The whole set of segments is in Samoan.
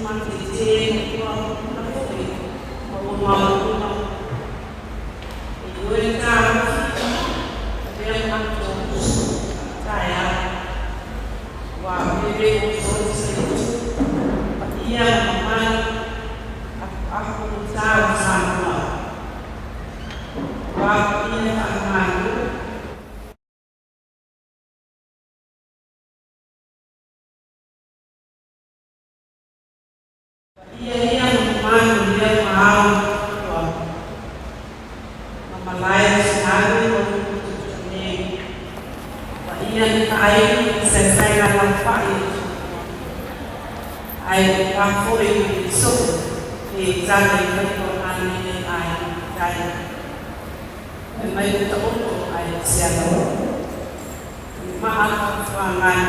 Matete ma ua foi ma ua maualuga. E ioe le taofi avea matou uso taeao ua lele oso se itu paia ma mamalu apoapo ma ta o Samoa ua paia faale-Malo. Paia ia ma mamalu o lea ua ao ua ma malae o Sinave ma upu nei. Paia le faaili i saisai laufai o Tumua. Ae ua foi ma le soo e tala i faiva o manene ai tai. Fai mai ua taoto ae se aloa. O le maa faatuangai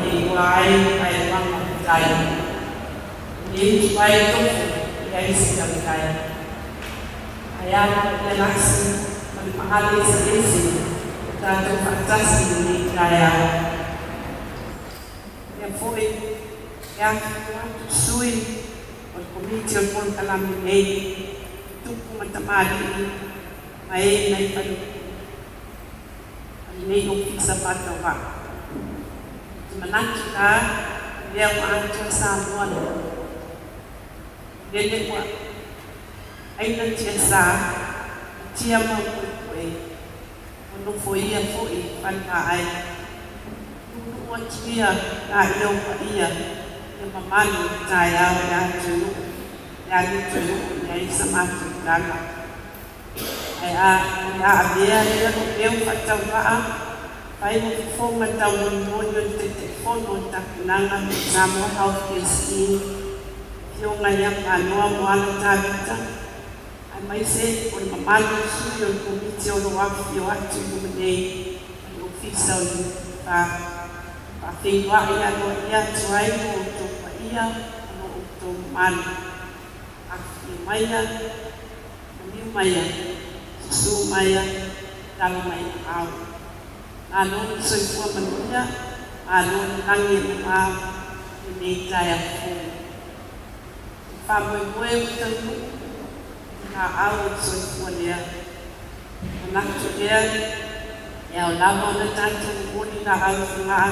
e iloa ai le paepaga o tai. E le utu ai tofu e leai se tautai. Ae a le paia lasi ma le maale eseese o tatou faatasi i lenei taeao. Lea foi e afifio atu sui o le Komiti o le Polokalame nei, tupu ma tamalii ma e nai fale ma lenei ofisa faatauvaa. Ou te manatu la, o lea ua atoa Samoa nei. Lele ua aina tiasa ma tia maupuepue, ua nofoia foi fale vaai. Nuunuu atu ia laia o paia ia mamalu o le taeao e a toe oo, e a le toe oo i ai sa matou tala. Ae a o le a avea lea lou leo faatauvaa fai ma fofoga taumolimoli o le Taitaifono o le tapenaga mo le Samoa Healthcare Scheme, Afioga ia Manoa Moala Tavita, aemaise o le mamalu o sui o le Komiti o lo o afifio atu i luma nei ma le Ofisa o le NPF. Faafeiloai aloaia atu ai lo outou paia ma lo outou mamalu. Afifio maia, maliu maia, susu maia, tala mai aao. Malo le soifua manuia, malo le lagi e mama i lenei taeao fou. E faamoemoe ua taunuu i laau o le soifua lea. Manatu lea, e ao lava ona tatou momoli laau i Fogaa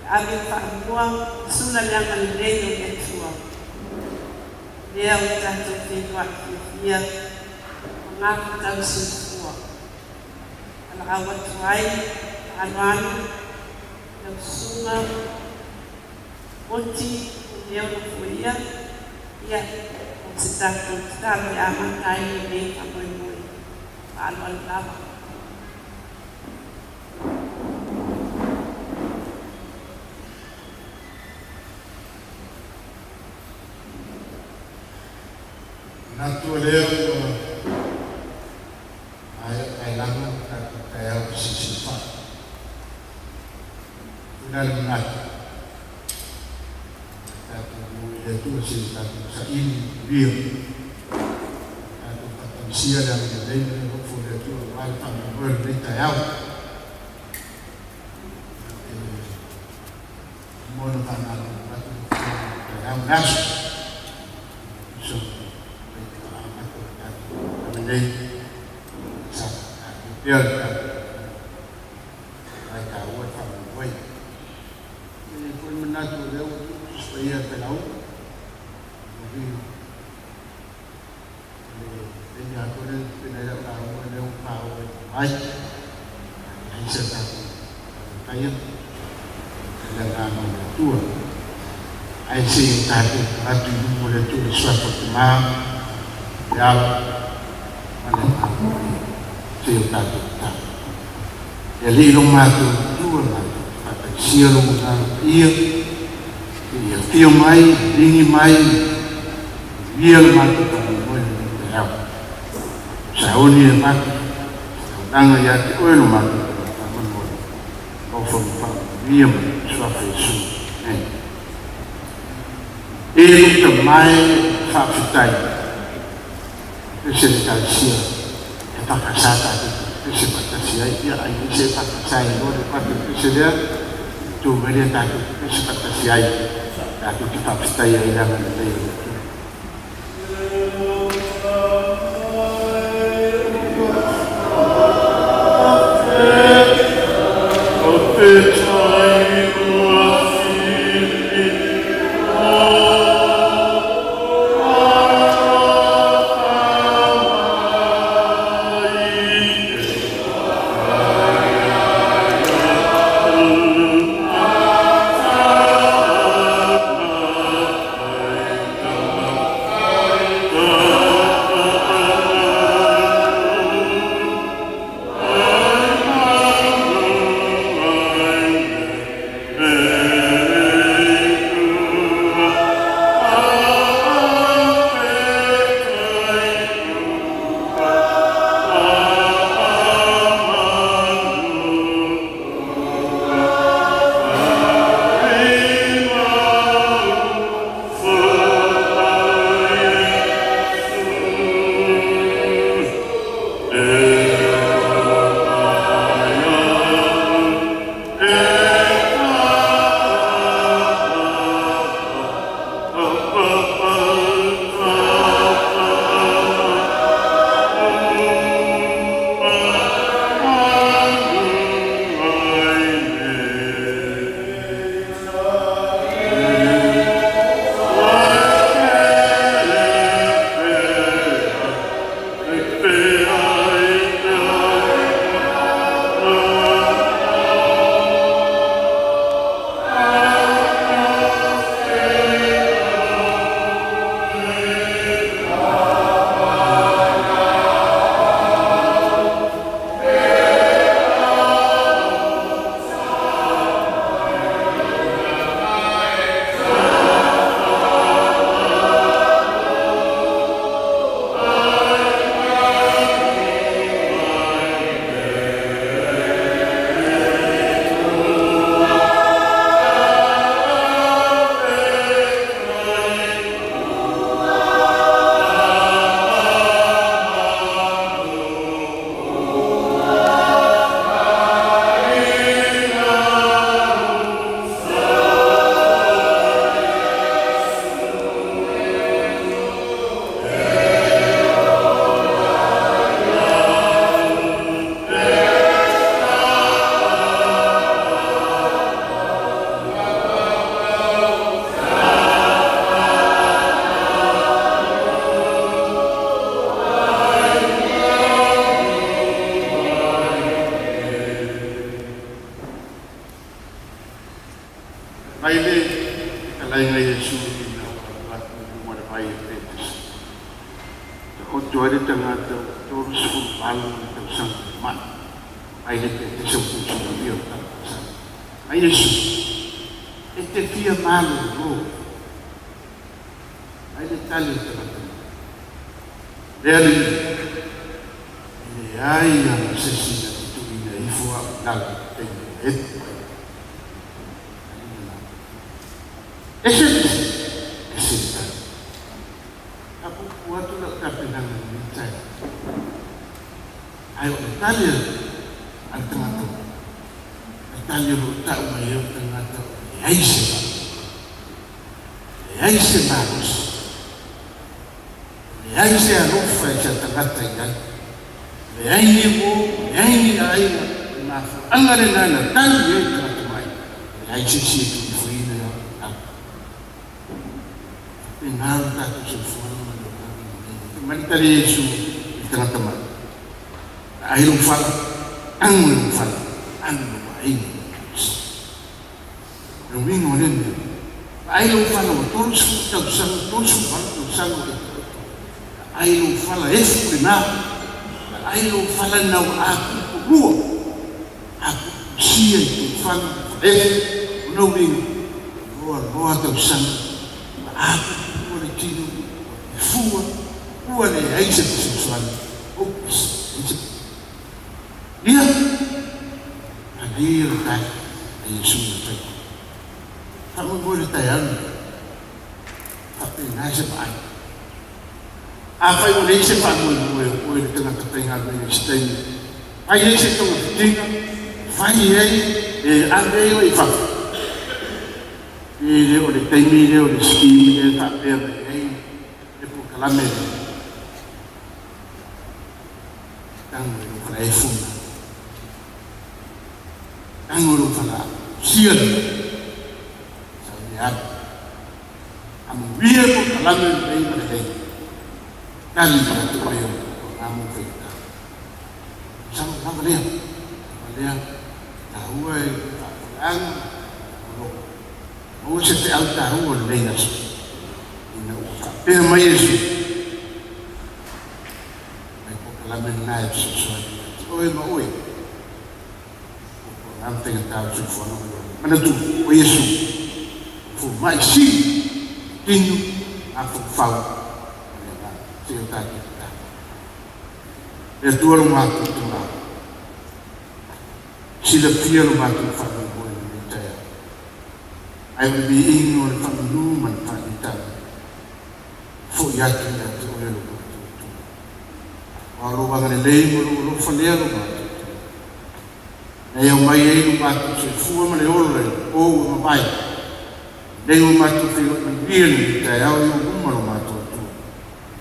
e ave le faamua i sula le agalelei o le Atua. Lea ua tatou feiloai fiafia ma gafatau soifua. Valaau atu ai faaaloalo lau susuga Oti o lea o nofoia, ia, o se tatou tatalo e amata ai lenei faamoemoe. Faaaloalo lava. Manatu o lea ua maea taelaga le tatou taeao fesilisili. Ina le manatu, tatou o i le Atua se i tatou saili manuia. Tatou faatagisia le agalelei ma le alofa o le Atua aua le faamoemoe o lenei taeao. E mo na faamalulu atu le Afioga i le taeao ma le aso. So, amata o le tatou agalelei, sa tatou pea le tatou ai taua le faamoemoe. E i ai foi le manatu o lea ua tuu Tusi Paia e Pelau, o le taimi atoa lea na tapena ai lau lauga, lea ua paoa i mai. Ai se tatou taia i le agaga o le Atua. Ae se i o tatou manatu i luma o le Atua i le suafa o le Tama, le Alo ma le Agaga Paia. Se i o tatou tatalo. E Alii lo matou Atua, matou te faatagisia lou Agaga Paia, seia afio mai, ligi mai, manuia lo matou faamoemoe i lenei taeao. Sauni e avatu se taulaga ia te oe lo matou tagata faamoemoe, alofa ma faamanuia mai i le suafa Iesu. Amene. E lou tamae faafetai pese le Ekalesia e whakasā tātou te pese faatasi ai, ia ai nei se whakasā e loa le patu le pese lea, tū mai lea tātou te pese faatasi ai. Tatou te faafetaia ai le agalelei o le Atua. Mai le fetalaiga Iesu ina ua alu atu i luga o le vai e Petesa. Taoto ai le tagata ua 38 ona tausaga le mai. Mai le Petesa ua tuusaolia o le tausaga. Mai Iesu, e te fia malolo. Mai le tali o le tagata mai. Le Alii, e leai lava se isi na te tuuina ifo au i lalo i le taimi e epu ai. Ese le isi, ese le tali. Faapuupuu atu lau tapenaga i lenei taeao. Ae o le tali a le tagata, le tali o lo o tau mai ai o le tagata ua leai se vaa, leai se malosi, leai se alofa i se tagata i ai, leai ni uo, leai ni aiga, o le mafuaaga lena na tali ai le tagata mai, leai se isi e tuuifoina ia au. Faapena lo tatou soifuaga ma le olaga lenei. Fai mai le tali a Iesu i le tagata mai, Ai lou fala, ago i lou fala, alu lou aiga i lou malosi. O le uiga o lea mea, vaai lou fala ua 30 tausaga, 38 tausaga o e taoto ai. Vaai lou fala efu lena, vaai lou fala lena ua apulupulua, apulupusia i tou fala ua efu. O lona uiga, ua loa tausaga, ua apulupulua le tino, ua efua, ua leai se fesoasoani, hopeless, leai se. Ia, manaia le tali a Iesu na fai. Faamoemoe le taeao lenei, faapena se vaai. Afai ua leai se faamoemoe o oe le tagata faigaluega i se taimi, fai ai se togafitiga, fai ai e ave ai oe i fafo. Le o le taimi le o le scheme le faapea mai ai le polokalame le. Tago i lou fala e funa. Tago i lou fala sia le sau le alu. Amuia polokalame lenei ma lelei. Tali ia te oe o ngā mo whaita. Masalo lava lea. Lava lea. Tāua e whaafalaanga. O lo. Maua se te au tāua lenei aso. Ina ua whaapea mai Iesu. Mai polokalame lena e fesoasoani ia te oe ma oe. O polokalame faigata o le soifuaga maloloina. Manatu o Iesu. Fomai sili. Tino. Mafaufau. Ma le agaga. Seia o tatou tatalo. Le Atua lo matou Tama, silafia lo matou faamoemoe i lenei taeao, ae o le viiga o le faamanu ma le faalitala e foi atu ia te oe lo matou Atua. Aua o lou agalelei ma lou alofa lea lo matou Atua, na e aumai ai lo matou soifua ma le ola i le po ua mavae, lenei ua matou feiloai manuia i lenei taeao i ou luma lo matou Atua,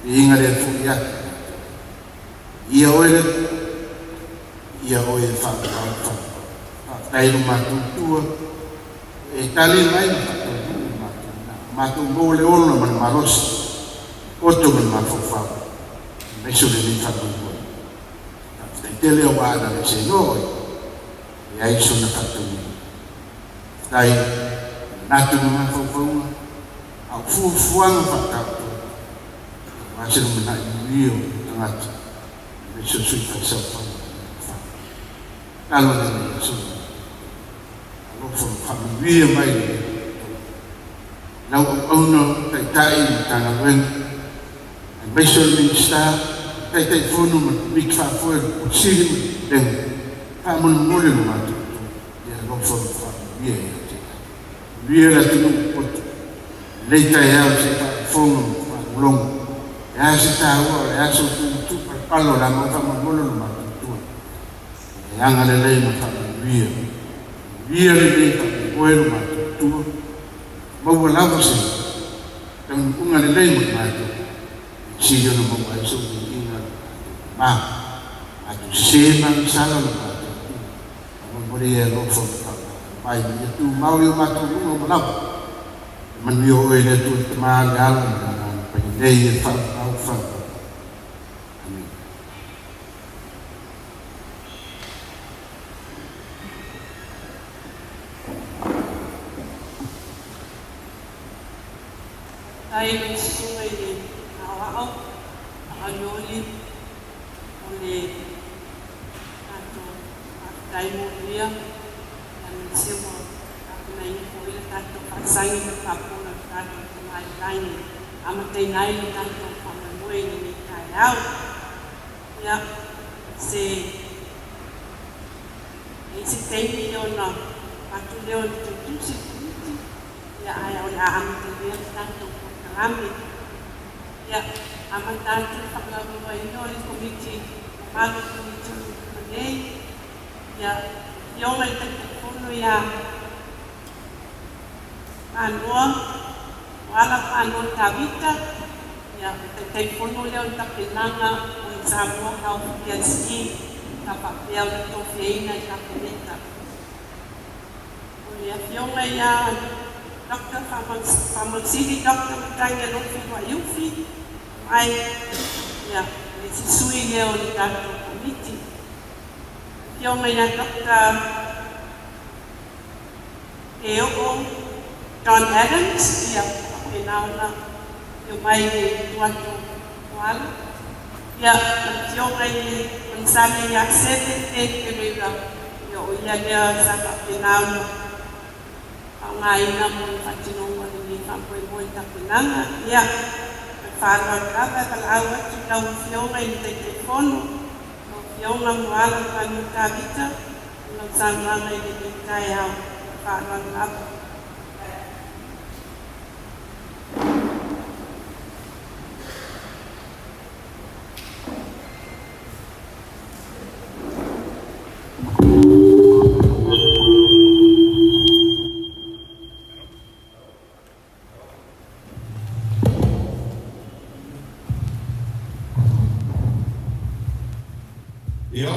viiga lea foi atu ia te oe. Ia oe le Atua, ia oe e faamau le faamau. Faafetai lo matou Atua, ua e tali mai ma faataunuu lo matou manao. Matou maua le ola ma le malosi, le poto ma le mafaufau, aemaise o lenei faamoemoe. Faafetai tele aua ana le seanoa oe, e leai sona faataunuuga. Faafetai i manatu ma mafaufauga, a o fuafuaga faataoto, aua se lumanai manuia o tagata, aemaise o sui faisaofaga o le fa. Tatalo lea i aso nei. Alofa ma faamanuia mai le lau auauna o Taitai ma Matagaluega, aemaise o le Minisita, Taitaifono ma le Komiti Faafoe o le Pule Sili ma le Pulega, faamolemole lo matou Atua, ia alofa ma faamanuia ia te tatou. Manuia le atunuu poto, lenei taeao se i faafofoga ma faalogologo, o le a se taua, o le a se tuutuu palapala o le a mau faamolemole lo matou Atua, ia e agalelei ma faamanuia. Manuia lenei faamoemoe lo matou Atua, maua lava se taunuuga lelei mo le matou, e sili ona maua ai sou viiga lo matou Tama. Matou sese ma agasala lo matou Atua, faamolemole ia e alofa ma faamatala mai ma ia tumau i o matou luga uma lava. E manuia oe le Atua le Tama, le Alo ma le Agaga Paia nei e faavavau faavavau. Amene. Faafetai i lau susuga i le aoao faaaolioli o le tatou faafetai molia aemaise ua tapenaina foi le tatou faasagi ma le faapola o le tatou Tama i le Lagi e amataina ai le tatou faamoemoe i lenei taeao. Ia, se e i se taimi ona avatu lea o le tuutusi i le Komiti, ia ae o le a amatalia le tatou polokalame. Ia, amata atu le faalaulauaina o le Komiti mamalu o le Komiti o lo o i luma nei. Ia, Afioga i le Taitaifono ia Panoa, Moala Panoa Tavita, ia, o le Taitaifono lea o le tapenaga o le Samoa Health Care Scheme sa faapea ona tofiaina e le Kapeneta. O le Afioga ia Dr. Faamausili Dr. Matagi Alofi Luaiufi, mai, ia, le isi sui lea o le tatou Komiti. Afioga ia Dr. Teoo John Adams, ia, faapena ona afio mai le itu atu o Moala. Ia, ma le Afioga i le Konesale ia Seve Ted Pereira, ia, o ia lea sa faapena ona faaaogaina mo le faatinoga o lenei faamoemoe i tapenaga. Ia, ma le faaaloalo lava e valaau atu i lau Afioga i le Taitaifono, lau Afioga Moala Panoa Tavita, i lau saunoaga i lenei taeao. Ma le faaaloalo lava. Ia,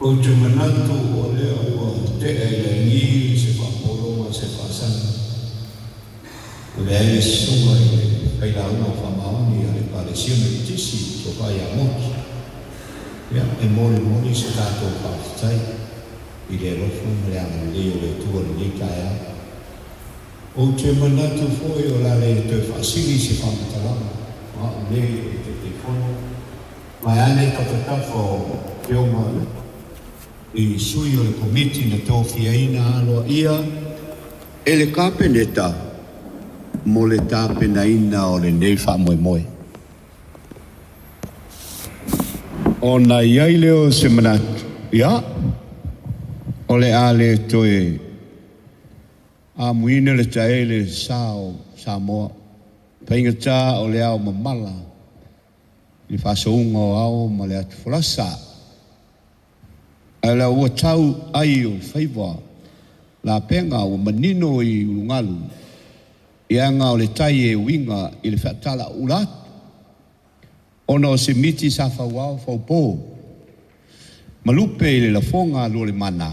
ou te manatu o lea ua tea i lagi se faapologa se faasagi o leai le susuga i le failauga faamaoni a le Ekalesia Metotisi Tofa ia Moti. Ia, e molimoli se tatou faafetai i le alofa ma le agalelei o le Atua i lenei taeao. Ou te manatu foi o le a le toe faasili se faamatalaga o au nei o le Taitaifono, vaeane tafatafa o Afioga i sui o le Komiti na tofiaina aloaia e le Kapeneta mo le tapenaina o lenei faamoemoe. Ona i ai lea o se manatu, ia, o le a le toe amuina le taele sa o Samoa, faigata o le ao mamala i le faasouga o ao ma le atufolasa, ae la ua tau ai o faiva lapega ua manino i ulugalu, i aga o le tai e uiga i le faatalaula atu, ona o se miti sa fauao faupo, ma lupe i le lafoga a le mana,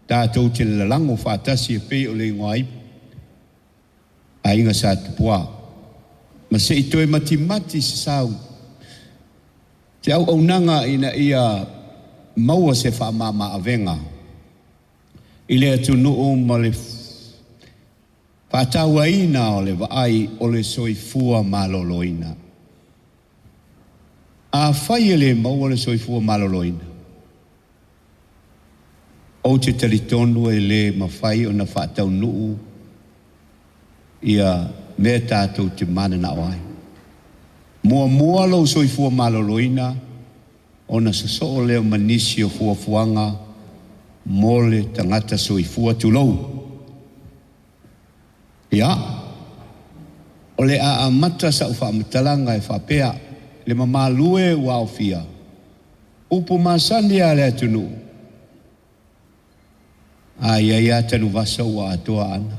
tatou te lalago faatasi e pei o le igoa ipu, aiga sa Tupua, ma se i toe matimati se sau, te auaunaga ina ia maua se faamama avega i le atunuu ma le faatauaina o le vaai o le soifua maloloina. Afai e le maua le soifua maloloina, ou te talitonu e le mafai ona faataunuu ia mea tatou te mananao ai. Muamua lou soifua maloloina, ona sosoo lea ma nisi o fuafuaga mo le tagata soifua tulou. Ia, o le a amata sa'u faamatalaga e faapea, le mamalu e ua aofia, upu masani a le atunuu, a i ai lava tanuvasa ua atoa ana.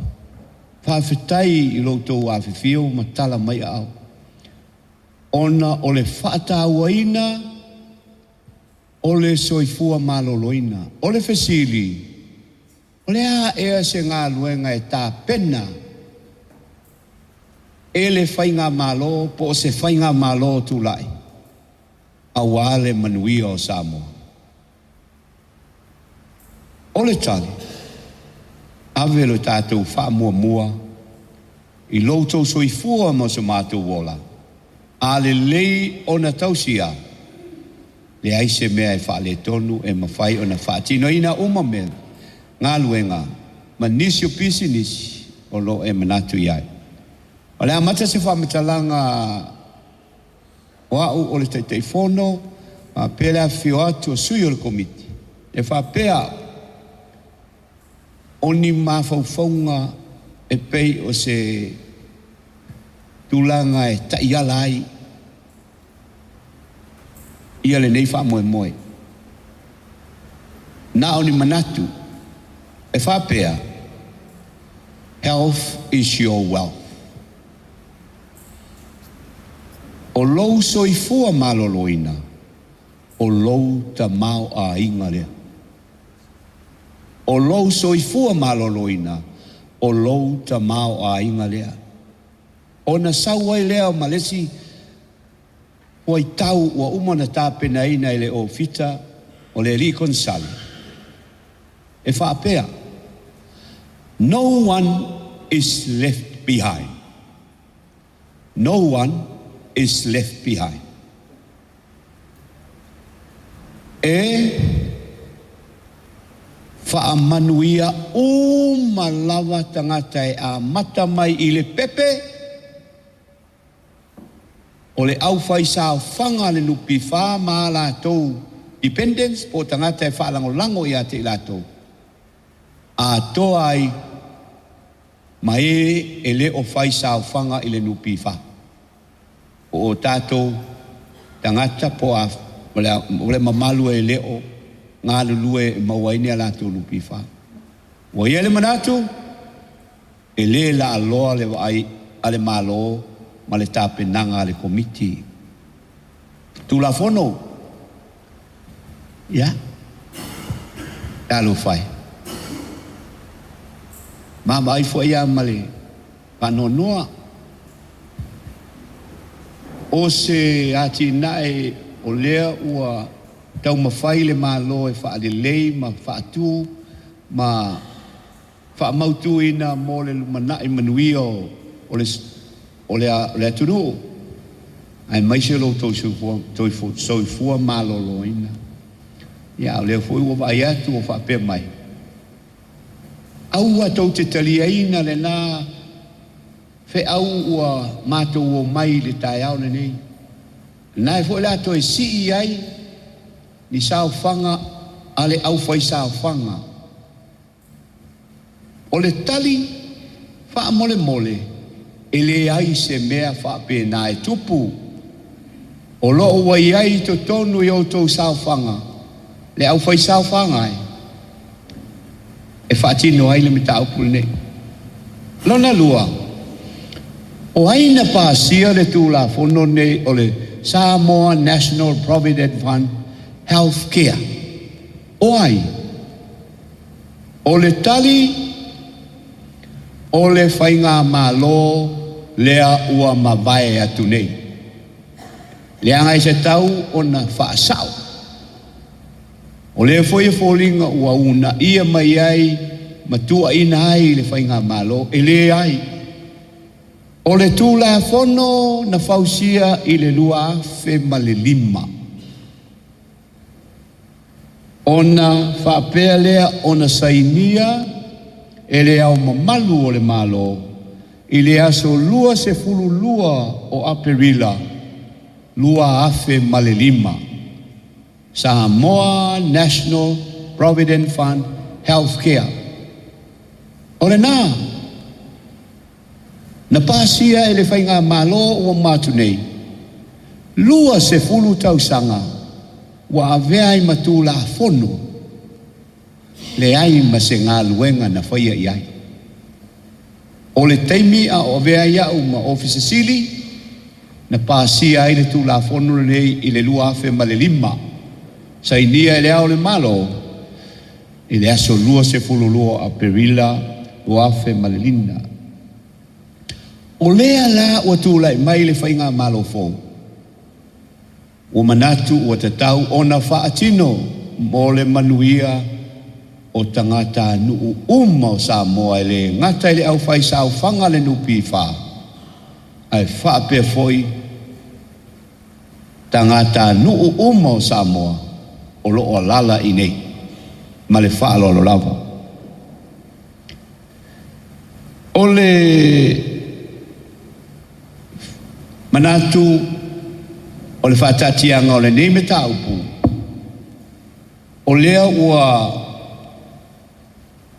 Faafetai i lo outou afifio ma tala mai aao, ona o le faatauaina o le soifua maloloina. O le fesili, o le a ea se galuega e tapena e le faigamalo po o se faigamalo tulai aua le manuia o Samoa? O le tali, ave lo tatou faamuamua i lo outou soifua ma so matou ola, a lelei ona tausia, leai se mea e faaletonu e mafai ona faatinoina uma mea, galuega ma nisi o pisinisi o lo o e manatu i ai. O le amata se faamatalaga o au o le Taitaifono, faapea le afifio atu o sui o le Komiti, e faapea o ni mafaufauga e pei o se tulaga e taiala ai ia lenei faamoemoe. Na o ni manatu e faapea, health is your wealth. O lou soifua maloloina, o lou tamaoaiga lea. O lou soifua maloloina, o lou tamaoaiga lea. Ona sau ai lea ma le isi fuaitau ua uma ona tapenaina e le Ofisa o le Alii Konesale, e faapea, no one is left behind. No one is left behind. E faamanuia uma lava tagata e amata mai i le pepe o le aufaisaofaga a le NPF ma a latou dependents po o tagata e faalagolago ia te i latou, atoa ai ma e e le o faisaofaga i le NPF, po o tatou tagata po o le mamalu e le o galulue e maua ai ni a latou NPF. Ua i ai le manatu, e le laaloa le vaai a le Malo ma le tapenaga a le Komiti. Tulafono Ia, talofa e. Vaavaai foi lava ma le faanoanoa, o se atinae o lea ua taumafai le Malo e faalelei ma faatu ma faamautuina mo le lumanai manuia o le atunuu, aemaise lo outou soifua maloloina. Ia, o lea foi ua vaai atu ua faapea mai, aua tou te taliaina lena feau ua matou omai i le taeao lenei. Na foi la toe sii ai ni saofaga a le aufaisaofaga. O le tali faamolemole e leai se mea faapena e tupu. O loo ua i ai i totonu i outou saofaga le aufaisaofaga e faatino ai le mataupu lenei. Lona lua, o ai na pasia le Tulafono lenei o le Samoa National Provident Fund Healthcare? O ai? O le tali, o le faigamalo lea ua mavae atu nei. Leaga e se tau ona faasao. O lea foi e foliga ua uunaia mai ai ma tuuaina ai le faigamalo, e leai. O le Tulafono na fausia i le 2005, ona faapea lea ona sainia e le Ao Mamalu o le Malo i le aso 22 o Aperila 2005, Samoa National Provident Fund Healthcare. O lena, na pasia e le faigamalo ua matu nei, 20 tausaga ua avea ai ma Tulafono, leai ma se galuega na faia i ai. O le taimi a o avea ai au ma Ofisa Sili, na pasia ai le Tulafono lenei i le 2005, sainia e le Ao o le Malo i le aso 22 Aperila 2005. O lea la ua tulai mai le faigamalo fou, ua manatu ua tatau ona faatino mo le manuia o tagatanuu uma o Samoa e le gata i le aufaisaofaga le NPF, ae faapea foi tagatanuu uma o Samoa o loo alaala i inei ma le faaaloalo lava. O le manatu o le faataatiaga o lenei mataupu, o lea ua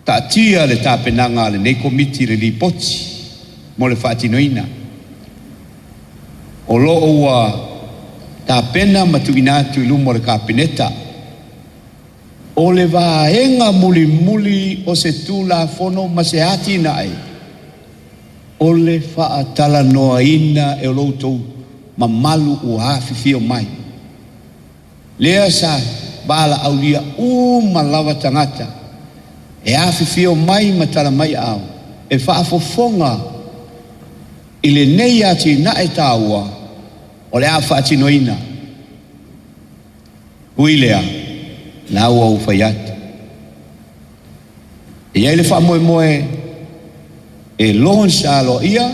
taatia le tapenaga a lenei Komiti i le Lipoti mo le faatinoina. O loo ua tapena ma tuuina atu i luma o le Kapeneta. O le vaega mulimuli o se Tulafono ma se atinae, o le faatalanoaina e lo outou mamalu ua afifio mai. Lea sa valaaulia uma lava tagata e afifio mai ma tala mai aao e faafofoga i lenei atinae taua o le a faatinoina. Ui lea, na ua ou fai atu. E i ai le faamoemoe e launch aloaia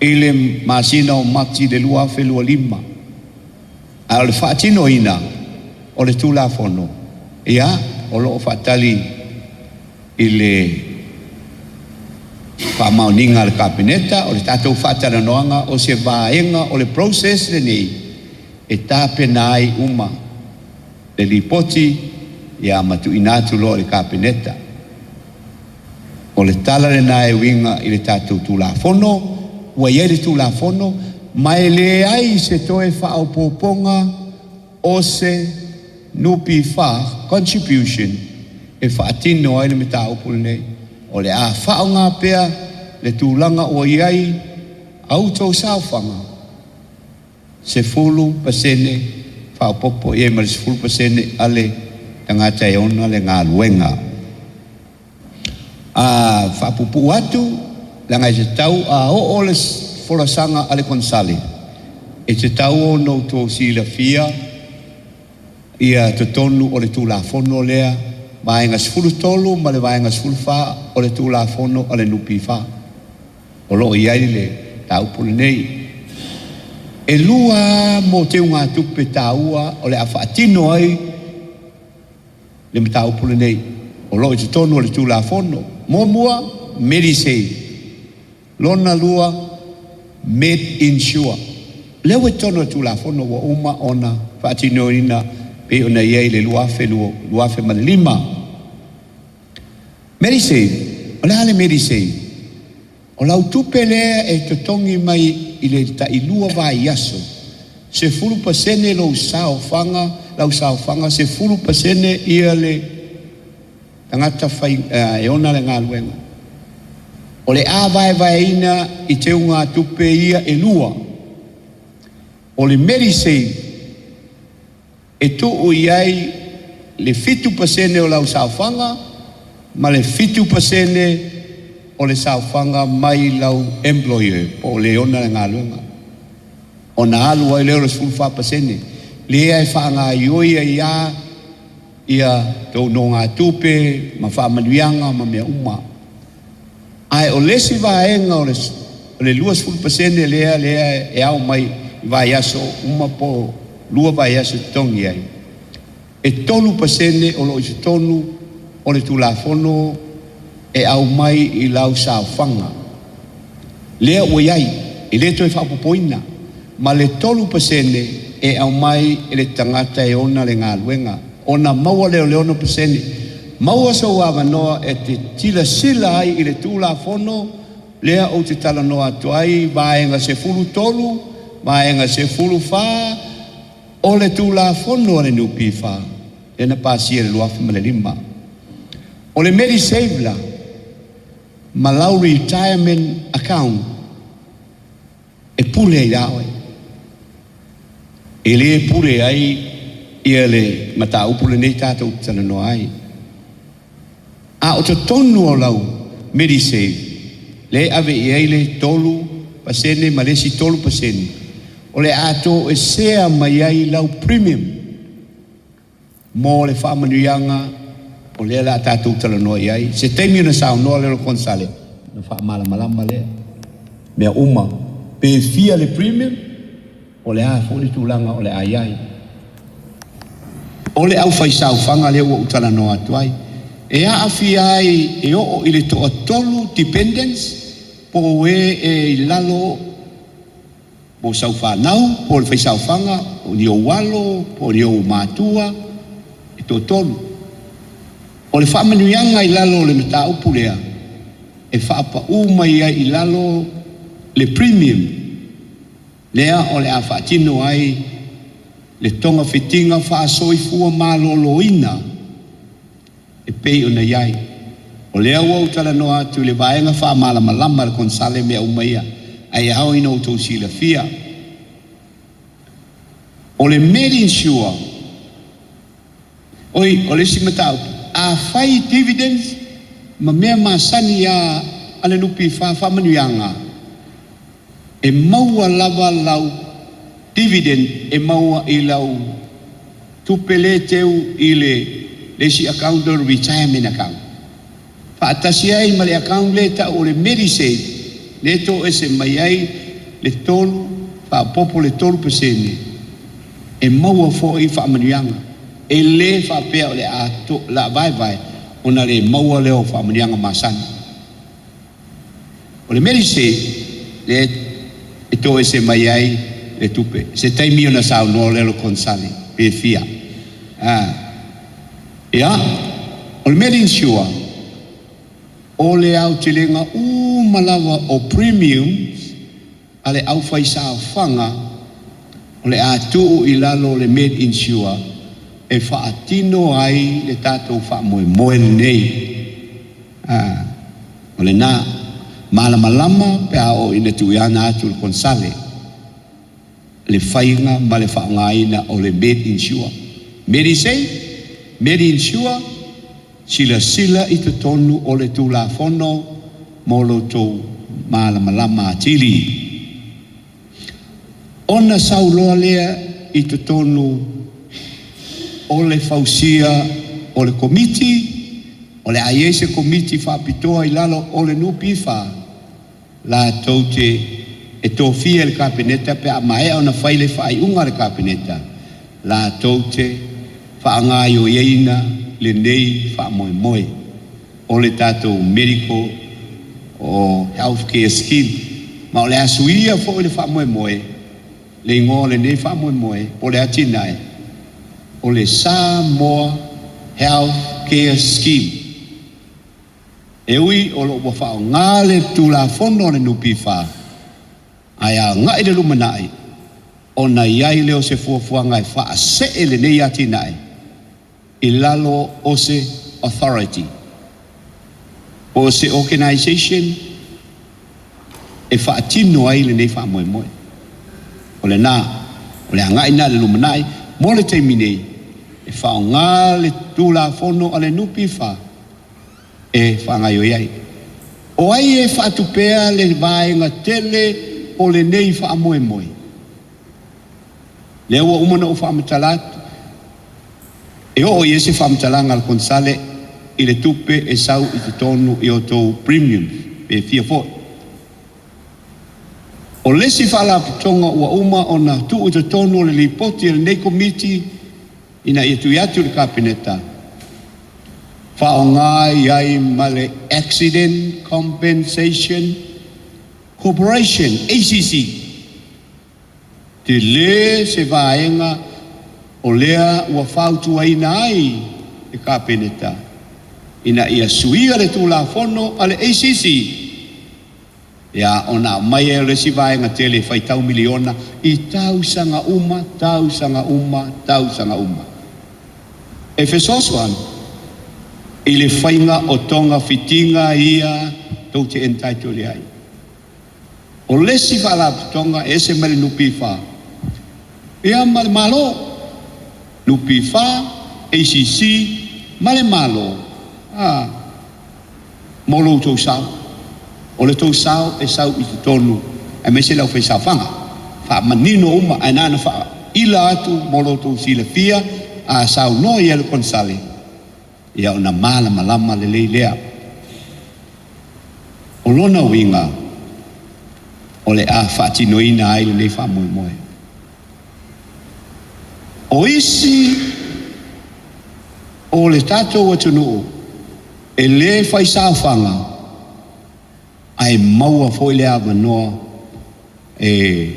i le masina o Mati le 2025. A o le faatinoina o le Tulafono, ia, o loo faatali i le faamaoniga a le Kapeneta. O le tatou faatalanoaga o se vaega o le process lenei e tapena ai uma le lipoti ia ma tuuina atu loa i le Kapeneta. O le tala lena e uiga i le tatou Tulafono, ua i ai le Tulafono, ma e leai se toe faaopoopoga o se NPF contribution e faatino ai le mataupu lenei. O le a faaaoga pea le tulaga ua i ai a outou saofaga, 10% faaopoopo i ai ma le 10% a le tagata e ona le galuega. A faapuupuu atu, leaga e tatau a oo le folasaga a le konesale, e tatau ona outou silafia ia totonu o le Tulafono lea, Vaega 13 ma le Vaega 14 o le Tulafono a le NPF. O lo o i ai le mataupu lenei. E lua mo teugatupe taua o le a faatino ai le mataupu lenei. O lo o i totonu o le Tulafono. Muamua, Medisave. Lona lua, MedInsure. Lea ua i totonu o le Tulafono ua uma ona faatinoina pei ona i ai le 2005. Medisave, o le a le Medisave? O lau tupe lea e totogi mai i le tailua vaiaso, 10% lou saofaga, lau saofaga 10% ia le tagata fai, e ona le galuega. O le a vaevaeina i teugatupe ia e lua. O le Medisave e tuu i ai le 7% o lau saofaga ma le 7% o le saofaga mai lau employer po o le ona le galuega. Ona alu ai lea o le 14%. Lea e faagaioi ai a ia tou nogatupe ma faamanuiaga ma mea uma. Ae o le isi vaega o le 20% lea e ao mai i vaiaso uma po lua vaiaso totogi ai. E 3% o lo o i totonu o le Tulafono e aumai i lau saofaga. Lea ua i ai, e le toe faaopoopoina, ma le 3% e aumai e le tagata e ona le galuega. Ona maua lea o le 6%. Maua sou avanoa e te silasila ai i le Tulafono lea ou te talanoa atu ai, Vaega 13, Vaega 14, o le Tulafono a le NPF, lea na pasia i le 2005. O le Medisave la, ma lau retirement account, e pule ai ia oe. E le pule ai ia le mataupu lenei tatou te talanoa ai. A o totonu o lau Medisave, le ave i ai le 3% ma le isi 3%, o le a toesea mai ai lau premium mo le faamanuiaga o lea la tatou talanoa i ai. Se taimi ona saunoa lea o le konesale, na faamalamalama lea. Mea uma, pe fia le premium, o le a foi le tulaga o le a i ai. O le aufaisaofaga lea ua ou talanoa atu ai. E aafia ai e oo i le toatolu dependents, po o e i lalo po o saufanau, po o le faisaofaga, o ni ou alo, po o ni ou matua, e toatolu. O le faamanuiaga i lalo o le mataupu lea, e faapau mai ai i lalo le premium, lea o le a faatino ai le togafitiga faasoifua maloloina e pei ona i ai. O lea ua ou talanoa atu i le vaega faamalamalama le konesale mea uma ia, ae ao ina outou silafia. O le MedInsure, oi, o le isi mataupu, a fai dividends ma mea masani a le NPF faamanuiaga, e maua lava lau dividend e maua i lau tupe le teu i le isi account o le retirement account. Faatasi ai ma le account le tau o le Medisave, le toese mai ai le 3, faaopoopo le 3%, e maua foi faamanuiaga. E le faapea o le a la vaevae ona le maua lea o faamanuiaga masani. O le Medisave le e toese mai ai le tupe. Se taimi ona saunoa lea o le konesale, pe fia. Ia, o le MedInsure, o le aotelega uma lava o premiums a le aufaisaofaga o le a tuu i lalo o le MedInsure e faatino ai le tatou faamoemoe lenei. O lena malamalama pe a oo ina tuuina atu le konesale. Le faiga ma le faaaogaina o le MediInsure, MediSave, MediInsure. Silasila i totonu o le Tulafono mo lo outou malamalama atili. Ona sauloa lea i totonu o le fausia o le Komiti, o le a i ai se Komiti faapitoa i lalo o le NPF latou te e tofia e le Kapeneta pe a maea ona fai le faaiuga a le Kapeneta, latou te faagaoioiina lenei faamoemoe o le tatou medical o healthcare scheme. Ma o le a suia foi le faamoemoe, le igoa o lenei faamoemoe po o le atinae o le Samoa Healthcare Scheme. E ui o lo o ua faaaoga le Tulafono a le NPF, ae agai le lumanai ona i ai lea o se fuafuaga e faasee lenei atinae i lalo o se authority po o se organization e faatino ai lenei faamoemoe. O lena, o le agai lena i le lumanai. Mo le taimi nei, e faaaoga le Tulafono a le NPF e faagaoioi ai. O ai e faatupea le vaega tele o lenei faamoemoe? Lea ua uma ona ou faamatala atu, e oo i ai se faamatalaga a le Konesale i le tupe e sau i totonu i outou premiums pe fia foi. O le isi faalapotopotoga ua uma ona tuu i totonu o le lipoti a lenei Komiti ina ia tui atu i le Kapeneta, faaaoga i ai ma le Accident Compensation Corporation, ACC. Tele se vaega o lea ua fautuaina ai le Kapeneta ina ia suia le Tulafono a le ACC, ia ona aumai ai o le isi vaega tele e faitau miliona i tausaga uma, tausaga uma, tausaga uma, e fesoasoani i le faiga o togafitiga ia tou te entitle i ai. O le isi faalapotopotoga e ese mai le NPF ia ma le Malo, NPF, ACC ma le Malo mo lo outou sao. O le tou sao e sau i totonu aemaise le aufaisaofaga, faamanino uma, ae na ona faaila atu mo lo outou silafia. A saunoa i ai le Konesale, ia ona malamalama lelei lea. O lona uiga, o le a faatinoina ai lenei faamoemoe. O isi o le tatou atunuu e lē faisaofaga, ae maua foi le avanoa e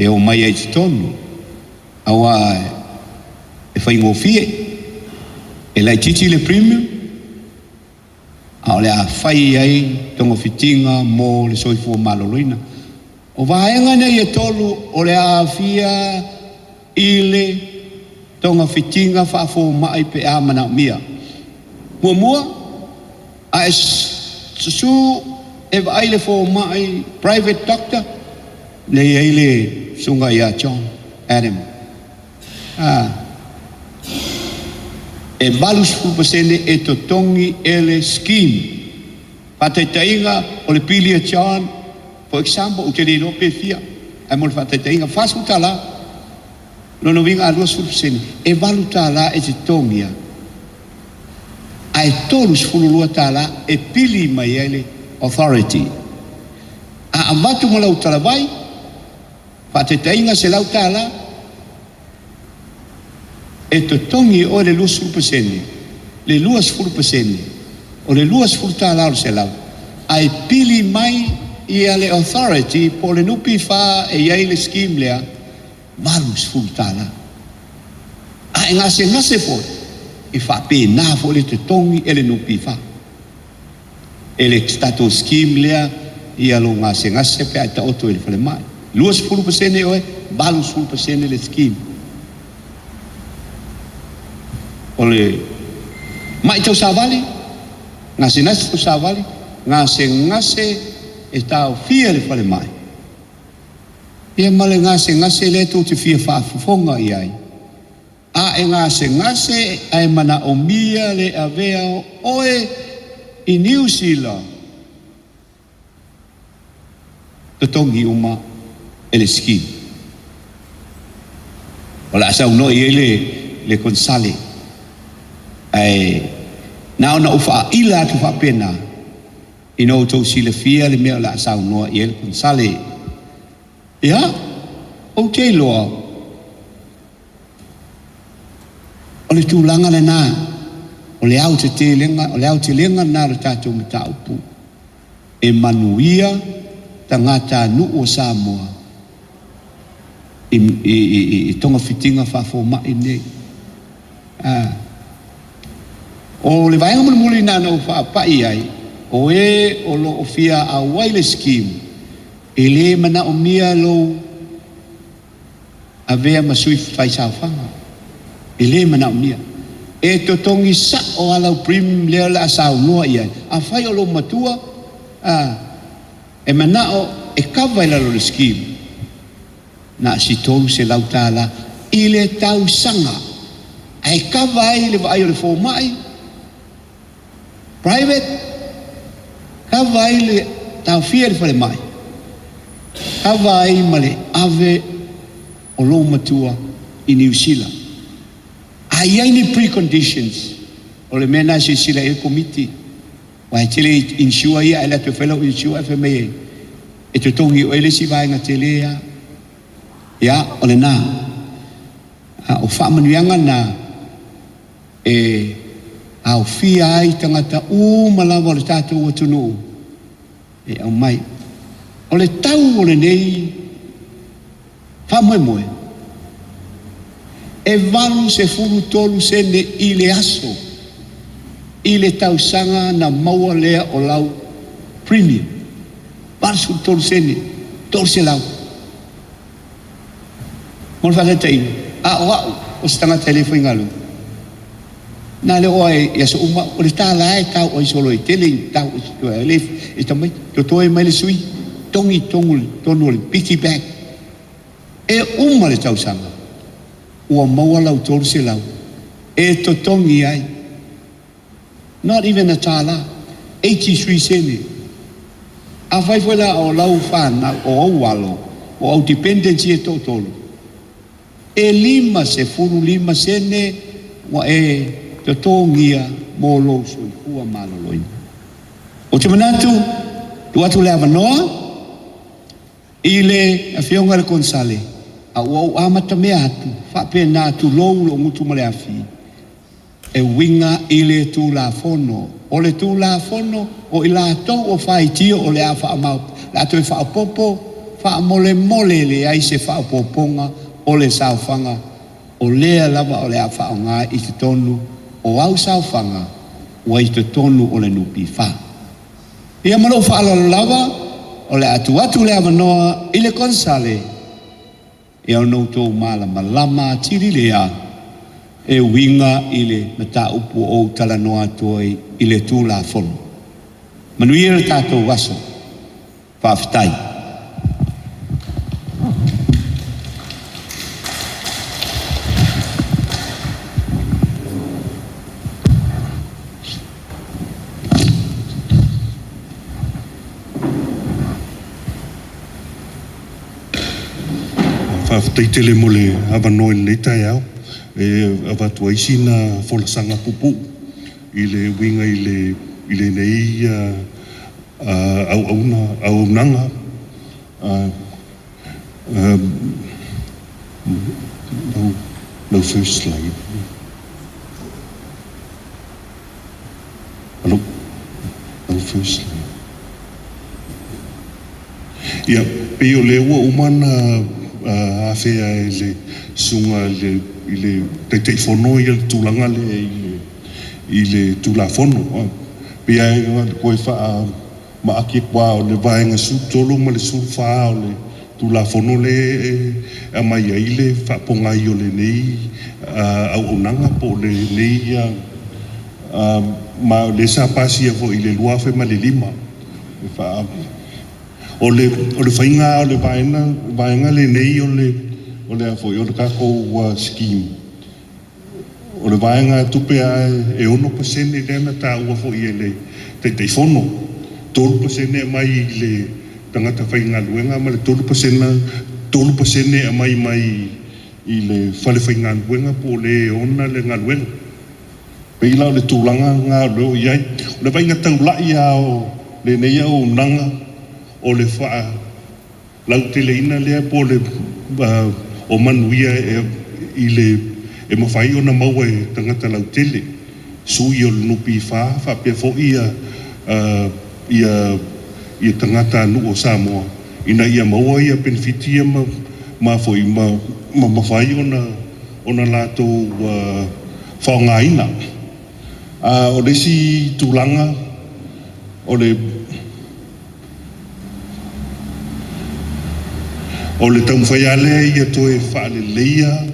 omai ai i totonu, auā e faigofie, e laitiiti le premium, a o le a fai ai togafitiga mo le soifua maloloina. O vaega nei e tolu o le a aafia i le togafitiga faafomai pe a manaomia. Muamua, a e susū e vaai le fomai private doctor, le i ai le susuga ia John Adam, e 80% e totogi e le scheme. Faataitaiga, o le pili a John, for example, ou te le iloa pe fia, ae mo le faataitaiga, $40. Lona uiga a 20%, e $8 e totogia, ae $32 e pili mai ai le authority. A avatu ma lau talavai, faataitaiga $100, e totogi e oe le 20%, le 20% o le $20 o le 100, ae pili mai ia le authority po o le NPF e i ai le scheme lea $80. A e gasegase foi, e faapena foi le totogi e le NPF e le tatou scheme lea ia lou gasegase pe a e taoto i le falemai. 20% oe, 80% le scheme. O le mai tausavali, gasegase tausavali, gasegase e taofia le falemai. Ia ma le gasegase lea tou te fia faafofoga i ai. A e gasegase ae manaomia le avea o oe i Niu Sila, totogi uma e le scheme. O le a saunoa i ai le konesale, ae na ona ou faaila atu faapena, ina outou silafia le mea o le a saunoa i ai le konesale. Ia, ou te iloa, o le tulaga lena, o le aotetelega, o le aotelega lena o le tatou mataupu, e manuia tagatanuu o Samoa i togafitiga faafomai nei. O le vaega mulimuli na ona ou faapai ai, o e o lo o fia auai le scheme, e lē manaomia lou avea ma sui faisaofaga, e lē manaomia. E totogi sao lava lau premium lea o le a saunoa i ai. Afai o lou matua e manao e kava i lalo o le scheme, na o si $300 i le tausaga, ae kava ai le vaai o le fomai private, kava ai le taofia i le falemai, kava ai ma le ave o lou matua i Niu Sila. A i ai ni preconditions, o le mea lena e silasila i ai le Komiti, aua e tele insure ia, a e alu atu e fai lau insure ae fai mai e totogi e oe le isi vaega tele lava. Ia, o lena. A o faamanuiaga na e aofia ai tagata uma lava o le tatou atunuu e aumai. O le tau o lenei faamoemoe, e 83 sene i le aso i le tausaga na maua lea o lau premium. 83 sene, 300. Mo le faataitaiga, a o au o se tagata e le faigaluega, na le oo i aso uma, o le $1 e tau ai solo e tele i tau le e tamaiti totoe mai le sui togi tonu o le piggy bank. E uma le tausaga ua maua lau 300 e totogi ai, not even a $1, 83 sene. Afai foi la o lau fanau o ou alo o au dependents e toatolu, e 55 sene ua e totogia mo lou soifua maloloina. Ou te manatu tuu atu le avanoa i le afioga i le Konesale, a ua ou amatamea atu faapena, tulou lou gutu ma le afi, e uiga i le Tulafono. O le Tulafono o i latou o faitio o le a faamao le a toe faaopoopo faamolemole, leai se faaopoopoga o le saofaga o lea lava o le a faaaoga i totonu o au saofaga ua i totonu o le NPF. Ia ma lou faaaloalo lava, o le a tuu atu le avanoa i le Konesale e ona outou malamalama atili lea e uiga i le mataupu o ou talanoa atu ai i le Tulafono. Manuia le tatou aso. Faafetai. Faafetai tele mo le avanoa i lenei taeao e avatu ai sina folasaga puupuu i le uiga i lenei auauna auaunaga. No, first slide. Hello? No, first slide. Ia, pei o lea ua uma na afea e le susuga i le Taitaifono ia le tulaga lea i le Tulafono. Pei lava toe faamaaki atu o le Vaega 13 ma le 14 o le Tulafono lea e aumai ai le faapogai o lenei auaunaga po o lenei ma o lea sa pasia foi i le 2005. E faa O le faiga o le vaega lenei o le a foi o le tatou scheme o le vaega tupe a e 6% lea na taua foi e le Taitaifono, 3% mai i le tagata faigaluega ma le 3% aumai mai i le fale faigaluega po o le ona le galuega. Pei la o le tulaga lena o lea o i ai. O le vaaiga taulai lava o lenei auaunaga o le faalauteleina lea po o le o manuia i le e mafai ona maua e tagata lautele, sui o le NPF faapea foi ia tagatanuu o Samoa ina ia maua ia penefiti ia ma foi ma mafai ona latou faaaogaina. O le isi tulaga o le taumafai lava lea ia toe faaleleia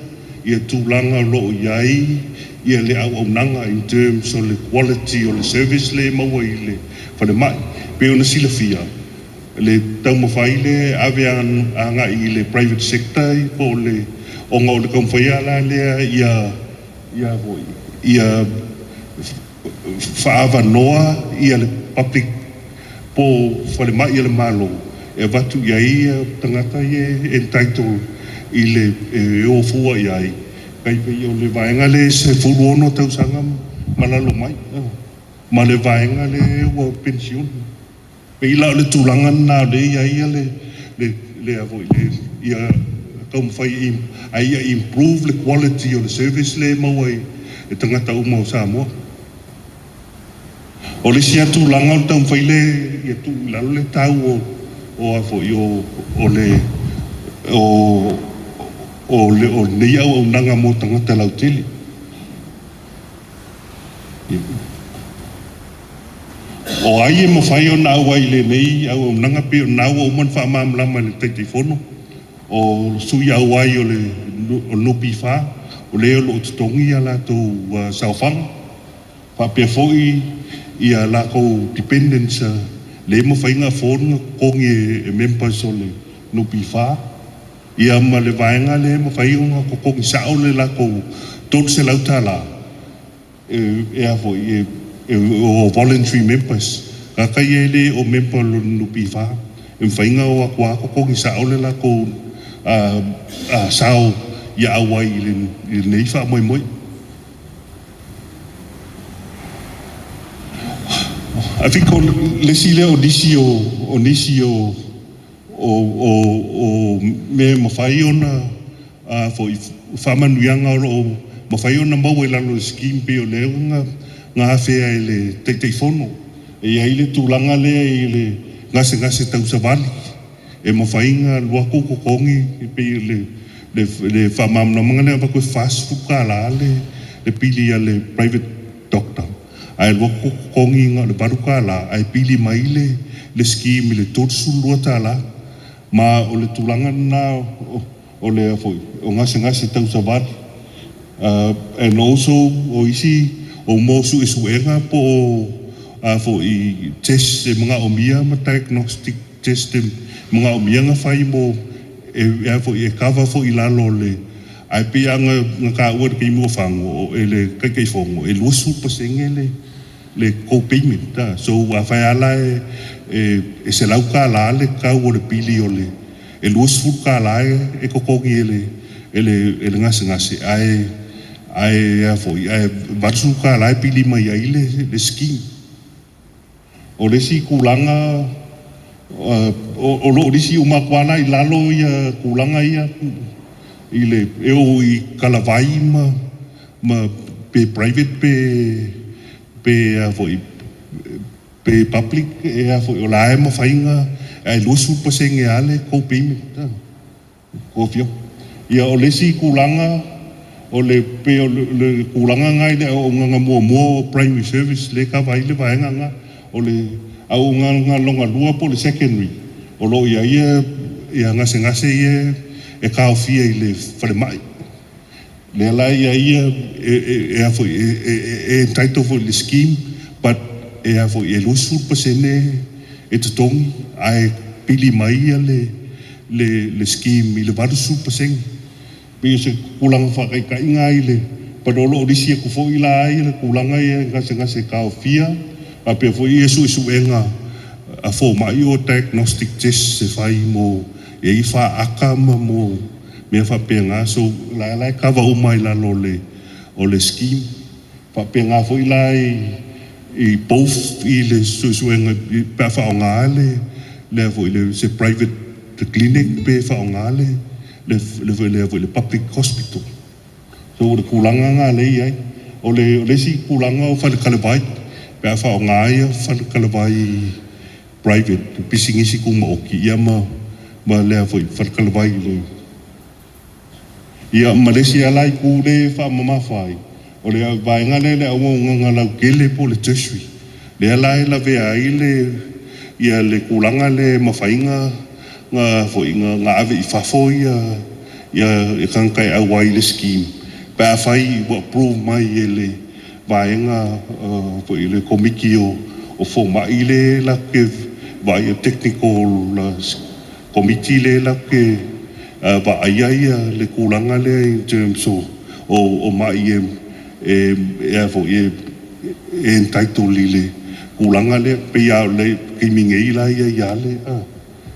ia tulaga o lo o i ai ia le auaunaga in terms o le quality o le service lea e maua i le falemai. Pei ona silafia le taumafai le ave agai i le private sector po o le ona o le taumafai la lea ia foi ia faaavanoa ia le public po o falemai a le Malo e avatu i ai tagata ia entitled i le e o fua i ai kai pei o le vaega le 16 tausaga ma lalo mai ma le vaega le ua penisione. Pei la o le tulaga lena o lea e i ai ia le a foi le ia taumafai ai ia improve le quality o le service le maua i e tagata uma o Samoa. O le isi tulaga o le taumafai le ia tuu i lalo le tau o a foi o le o le o lenei auaunaga mo tagata lautele. Ia. O ai e mafai ona auai i lenei auaunaga pei o lena ua uma ona faamalamalama e le Taitaifono o sui auai o le NPF o lea o lo o totogi a latou saofaga faapea foi ia latou dependents le mafai ona afford ona totogi e members o le NPF ia ma le vaega lea e mafai ona totogi sao le latou $300 e a foi e o voluntary members tagata ia e le o member o le NPF e mafai ona o atu lava totogi sao le latou sao ia auai i lenei faamoemoe. I think o le isi lea o nisi o mea e mafai ona foi faamanuiaga o lo o mafai ona maua i lalo o le scheme pei o lea na afea e le Taitaifono. E i ai le tulaga lea i le gasegase tausavali e mafai ona alu atu totogi e pei le faamalamalamaga lea avatu e $40 le pili a le private doctor ae alu atu totogi na o le $8 ae pili mai le scheme i le $32. Ma o le tulaga lena o le foi o gasegase tausavali and also o isi o mo suesuega po o foi test e manaomia ma diagnostic test e manaomia na fai mo e a foi e cover foi i lalo o le ae pei lava na taua i le taimi ua fago e le Taitaifono e 20% le co-payment ta. So afai lava e $100 le tau o le pili o le e $20 e totogi e le gasegase ae a foi ae $80 e pili mai ai le scheme. O le isi tulaga o lo o lisi uma atu lava la i lalo ia tulaga ia i le e oo i kalavai ma pe private pe a foi pe public e a foi o la e mafai ona ae 20% lava le co-payment ta. Ko fio. Ia o le isi tulaga o le pe o le tulaga na i le auaunaga muamua o primary service le kava ai le vaega na o le auaunaga lona lua po o le secondary o lo o i ai ia gasegase ia e taofia i le falemai. Lea la ia ia e a foi e entitle foi i le scheme but e a foi e 20% e totogi ae pili mai ia le scheme i le 80%. Pei o se tulaga faataitaiga ai le pa o lo o lisi atu foi la ai le tulaga ia e gasegase taofia faapea foi ia suesuega a fomai o diagnostic test e fai mo e i faata ma mo mea faapena. So la e kava uma i lalo o le scheme. Faapena foi la i both i le suesuega pe a faaaoga le foi le se private clinic pe faaaoga le foi le public hospital. So o le tulaga na le i ai. O le isi tulaga o faletalavai pe a faaaoga ia faletalavai private, pisinisi tumaoti ia ma lea foi faletalavai le ia ma le isi ala itu le faamamafa ai o le vaega lea le auaunaga lautele po o le tertiary lea la e lavea ai le ia le tulaga le mafaiga na foi na ave i fafo ia tagata e auai i le scheme pe afai ua approve mai e le vaega foi le komiti o fomai le latou te vaaia, technical committee le latou te vaaia ia le tulaga lea in terms o mai e foi e entitle i le tulaga lea. Pei lava o le taimi nei la ia ia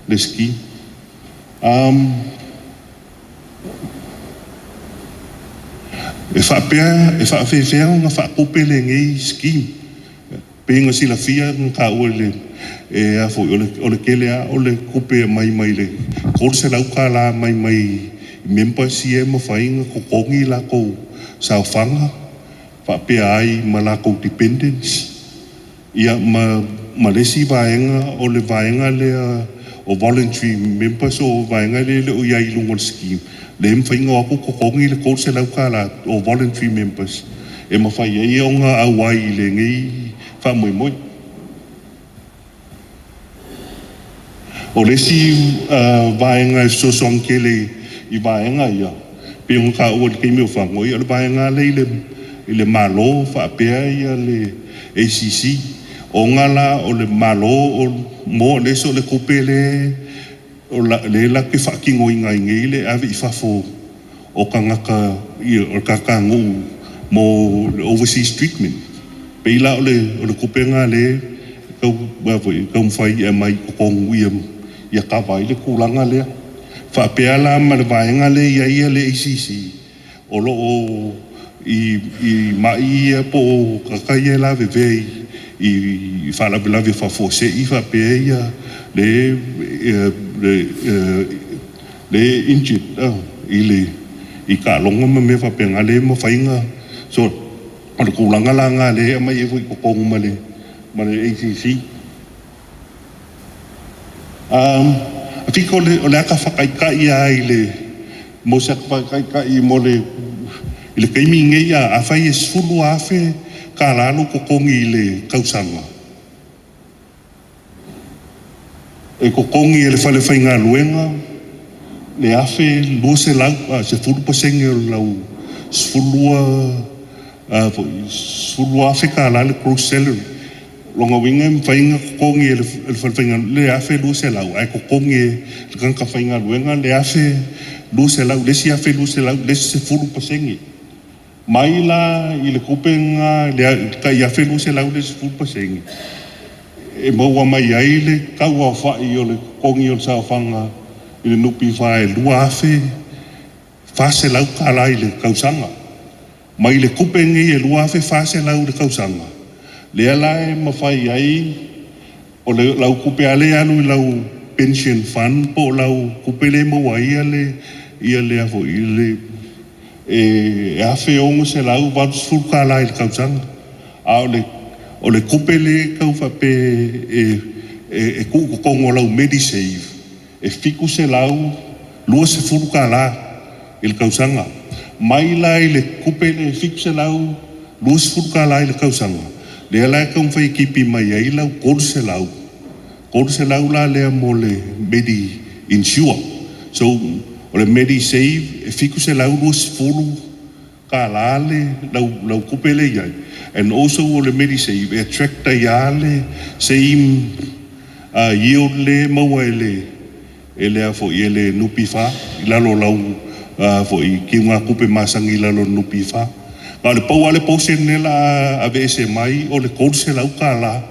le scheme. E faapea e faafefea ona faatupe lenei scheme? Pei ona silafia na taua le e a foi o le tele lava o le tupe mai mai le $300 mai mai members ia e mafai ona totogi latou saofaga faapea ai ma latou dependents ia ma le isi vaega o le vaega lea o voluntary members, o vaega lea le o i ai i luga o le scheme le mafai ona o atu totogi le $300 o voluntary members e mafai ai ona auai i lenei faamoemoe. O le isi vaega e fesoasoani tele i vaega ia, pei ona taua i le taimi o fago, ia o le vaega lea i le Malo faapea ia le ACC, ona la o le Malo o mo le so le tupe le o la, le latou te faatinoina ai nei le ave i fafo o tagata ia o tagatanuu mo le overseas treatment. Pei la o le tupe lena le tau foi taumafai e aumai i totonu ia kava ai le tulaga lea. Faapea la ma le vaega lea i ai le ACC o lo o i mai ia po o tagata ia e lavevea i faalavelave faafuasei faapea ia le injured i le i taaloga ma mea faapena le mafai ona. So o le tulaga la lena lea e aumai ai foi i totonu ma le ACC. Fika o le ata faataitai lava i le mo se ata faataitai mo le i le taimi nei, afai e $10,000 lou totogi i le tausaga e totogi e le fale faigaluega le 1,200, 10% o lau 12 foi $12,000 le gross salary. Lona uiga e mafai ona totogi e le fale faigaluega le 1,200, ae totogi e le tagata faigaluega le 1,200, le isi 1,200, le isi 10%. Mai la i le tupe lena le tai 1,200 le 10% e maua mai ai le tau aofai o le totogi o le saofaga i le NPF e $2,400 i le tausaga. Mai le tupe nei e 2,400 i le tausaga, lea la e mafai ai o le lau tupe lava lea e alu i lau pension fund po o lau tupe lea e maua ai ia le foi le e $1,680 i le tausaga. A o le tupe lea tau faapea e tuu i totonu o lau MediSave e $720 i le tausaga. Mai la i le tupe le $720 i le tausaga, lea la e taumafai e kipi mai ai lau 300, 300 la lea mo le Medi Insure. So o le MediSave e $720 le lau tupe lea i ai. And also o le MediSave e attract ai lava le same. yield le maua e le e le foi e le NPF i lalo lau foi kiuga tupe masani i lalo NPF. Ma o le pau lava le portion lea la aveese mai o le $300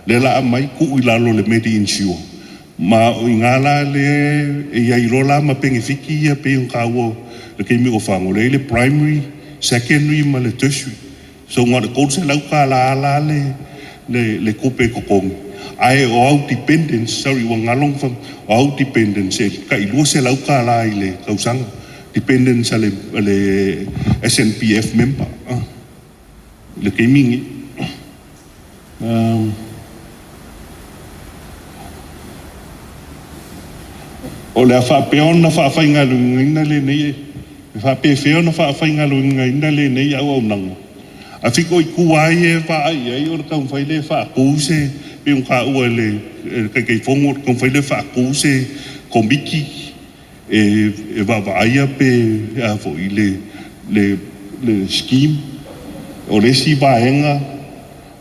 lea la aumai tuu i lalo o le Medi Insure. Ma o i ina la le e i ai loa la ma penefiti ia pei ona taua le taimi ua fano lea i le primary, secondary ma le tertiary. So na o le $300 la le tupe totogi, ae o au dependents, sorry ua galo na o au dependents e tai $200 i le tausaga, dependents a le SNPF member le taimi lenei. O le a faapea ona faafaigaluegaina lenei e faapefea ona faafaigaluegaina lenei auaunaga. A fito i tua ai e vaai ai o le taumafai lea e faatu se pei ona taua e le Taitaifono, o le taumafai lea e faatu se komiti e vaavaaia pe a foi le scheme. O le isi vaega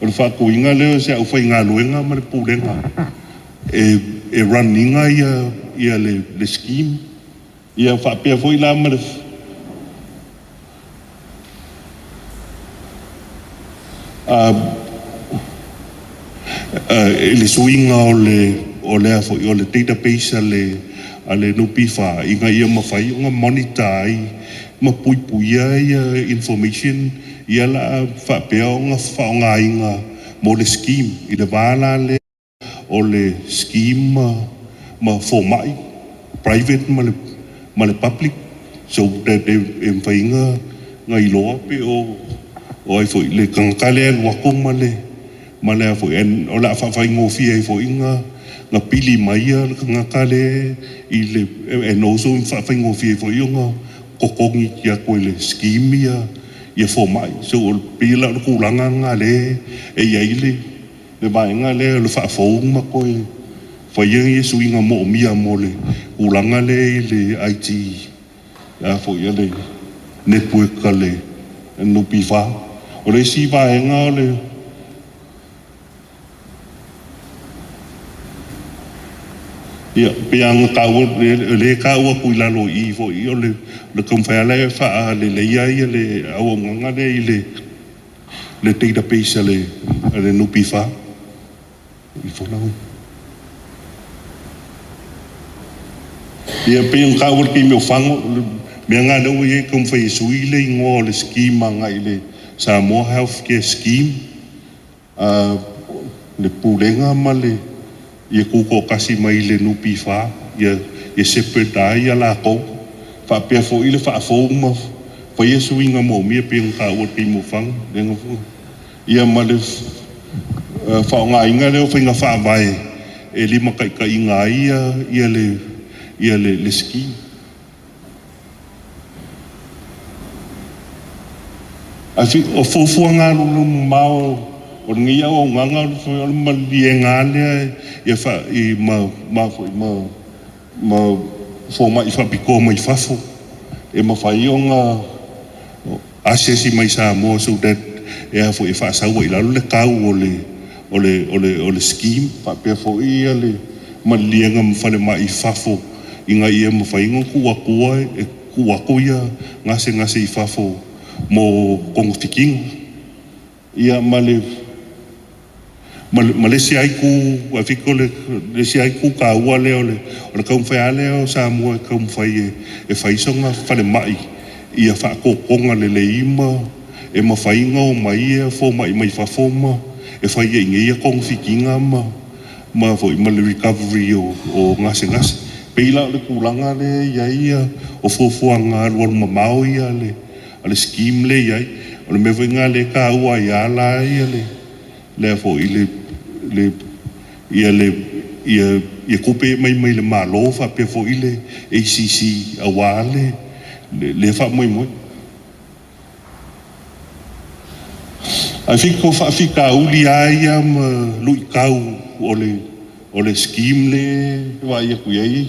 o le faatuina lea o se aufaigaluega ma le pulega e run ina ia le scheme ia faapea foi la ma le le suiga o le foi o le database a le NPF ina ia mafai ona monitor ai ma puipuia ia information ia la faapea ona faaaogaina mo le scheme i le va la lea o le scheme ma fomai private ma le public, so that e mafai ona iloa pe o ai foi le tagata lea e alu atu ma le foi o le a faafaigofie ai foi na pili mai le tagata lea i le and also faafaigofie ai foi ona totogi atu i le scheme ia fomai. So o pei la o le tulaga lena lea e i ai le vaega lea o le faafou ma toe faia ia suiga moomia mo le tulaga lea i le IT a foi le network a le NPF. O le isi vaega o le ia pe aga taua le taua atu i lalo i foi o le taumafai lava e faaleleia ia le auaunaga lea i le database a le NPF. I folau. Ia pei ona taua le taimi o Fago, mea na lea ua i ai taumafai e sui le igoa o le scheme agai i le Samoa Healthcare Scheme. Le pulega ma le ia tutoatasi mai le NPF ia separate ai ia latou. Faapea foi le faafou ma faia suiga moomia pei ona taua le taimi o Fago. Ia ma le faaaogaina lea o faiga faavae e limataitaiina ai ia le scheme. O fuafuaga alualumamao o lenei auaunaga o le maliega lea ia fa i ma ma foi ma fomai faapitoa mai fafo e mafai ona asiasi mai Samoa, so that e a foi e faasau ai lalo le tau o le scheme. Faapea foi ia le maliliega ma falemai i fafo ina ia mafai ona tuu atua e tuu atu ia gasegase i fafo mo togafitiga. Ia ma le isi ai ku a fiko le isi ai ku taua lea o le taumafai lava lea o Samoa e taumafai e fai sona falemai ia faatotoga lelei ma e mafai ona omai ia fomai mai fafo ma e fai ai nei ia togafitiga ma foi ma le recovery o gasegase. Pei la o le tulaga lea e i ai ia o fuafuaga alualumamao ia a le scheme lea e i ai. O le mea foi lena lea e taua ai lava la ia le lea foi le ia le ia ia tupe mai le Malo faapea foi le ACC aua le faamoemoe. I think o faafitauli lava ia ma luitau o le scheme le vaai atu i ai.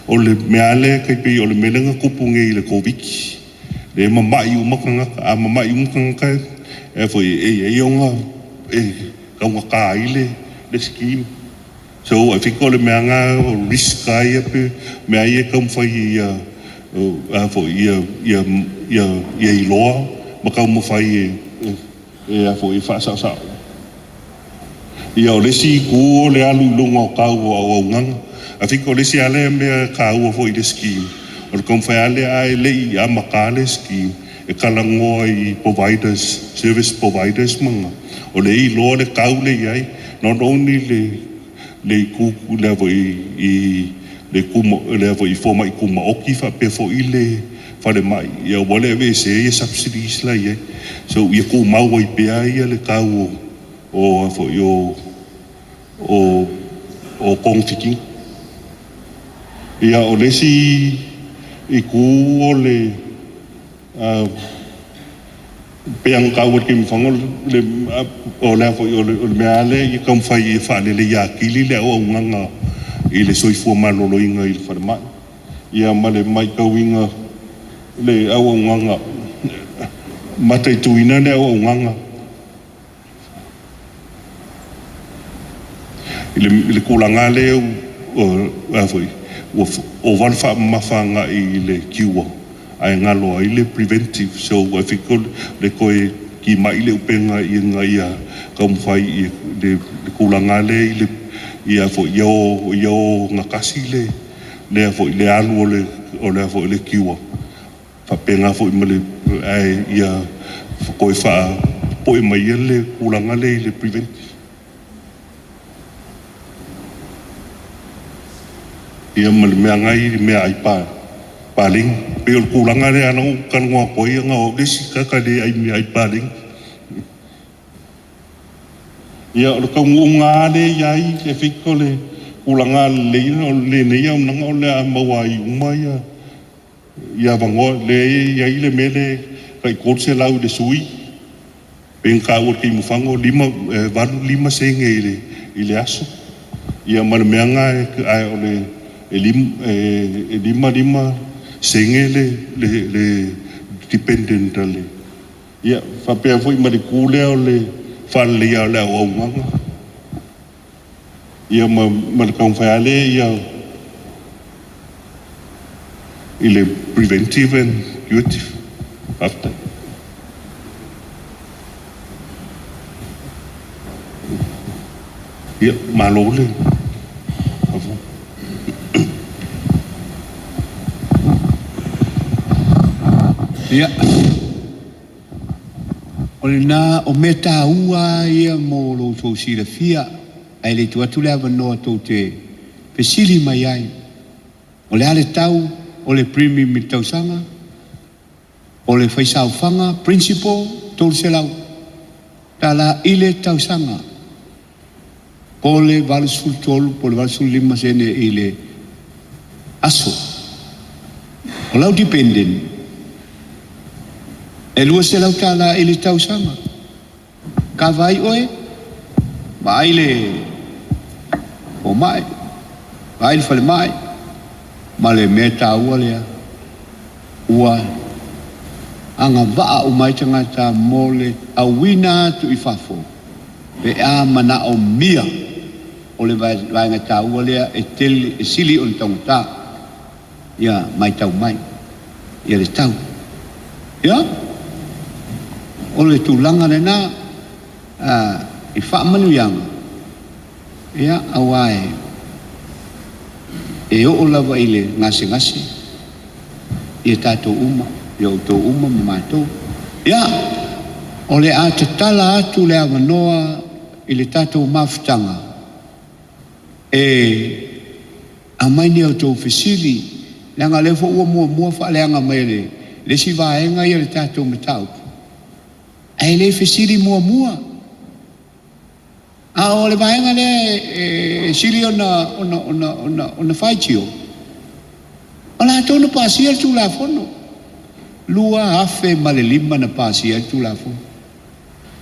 O le mea lea tai pei o le mea lea na tupu nei i le Koviti, le mama'i uma tagata, a mama'i uma tagata e foi e i ai ona e taugata ai le scheme. So I think o le mea lena o risk lava ia pe mea ia e taumafai ia a foi ia iloa ma taumafai e a foi e faasaosao. Ia o le isi itu o le alu i luga o tau o auaunaga. I think o le isi lava lea mea e taua foi i le scheme, o le taumafai lava lea ae le i amata le scheme e talanoa i providers, service providers ma na, o le iloa le tau le i ai, not only le itu lea foi i le lea foi i fomai tumaoti faapea foi le falemai, ia ua le aveesea ia subsidies la i ai. So ia tumau ai pea ia le tau o foi o togafitiga. Ia o le isi itu o le pei ona taua i le taimi ua fano o le foi o le mea lea ia taumafai e faaleleia atili le auaunaga i le soifua maloloina i le falemai. Ia ma le matauina le auaunaga mataituina le auaunaga i le tulaga lea a foi ua ova le faamamafa agai i le cure ae galo ai le preventive. So I think le toe timai le upega ina ia taumafai i le tulaga lea i le ia foi ia o gatasi le lea foi le alu o le foi le cure faapena foi ma le ae ia toe faapopoe mai ia le tulaga lea i le preventive. Ia ma le mea ngai mea ai paleni. Pei o le tulaga lea na ou talanoa atu ai ona o le isi tagata le ai mea ai paleni. Ia o le taunuuga lava lea i ai e think o le tulaga lelei o lenei auaunaga o le a maua ai uma ia avanoa lea e i ai le mea lea tai 300 i le sui pe na taua i le taimi ua fano 85 sene i le aso. Ia ma le mea lena ae o le e 55 sene le dependent a le ia faapea foi ma le itu lea o le faaleleia o le auaunaga. Ia ma le taumafai lava lea ia i le preventive and curative. Faafetai. Ia, malo le. Ia, o lena o mea taua ia mo lo outou silafia, ae le tuu atu le avanoa tou te fesili mai ai. O le a le tau o le premium i le tausaga, o le faisaofaga principal $300 i le tausaga, po o le 83 po o le 85 sene i le aso. O lau dependent, e $200 i le tausaga. Ka vai oe, vaai le fomai, vaai le falemai, ma le mea taua lea, ua agavaa uma ai tagata mo le auina atu i fafo, pe a manaomia o le vaega taua lea e tele e sili o le taugata. Ia matau mai, ia le tau. Ia, o le tulaga lena i faamanuiaga, ia auā e oo lava i le gasegase, ia tatou uma, ia outou uma ma matou. Ia, o le a tatala atu le avanoa i le tatou mafutaga e aumai ni outou fesili, leaga o lea foi ua muamua faaleaga mai e le isi vaega ia le tatou mataupu, ae le fesili muamua. A o le vaega lea e sili ona faitio, o latou na pasia le Tulafono. 2005 na pasia le Tulafono.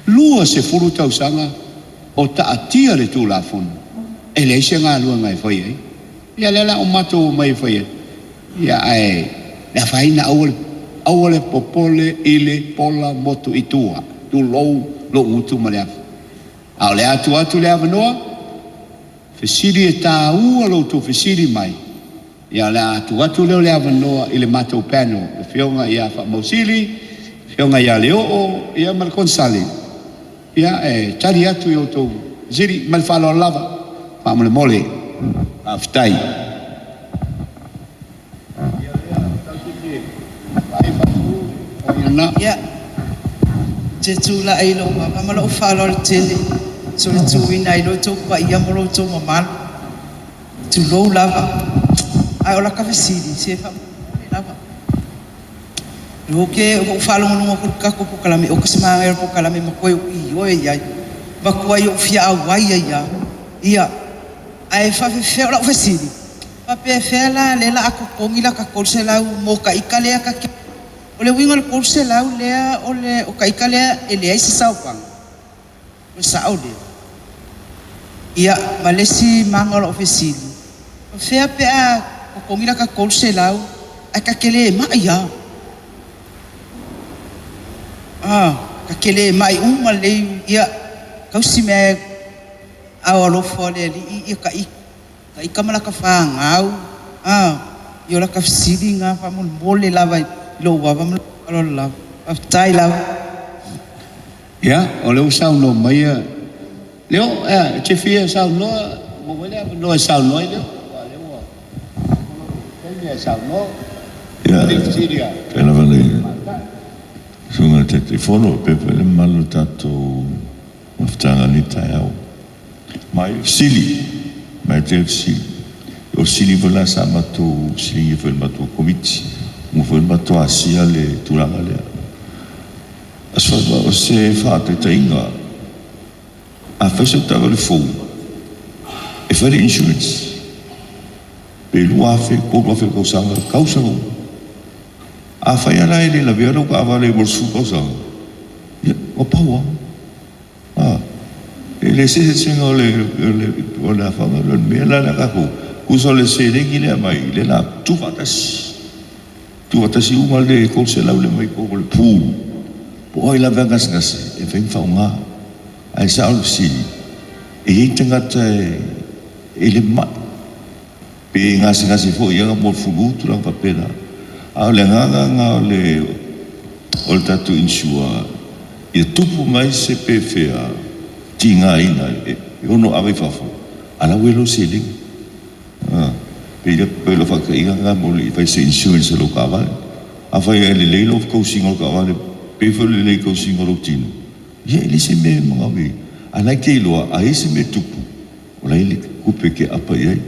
20 tausaga o taatia le Tulafono. E leai se galuega e fai ai. Ia lea la o matou mai e fai ai. Ia ae le afaina aua le popole i le pola motu i tua. Tulou lou gutu ma le afi. A o le atu atu le avanoa, Fesili e tāua lo outou fesili mai. Ia, o le a tuu atu lea o le avanoa i le matou panel, le Afioga ia Faamausili, Afioga ia Leoo, ia ma le Konesale, ia e tali atu i outou fesili ma le faaaloalo lava faamolemole. Faafetai. Ia, te tulai i lou ava ma lou faaaloalo tele, solituina ai lo outou paia ma lo outou mamalu. Tulou lava. Ae o laka fesili, se faamolemole lava. O ke ou faalogologo atu i le tatou polokalame, o ka se manaia o le polokalame ma toe ui oe i ai. Matua i ou fia auai ai lava. Ia, ae faafefea o lau fesili, faapefea la lea la a totogi la ta 300 mo taita lea ta te. O le uiga o le 300 lea o le o taita lea e leai se saofaga. O le sao lea. Ia, ma le isi maga o lau fesili, o fea pe a totogi la ta 300 ae ta te le mai lava. Ah, ta te le mai uma lelei, ia, tausi mea ao alofa o le Alii ia taita ma laka whāngau. Ah, i o laka fesili ngā faamolemole lava i lou ava ma lou faaaloalo lava. Faafetai lava. Ia, o lea ua saunoa mai ia Leo, e te fia saunoa, maua mai le avanoa e saunoa ai Leo, aua o lea ua taimi e saunoa. Ia, faafetai lava i le Susuga i le Taitaifono faapea foi le mamalu o le tatou mafutaga i lenei taeao. Mai le fesili, mai tele fesili. O le fesili foi la sa matou fesiligia foi i le matou Komiti, ua foi matou asia le tulaga lea. O se faataitaiga, a fai sau taavale fou, e fai le insurance, pe 2,000, 3,000 le tausaga, tausaga uma. A fai ala e le lavea lau taavale mo le 10 tausaga, ia, ua pau lava. E le se eseesega o le afaga o le mea la le tatou, tusa o le seleni lea mai, le la tuufaatasi. Tuufaatasi uma le 300 le mai totonu o le pool. Po o ai lava e gasegase, e mafai ona faaaoga. Ae sao le fesili, e i ai tagata e le mai, pe gasegase foi ia mo le flu, tulaga faapena. A o le agaga lena o le tatou insure, ia tupu mai se pefea tigaina e ono ave i fafo, a la ua i lau seleni. Pe o faataitaiga lena mo le fai se insurance o lau taavale. Afai e lelei lau tausiga o le taavale, pe foi o le lelei tausiga o lou tino, ia e le se mea e manaomia. A la e te iloa, a i ai se mea tupu, o la e i ai le tupe e te apa i ai.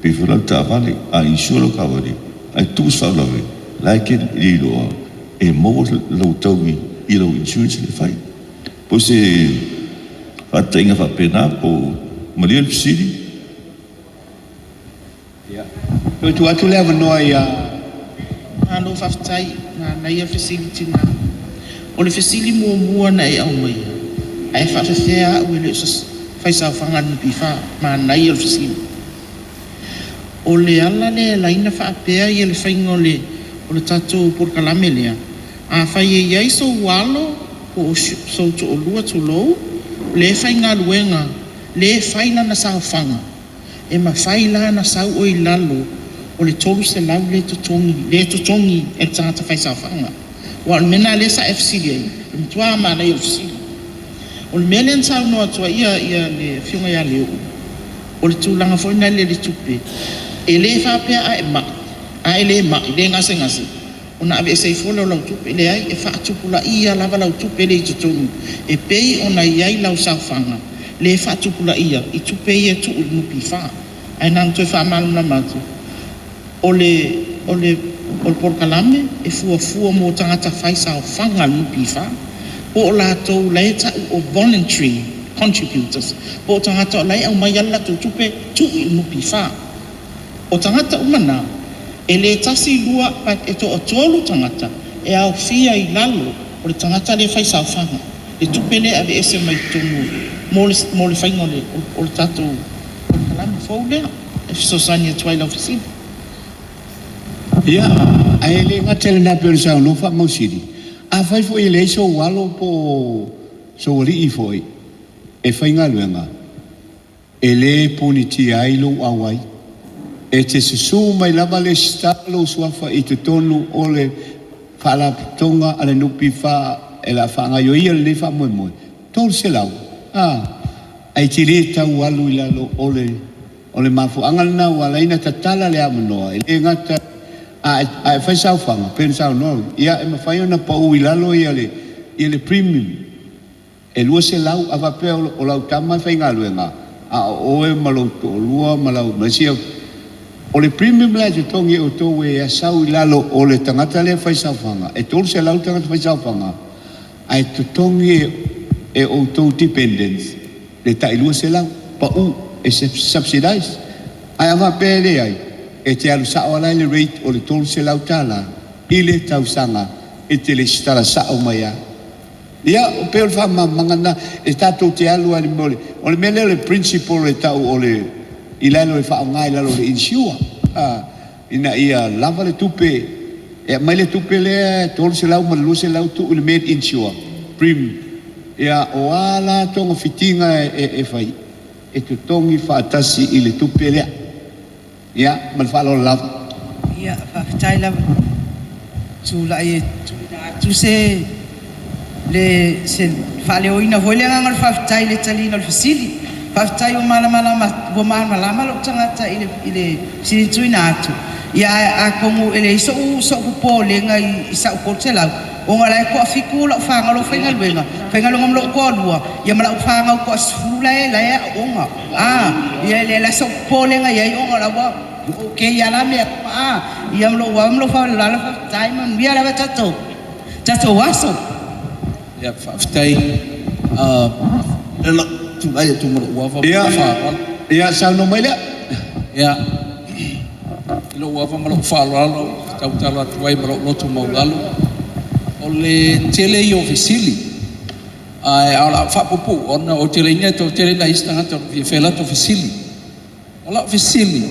Pe foi la le taavale, a insure lau taavale, ae tupu se faalavelave, la e te iloa e maua lau taui i lau insurance le fai. Po o se faataitaiga faapena, po o malie le fesili. Ia, toe tuu atu le avanoa ia. Malo faafetai, manaia fesili tina. O le fesili muamua na e aumaia, ae faafefea au e le o se faisaofaga a le NPF, manaia le fesili. O le ala lea e laina faapea ia le faiga o le tatou polokalame lea, afai e i ai sou alo po o sou toalua tulou, le faigaluega, le fai lana saofaga, e mafai la na sau o i lalo o le 300 le totogi e le tagata faisaofaga. Ua o le mea nā lea sa e fesili ai, le matua manaia o le fesili. O le mea lea na saunoa atu ai ia le Afioga ia Leo, o le tulaga foi na le tupe, e le faapea a e mai, a e le mai, le gasegase, ona ave e seifo lea o lau tupe, leai e faatupulaia lava lau tupe le i totonu, e pei ona i ai lau saofaga, le faatupulaia i tupe ia tuu i le NPF. Ae na ona toe faamalamalama atu, o le polokalame e fuafua mo tagata faisaofaga a le NPF, po o latou la e tau o voluntary contributors, po o tagata o la e aumai ala latou tupe tuu i le NPF. O tagata uma nā, e le tasi lua e toatolu tagata e aofia i lalo o le tagata le faisaofaga, le tupe le ave ese mai totonu mo le faiga o le tatou polokalame fou lea e fesoasoani atu ai lau fesili. Ia, ae le gata i lena pei ona saunoa Faamausili, afai foi e leai sou alo po o sou alii foi e faigaluega, E lē punitia ai lou auai. E te susū mai lava lesitala lou suafa i totonu o le Faalapotopotoga a le NPF e le a faagaoioia lenei faamoemoe. 300, a, ae te lē tau alu i lalo o le o le mafuaaga lena ua ala ai ona tatala le avanoa e lē gata a e a e fai saofaga pei ona saunoa ia e mafai ona pau i lalo ia le ia le premium E 200, a faapea o lau tama e faigaluega, a o oe ma lou toalua ma lau ma isi, o le premium la e totogi e outou e sau i lalo o le tagata lea e faisaofaga, e 300 tagata faisaofaga, ae totogi e outou dependents le tai 200, pau e subsidize. Ae a faapea e leai, e te alu sao lava la i le rate o le $300 i le tausaga e te lesitala sao mai lava. Ia, pei o le faamalamalamaga lena, e tatou te alu lava i le mea o le, o le mea lea o le principle e tau o le, i lalo e faaaoga i lalo o le insure, a, ina ia lava le tupe, e aumai le tupe lea e 300 ma le 200 tuu i le med insure premium, ia, o a la togafitiga e fai, e totogi faatasi i le tupe lea. Ia, ma le faaaloalo lava. Ia, faafetai lava tulai e tuuina atu se le se faaleoina foi le agaga o le faafetai i le taliina o le fesili. Faafetai ua malamalama ua malamalama lou tagata i le i le fesili na tuuina atu. Ia ae atonu e leai so'u so'u popolega i sa'u 300 ona o la e toafitu lau fanau o lo o faigaluega, faigaluega ma lou toalua ia ma lau fanau toasefulu la e la e aooga. A, ia e leai la sou popolega i ai ona o la ua okay lava la mea uma a. Ia ma lou ava ma lou faaaloalo faafetai manuia lava tatou tatou aso. Ia faafetai o lea tulai atu ma lou ava ma Ia, lou faaaloalo. ia saunoa mai lea. Ia, i lou ava ma lou faaaloalo ou te tautalo atu ai ma lou loto maualalo, o le tele ia o fesili. Ae o le a ou faapuupuu ona ou te le igoa e toatele nai isi tagata o lo o fia fai a latou fesili. O lau fesili,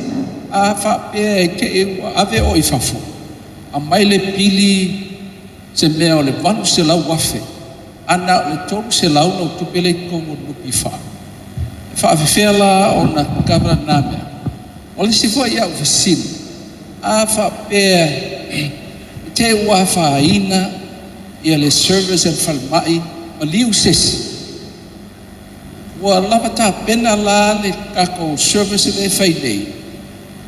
a faapea e te i ua ave oe i fafo, aumai le pili se mea o le $800,000, a na o le $300 lau tupe lea i totonu o le NPF, e faafefea la ona kava lena mea? O le isi foi au fesili, a faapea e te i ua afaina ia le service a le falemai maliu se isi, ua lava tapena la le tatou service lea e fai nei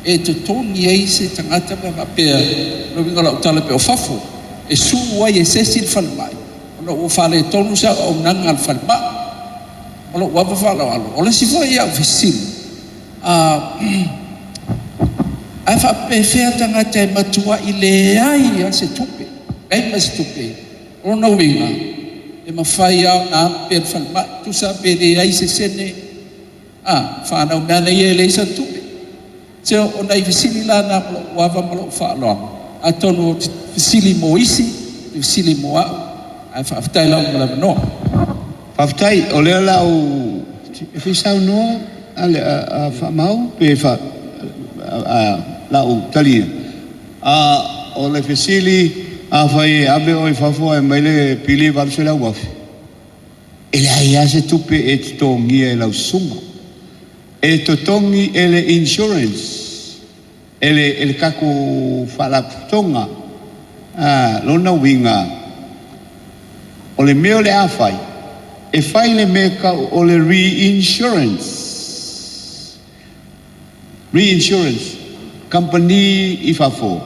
e totogi ai se tagata pe a faapea, o le uiga o lau tala pei o fafo, e sue ai e se isi le falemai ona ua faaletonu se auaunaga a le falemai? Ma lou ava faaaloalo. O le isi foi au fesili, ae faapefea tagata e matuai leai lava se tupe, leai ma se tupe? O lona uiga, e mafai lava ona alu pea i le falemai, tusa pe leai se sene, a, fanau mai lava ia e leai sana tupe. Se o nai fesili la na ma lou ava ma lou faaaloalo, atonu ou te fesili mo isi, ou te fesili mo au, ae faafetai lava mo le avanoa. Faafetai, o lea o le a ou e fia saunoa a le a Faamau pe fa a la ou tali. A o le fesili, afai e ave oe i fafo ae aumai le pili e $800,000, e leai lava se tupe e totogia e lau susuga. E totogi e le insurance, e le e le tatou faalapotopotoga. A, lona uiga, o le mea o le a fai, e fai le mea e tau o le reinsurance. Reinsurance, kamupani i fafo,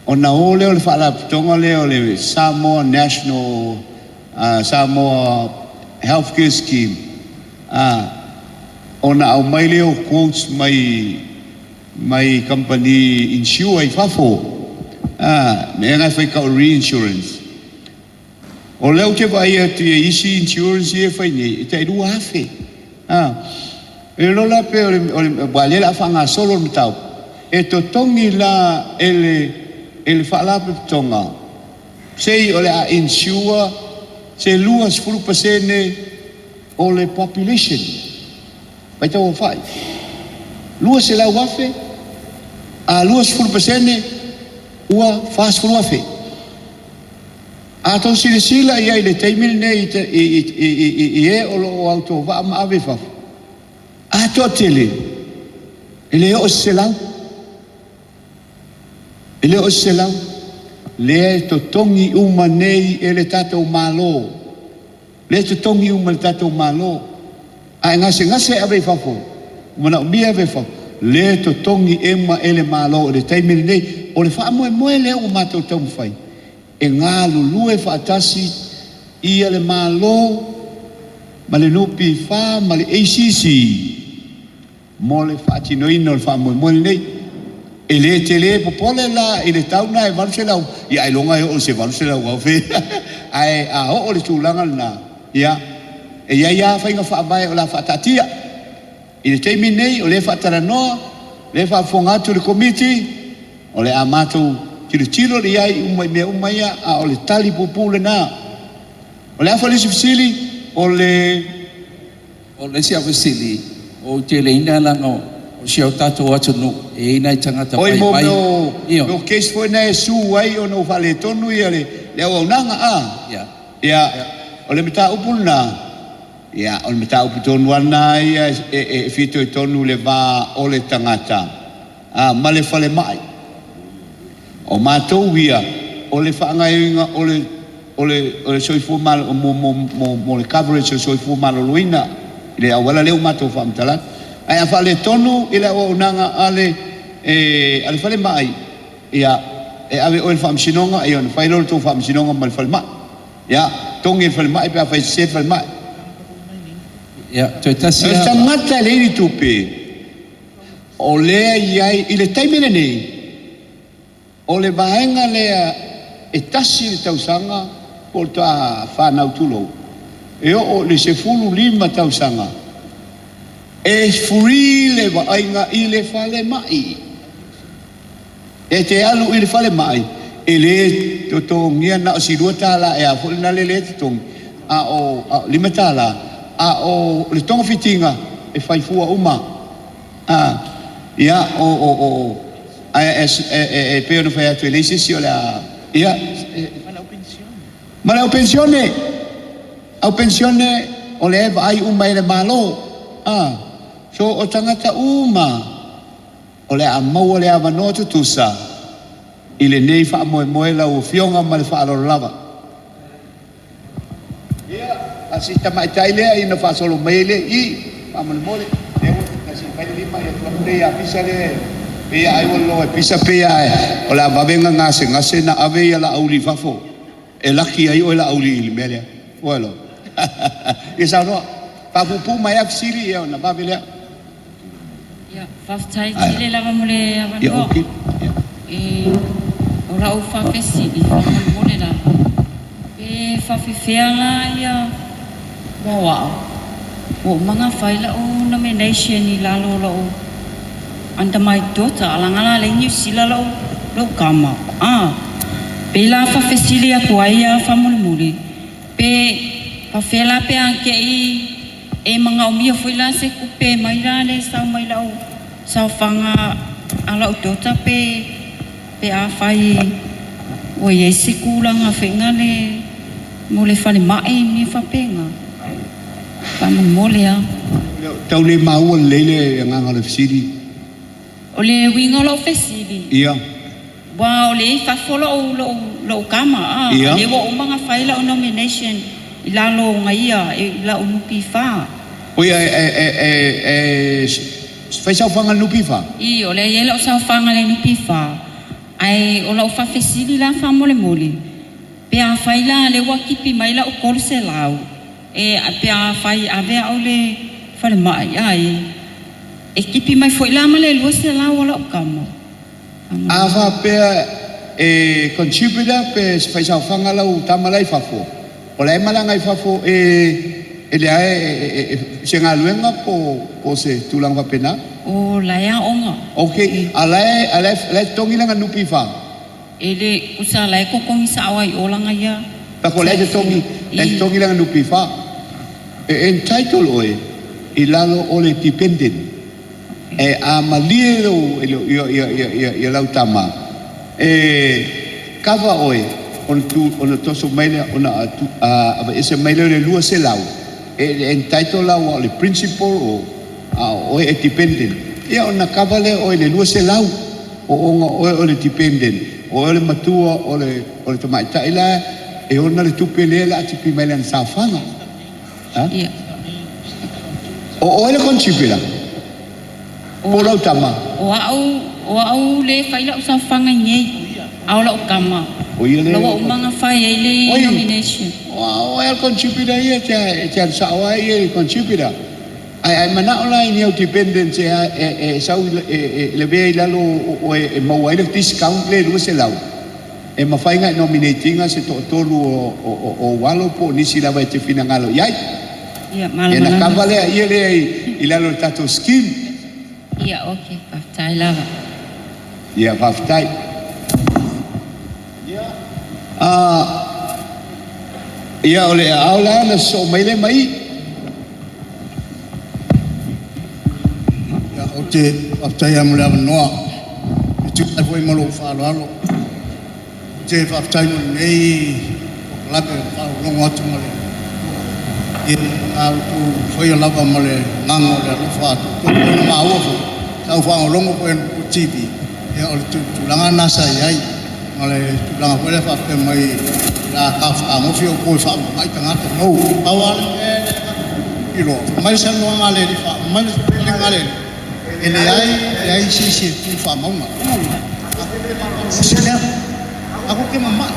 ona o lea o le faalapotopotoga lea o le Samoa National Samoa Healthcare Scheme, a, ona aumai lea o quotes mai mai kamupani insure i fafo, a, mea na e fai tau o reinsurance. O lea ou te vaai atu i isi insurance ia e fai nei, e tai $2,000. A, e iloa la pe o le, o le, aua o lea o le a faagasolo le mataupu, e totogi la e le, e le Faalapotopotoga, sei o le a insure se 20% o le population, faitau aofai, 200,000 a 20% ua 40,000. A outou silasila i ai i le taimi lenei i e o lo o autovaa ma ave i fafo, A toatele e le oo se 100, e le oo se 100, lea e totogi uma nei e le tatou Malo, lea e totogi uma e le tatou Malo. A e gasegase e ave i fafo, manaomia e ave i fafo, lea e totogi uma e le Malo i le taimi lenei. O le faamoemoe lea ua matou taumafai e galulue faatasi ia le Malo ma le NPF ma le ACC mo le faatinoina o le faamoemoe lenei. E le tele popole la i le tau lena e 800, ia ailoga e oo i se 800,000, ae a oo i le tulaga lena, ia, e i ai lava faiga faavae o le a faataatia. I le taimi lenei, o lea e faatalanoa, o lea e faafofoga atu le Komiti, o le a matou tilotilo i ai uma i mea uma ia, a o le tali puupuu lena. O le a foi le isi fesili? O le O le isi fesili, o tele ina laga o si o tatou atunuu e i ai nai tagata Oi mo vaivai. Mea Io. o case foi na e sue ai ona ua faaletonu ia le auaunaga a. Ia. Ia, o le mataupu lena, ia, o le mataupu tonu lava lena ia e fitoitonu i le va o le tagata a ma le falemai. O matou ia, o le faagaoioiga o le soifua malo mo le coverage o le soifua maloloina i le auala lea ua matou faamatala atu. Ae a faaletonu i le auaunaga a le falemai, ia, e ave oe i le faamasinoga, ia, ona fai lea o le tou faamasinoga ma le falemai. Ia, togi e le falemai pe a fai sese le falemai. Ia, toe tasi O le lava. tagata e leai ni tupe, o lea i ai i le taimi lenei, o le vaega lea e 1 le tausaga po o le toa fanau tulou, e oo i le 15 tausaga, e free le vaaiga i le falemai. E te alu i le falemai, e le totogia na o si $2 e a foi lena le le totogi, a o $5, a o le togafitiga e fai fua uma. A, ia, o ae e pei ona fai atu e leai se isi o le a, ia, ma le au penisione, au penisione o lea e vaai uma e le Malo. A, so o tagata uma o le a maua le avanoa tutusa i lenei faamoemoe lau afioga ma le faaaloalo lava. Ia, a si tamaitai lea ina faasolo mai ai le i faamolemole lea ua nasi mai le lima ia tuanu nei ia pisa le pe ia ai ua loa e pisa pe ia o le a vave gasegase na ave ia laauli i fafo e laki ai oe laauli i le mea lea ua lo ia saunoa faapuupuu mai a fesili ia ona vave lea. Ia, faafetai tele lava mo le avanoa. Okei. E o lau faafesili faamolemole lava. Pe faafefea la ia moa'o. Ua uma ona fai lau nomination i lalo o lou under my daughter alaga la le Niu Sila lou kama. Ah, pe la faafesili atu ai ia faamolemole. Pe faafefea la pe a kei e manaomia foi la se tupe mai la le sau mai lau saofaga a lau daughter pe a fai ua iai se tulaga faiga le mo le falemai me faapega faamolemole a. Tau le maua lelei le agaga o le fesili. O le uiga o lou fesili. Ua o le i fafo lou kama a. Le ua uma ona fai lau nomination i lalo o gaia i lau NPF. O ia e fai saofaga le NPF. I o lea i ai lau saofaga le NPF ae o lau faafesili la faamolemole pe a fai la le ua kipi mai lau 300 e pe a fai ave au le falemai ai e kipi mai foi la ma le 200 o lau kama. A faapea e contributor pe fai saofaga lau tama la i fafo. O la e malaga i fafo e lea e se galuega po se tulaga faapena. O la e aoga. Ok, a la e totogi laga NPF. E le usa la e totogi sao ai o laga ia. Pa ko la e totogi la e totogi laga NPF. E entitle oe i lalo o le dependent. E a malie lo ia ia ia ia ia lau tama. E cover oe ona tu ona toso mai lea ona atu a ave ese mai lea o le 200. E entitle la o le principal o A o oe e dependent, ia ona kava lea o oe i le 200, o ona o oe o le dependent, o oe o le matua o le o le tamaitai la e ona le tupe lea o le a tipi mai lana saofaga. A? Ia. O oe le contributor? Po o lau tama? O a'u, o a'u lē fai la'u saofaga i nei, a o la'u tama, O ia le la ua uma ona fai ai le Oi, nomination. o oe a le contributor ia e te alu sa'o ai ia i le contributor. Ae a e mana'o la i ni au dependents e e e sau e e lavea i lalo o oe e maua ai le discount lea e 200, e mafai ona e nominate ina se toatolu o o ou alo po o nisi lava e te finagalo i ai. Ia, Ia ona malamalama. kava lea ia lea i i lalo o le tatou scheme. Ia, okay, faafetai lava. Ia, faafetai. A, ia, o le aao la ona sosoo mai lea ma i. Ia, ou te faafetai lava mo le avanoa e tusa ai foi ma lou faaaloalo. Ou te faafetai mo lenei polokalame o faalogologo atu ma le totoa, ia outou faia lava ma le agaga o le alofa a outou foi na maua foi, sa ou faalogologo foi i le TV, ia o le tulaga lena sa i ai, ma le tulaga foi lea faapea mai o le a fetagofi outou e faamamai tagata. No, pau lava le mea lea e iloa, fai mai le saunoaga a le Alii, fai mai le pelega a le Alii, e leai, leai se isi e tu faamauga. Se lea, tatou te mamai,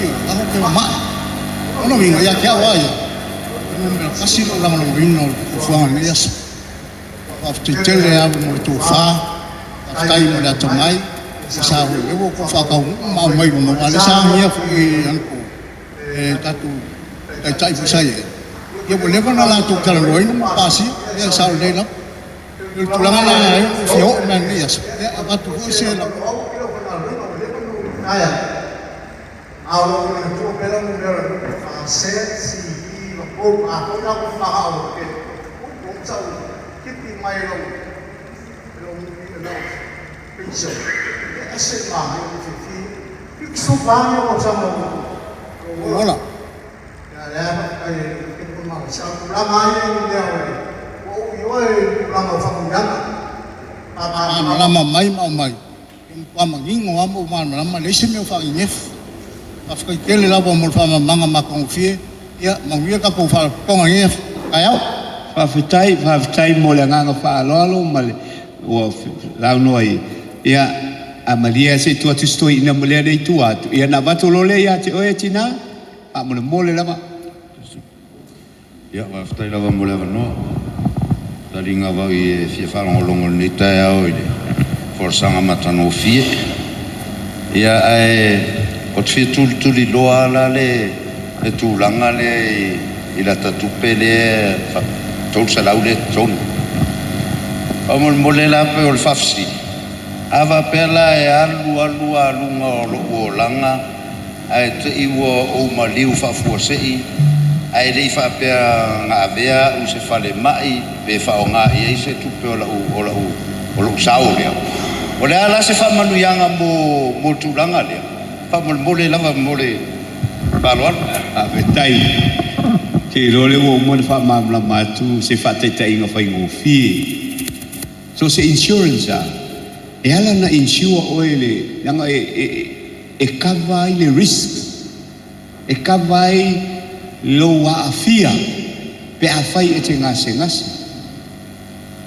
ioe, tatou te mamai. O lona uiga, ia te au lava ia, e numera tasi lou lagolagoina o le fuafuaga i lenei aso. Faafetai tele lava mo le tofa, faafetai mo le atamai, sa foi lea ua outou faataunuu ma aumai i luma, aua o lea sa agia foi anapo e tatou taitai foi sa i ai, ia ua leva ona latou talanoaina ma pasia, ia e sao lelei lava. O le tulaga la e fia oo mai lenei aso, ia avatu foi se ola. Malamalama mai ma aumai, e matua manino lava ma ou malamalama, e leai se mea o faanenefu. Faafetai tele lava mo le faamalamalamaga matagofie. Ia manuia le tatou faalapotopotoga i lenei taeao. Faafetai, faafetai mo le agaga faaaloalo ma le ua launoa i ia a malie se i tuu atu i si toeaina ma lea le i tua atu, ia ona avatu loa lea ia te oe e tinā, faamolemole lava. Ia, faafetai lava mo le avanoa. Taliga vau e fia faalogologo i lenei taeao i le folasaga matagofie. Ia, ae ou te fia tulituliloa lava la le tulaga lea i lata tupe lea 300 lea e totogi. Faamolemole la pei o le faafesili, a faapea la e alu alu aluga o lou olaga ae te i ua ou maliu faafuasei ae le i faapea na avea au i se falemai pe faaaoga i ai se tupe o lau o lau o lou sao lea. O le a la se faamanuiaga mo mo le tulaga lea? Faamolemole lava mo le faaaloalo. Faafetai. Ou te iloa o lea ua uma ona faamalamalama atu se faataitaiga faigofie. So se insurance a, e ala ona insure oe le, leaga e, e, e cover ai le risk, e cover ai lou aafia pe afai e te gasegase.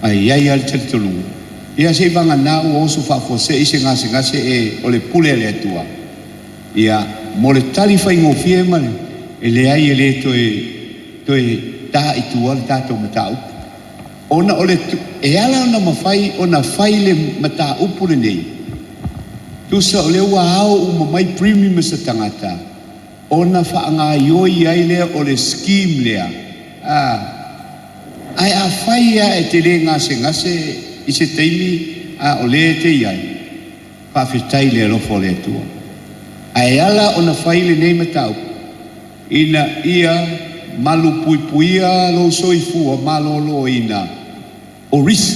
Ae i ai lava le talitonuga, ia se i vagana ua oso faafuasei se gasegase e o le pule a le Atua. Ia, mo le tali faigofie ma le, e leai e le toe, toe ta i tua le tatou mataupu. Ona o le, e ala ona mafai ona fai le mataupu lenei, tusa o lea ua ao uma mai premium a se tagata, ona faagaoioi ai lea o le scheme lea, a, ae afai lava e te le gasegase i se taimi, a o lea e te i ai, faafetai i le alofa o le Atua. Ae ala ona fai lenei mataupu, ina ia malupuipuia lou soifua maloloina, o risk,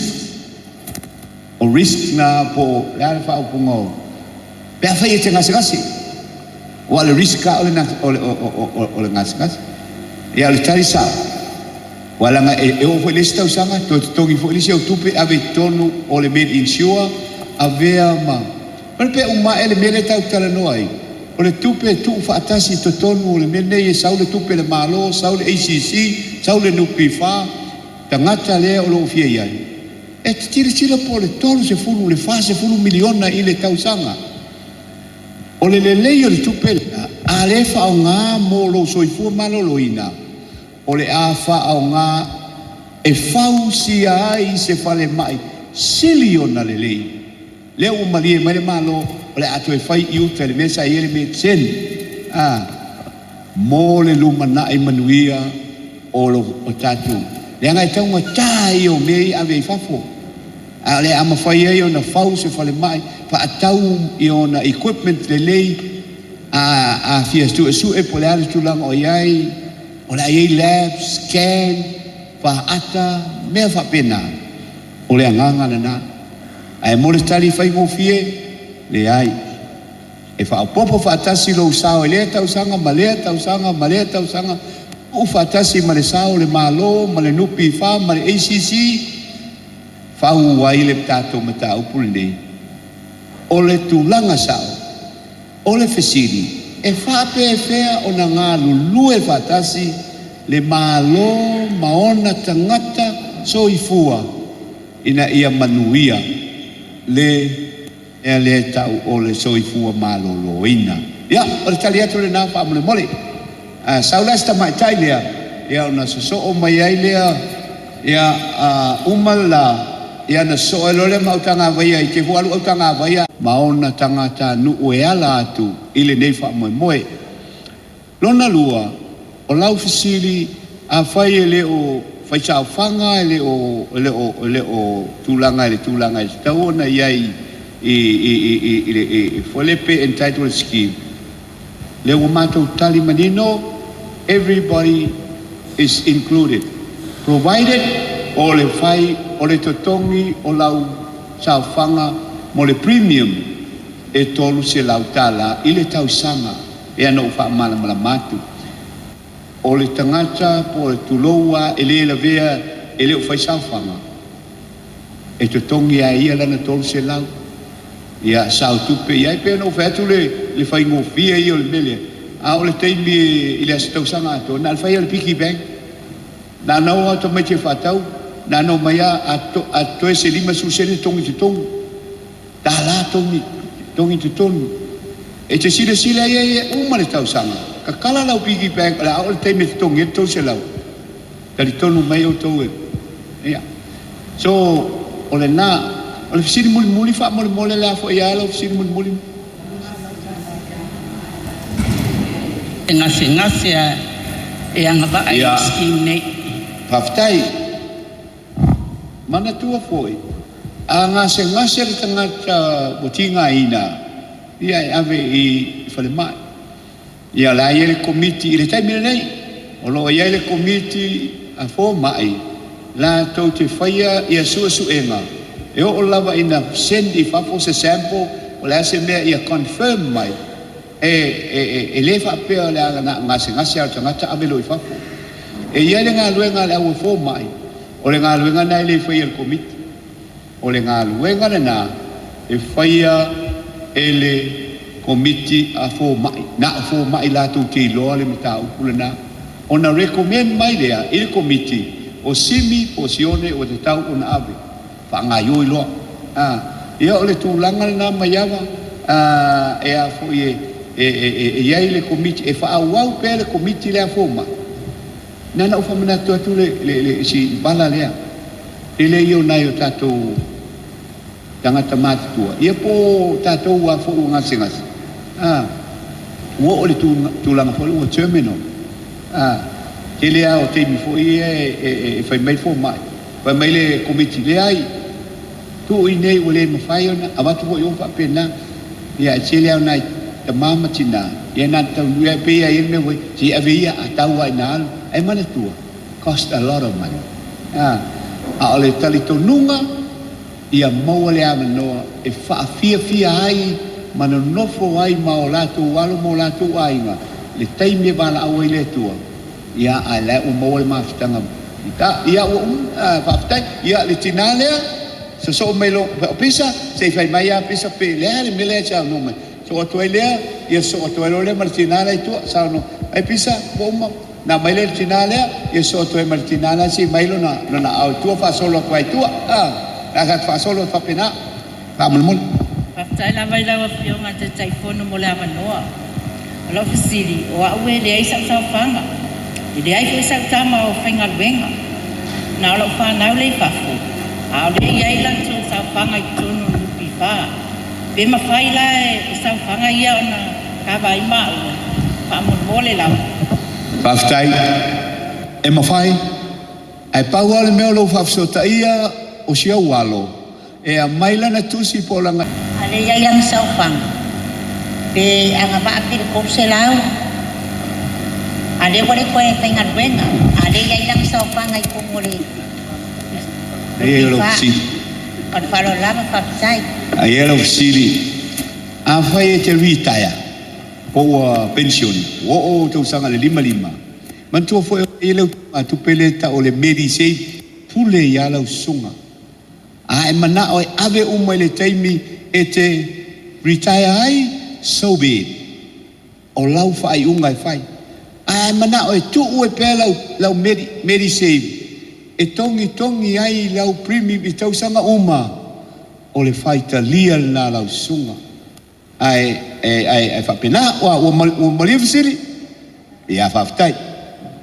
o risk na po o le a le faaupuga o, pe afai e te gasegase, aua o le risk lava o le gasegase. Ia o le tali sao. Ua laga e oo foi le isi tausaga toe totogi foi le isi au tupe ave i totonu o le MedInsure avea ma o le pe uma ae le mea lea tatou te talanoa ai, o le tupe e tuufaatasi i totonu o le mea lenei e sau le tupe a le Malo, sau le ACC, sau le NPF, tagata lea o lo o fia i ai, e te tilotilo po o le 30 i le 40 miliona i le tausaga. O le lelei o le tupe lea, a le faaaoga mo lou soifua maloloina, o le a faaaoga e fausia ai se falemai sili ona lelei. Lea ua malie mai le Malo o le a toe fai i uta i le mea sa i ai le MEDCEN a mo le lumanai manuia o lo o tatou leaga e taugata ia o mea ia ave i fafo. A o le a mafai ai ona fau se falemai faatau i ona equipment lelei a fia suesue po o le a le tulaga o i ai, o le a i ai labs, scan, faata, mea faapena. O le agaga lena. Ae mo le tali faigofie, leai. E faaopoopo faatasi lou sao i lea tausaga ma lea tausaga ma lea tausaga, tuufaatasi ma le sao o le Malo ma le NPF ma le ACC, fau ai le tatou mataupu lenei. O le tulaga sao, o le fesili, e faapefea ona galulue faatasi le Malo ma ona tagata soifua ina ia manuia le mea lea e tau o le soifua maloloina. Ia, o le tali atu lena faamolemole. A sau la si tamaitai lea, ia ona sosoo mai ai lea, ia uma le la, ia ona sosoo ai loa lea ma Autagavaia i te i ua alu Autagavaia ma ona tagatanuu e ala atu i lenei faamoemoe. Lona lua, o lau fesili, afai e le o faisaofaga, e le o, e le o, e le o tulaga i le tulaga e tatau ona i ai i, i, i, i, le i, foi le pe entitled scheme, lea ua matou tali manino, everybody is included, provided o le fai o le totogi o lau saofaga mo le premium e $300 i le tausaga. E ana ou faamalamalama atu, o le tagata po o le tulou lava e le lavea e le o fai saofaga, e totogi lava e ia lana 300 ia sao tupe i ai. Pei ona ou fai atu le le faigofie ia o le mea lea, a o le taimi i le aso tausaga atoa, na o le fai lava o le piggy bank, na ona o lava tamaiti e faatau, na ona omai lava a totoe se 50 sene togi totonu. Tala togi, togi totonu. E te silasila i ai e uma le tausaga, tatala lau piggy bank o le a oo le taimi e totogi ai le 300. Talitonu mai outou e, ia. So, o lena. O le fesili mulimuli faamolemole le a foi a lau fesili mulimuli? E gasegase a e agavaa i le scheme nei. Faafetai. Manatua foi, a gasegase le tagata ua tigaina, ia e ave i falemai. Ia o la e i ai le komiti i le taimi lenei, o lo o i ai le komiti a fomai latou te faia ia suesuega e oo lava ina send i fafo se sample o le a se mea ia confirm mai e le faapea o le a na o gasegase lava o le tagata ave loa i fafo. E i ai le galuega a le au fomai, o le galuega lena e le faia e le komiti. O le galuega lena e faia e le komiti a fomai, na o fomai latou te iloa le mataupu lena, ona recommend mai lea i le komiti o Simi po o Sione ua tatau ona ave, faagaoioi loa. A, ia o le tulaga lena Maiava, a, e a foi e, e, e, e i ai le komiti, e faaauau pea le komiti lea a fomai. Na ona ou faamanatu atu le, le, le, si vala lea, tele ia o nai o tatou tagata matutua, ia po o tatou lava foi ua gasegase, a, ua oo i le tulaga foi lea ua terminal, a, tele lava o taimi foi ia e fai mai le fomai, fai mai le Komiti, leai, tuu i inei ua le mafai ona avatu foi i o faapena, ia ae tele lava o nai tama ma tina, ia na ona taunuu, ia pei lava e i ai le mea foi, se i ave ia a tau lava ina alu, ae manatua, cost a lot of money, a, a o le talitonuga, ia maua le avanoa e faafiafia ai ma nonofo ai ma o latou alo ma o latou aiga i le taimi e valaau ai le Atua, ia, ae la ua maua le mafutaga Ia ua uma, faafetai. Ia le tinā lea, sosoo mai lo o Pisa, se i fai mai lava Pisa pe le a le mea lea e saunoa mai. Sosoo atu ai lea, ia sosoo atu ai loa lea ma le tinā lea i tua, saunoa ai Pisa, ua uma. Na aumai lea i le tinā lea, ia sosoo atu ai ma le tinā lea se i aumai lona aao i tua faasolo atu ai i tua. O le a tatou faasolo atu faapena, faamolemole. Faafetai lava i lau Afioga i le Taitaifono mo le avanoa. O lau fesili, o au e leai sa'u saofaga, e leai foi sa'u tama o faigaluega, na o la'u fanau le i fafo, a o lea e i ai latou saofaga i totonu o le NPF. Pe mafai la e saofaga ia ona kava ai maua, faamolemole lava. Faafetai. E mafai, ae pau lava le mea o lou faafesootaia o si ou alo e aumai lana tusi po o lana. A lea e i ai lana saofaga, pe agavaa pe le 300, a lea ua le toe faigaluega, a lea e i ai lana saofaga i totonu o le Aia lau NPF. fesili. Ma le faaaloalo lava, faafetai. Aia lau fesili. Afai e te retire po ua penisione, ua oo ou tausaga i le 55, manatua foi o i ai le tupe lea e tau o le Medisave, pule ia lau susuga. A e manao e ave uma i le taimi e te retire ai, so be it. O lau faaiuga e fai. Ae a e manao e tuu ai pea lau, lau Medisave e togitogi ai lau premium i tausaga uma, o le faitalia lena a lau susuga. Ae, ae, ae faapena. Ua, ua, ua malie fesili? Ia, faafetai.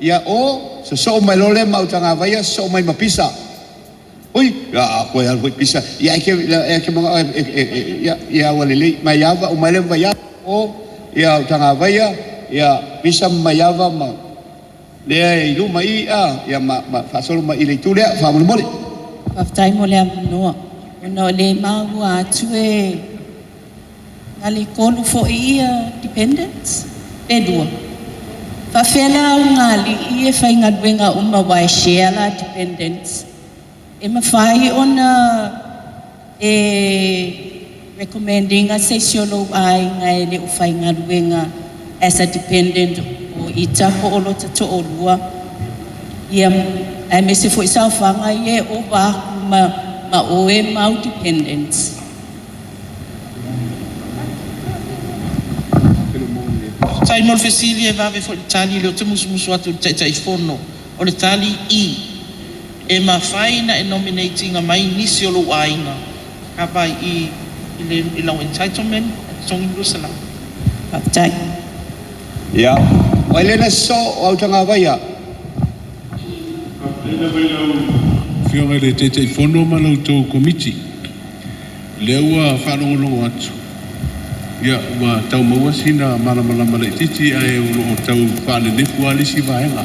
Ia, o, sosoo mai loa lea ma Autagavaia, sosoo mai ma Pisa. Ui, a koe alu foi Pisa. Ia, e ke, e ke manao e, e, e, ia, ia ua lelei. Maiava, uma ai lea ma Vaiava, o, ia Autagavaia, ia Pisa ma Maiava ma lea e i luma i i, a, ia ma, ma faasolo mai i le itu lea, faamolemole. Faafetai mo le avanoa, ona o lea e maua atu e na le tolu foi ia dependents pe lua. Faafefea la ulugalii e faigaluega uma aua e share la dependents? E mafai ona e recommend ina se isi o lou aiga e le o faigaluega as a dependent o ita po o lota toalua, ia aemaise foi saofaga ia e ova atu ma oe ma au dependents? Faafetai mo le fesili e vave foi le tali, lea ou te musumusu atu i le Taitaifono. O le tali, i. E mafai ona e nominate ina mai nisi o lou aiga kava i i le i lau entitlement e totogi le 200. Faafetai. Ia, o ai lea na sosoo o Autagavaia? Faafetai lava i lau Afioga i le Taitaifono ma la outou Komiti. O lea ua faalogologo atu, ia, ua tau maua sina malamalama laitiiti, ae o lo o tau faanenefu lava le isi vaega.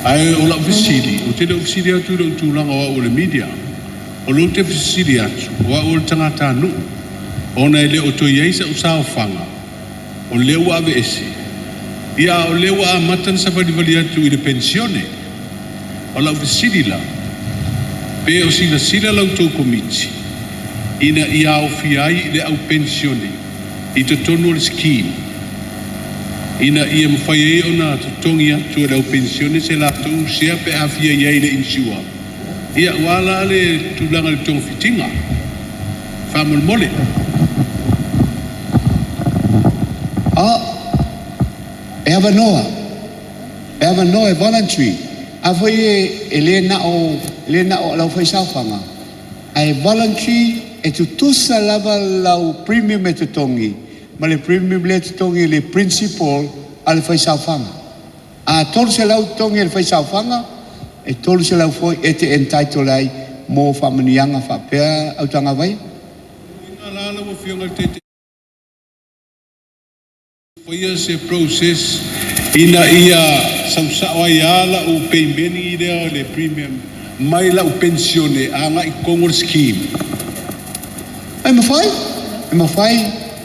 Ae o lau fesili, ou te le o fesili atu i lou tulaga o au o le media. O lea ou te fesili atu, o au o le tagatanuu, ona e le o toe i ai sau saofaga, o lea ua aveese, ia, a o lea ua amata ona savalivali atu i le penisione. O lau fesili la, pe o silasila la outou Komiti ina ia aofia ai le au penisione i totonu o le scheme ina ia mafai ai ona totogi atu e le au penisione se latou share pe a fia i ai i le insure, ia, aua la le tulaga i le togafitiga. Faamolemole. A, e avanoa, e avanoa e voluntary. A foi e le na o, e le na o lau faisaofaga, ae voluntary e tutusa lava lau premium e totogi ma le premium lea e totogi e le principal a le faisaofaga. A 300 totogi e le faisaofaga, e 300 foi e te entitle ai mo faamanuiaga faapea Autagavaia. Uiga la lau Afioga i le Taitaifono, faia se process ina ia sausao ai lava lau payment lea o le premium mai lau penisione agai i totonu o le scheme. E mafai, e mafai,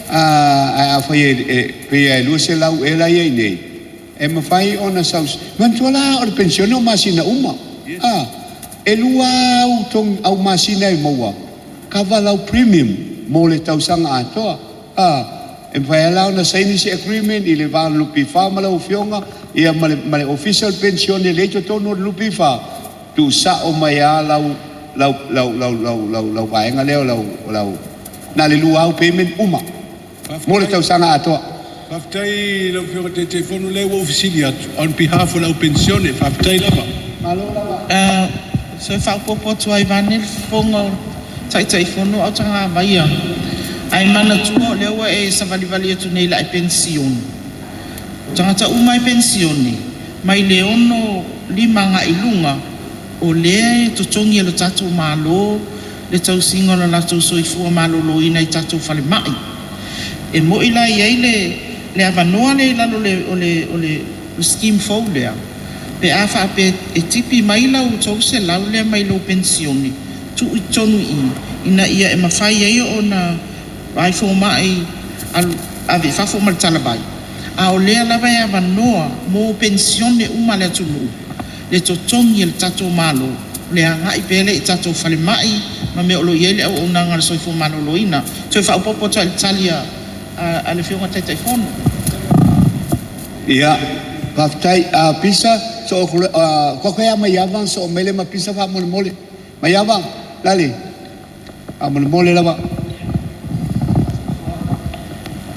ae afai e pei lava e 200 ea la i ai nei, e mafai ona sau. Manatua la o le penisione o masina uma, a, e lua au togi, au masina e maua, kava lau premium mo le tausaga atoa. A, e mafai lava la ona saini se agreement i le va o le NPF ma lau afioga, ia ma le, ma le Ofisa o le Penisione lea i totonu o le NPF, tuusao mai lava lau, lau, lau, lau, lau, lau, lau vaega lea o lau, o lau, na o le lua au payment uma mo le tausaga atoa. Faafetai lau Afioga i le Taitaifono, lea ua ou fesili atu on behalf o le au penisione. Faafetai lava. Malo lava. Toe faaopoopo atu ai vaeane le fofoga o le Taitaifono a o tagavaia. Ae manatua o lea ua e savalivali atu nei i le ae penisione. O tagata uma e penisione mai le 65 agai i luga, o lea e totogi e le tatou Malo le tausiga o le latou soifua maloloina i tatou falemai. E moi la e i ai le avanoa lea i lalo o le scheme fou lea, pe a faapea e tipi mai lau $300 lea mai lou penisione, tuu i totonu i i, ina ia e mafai ai ona vaai fomai ave i fafo ma le talavai. A o lea lava e avanoa mo penisione uma a le atunuu le totogi e le tatou Malo, o le agai pea lea i tatou falemai ma mea o lo o i ai le auaunaga a le soifua maloloina. Toe faaopoopo atu ai i le tali a le Afioga i le Taitaifono. Ia, faafetai. Pisa, so o mai ava so o mele ma pisa faamolemole. Mai ava, lale. Faamolemole lava.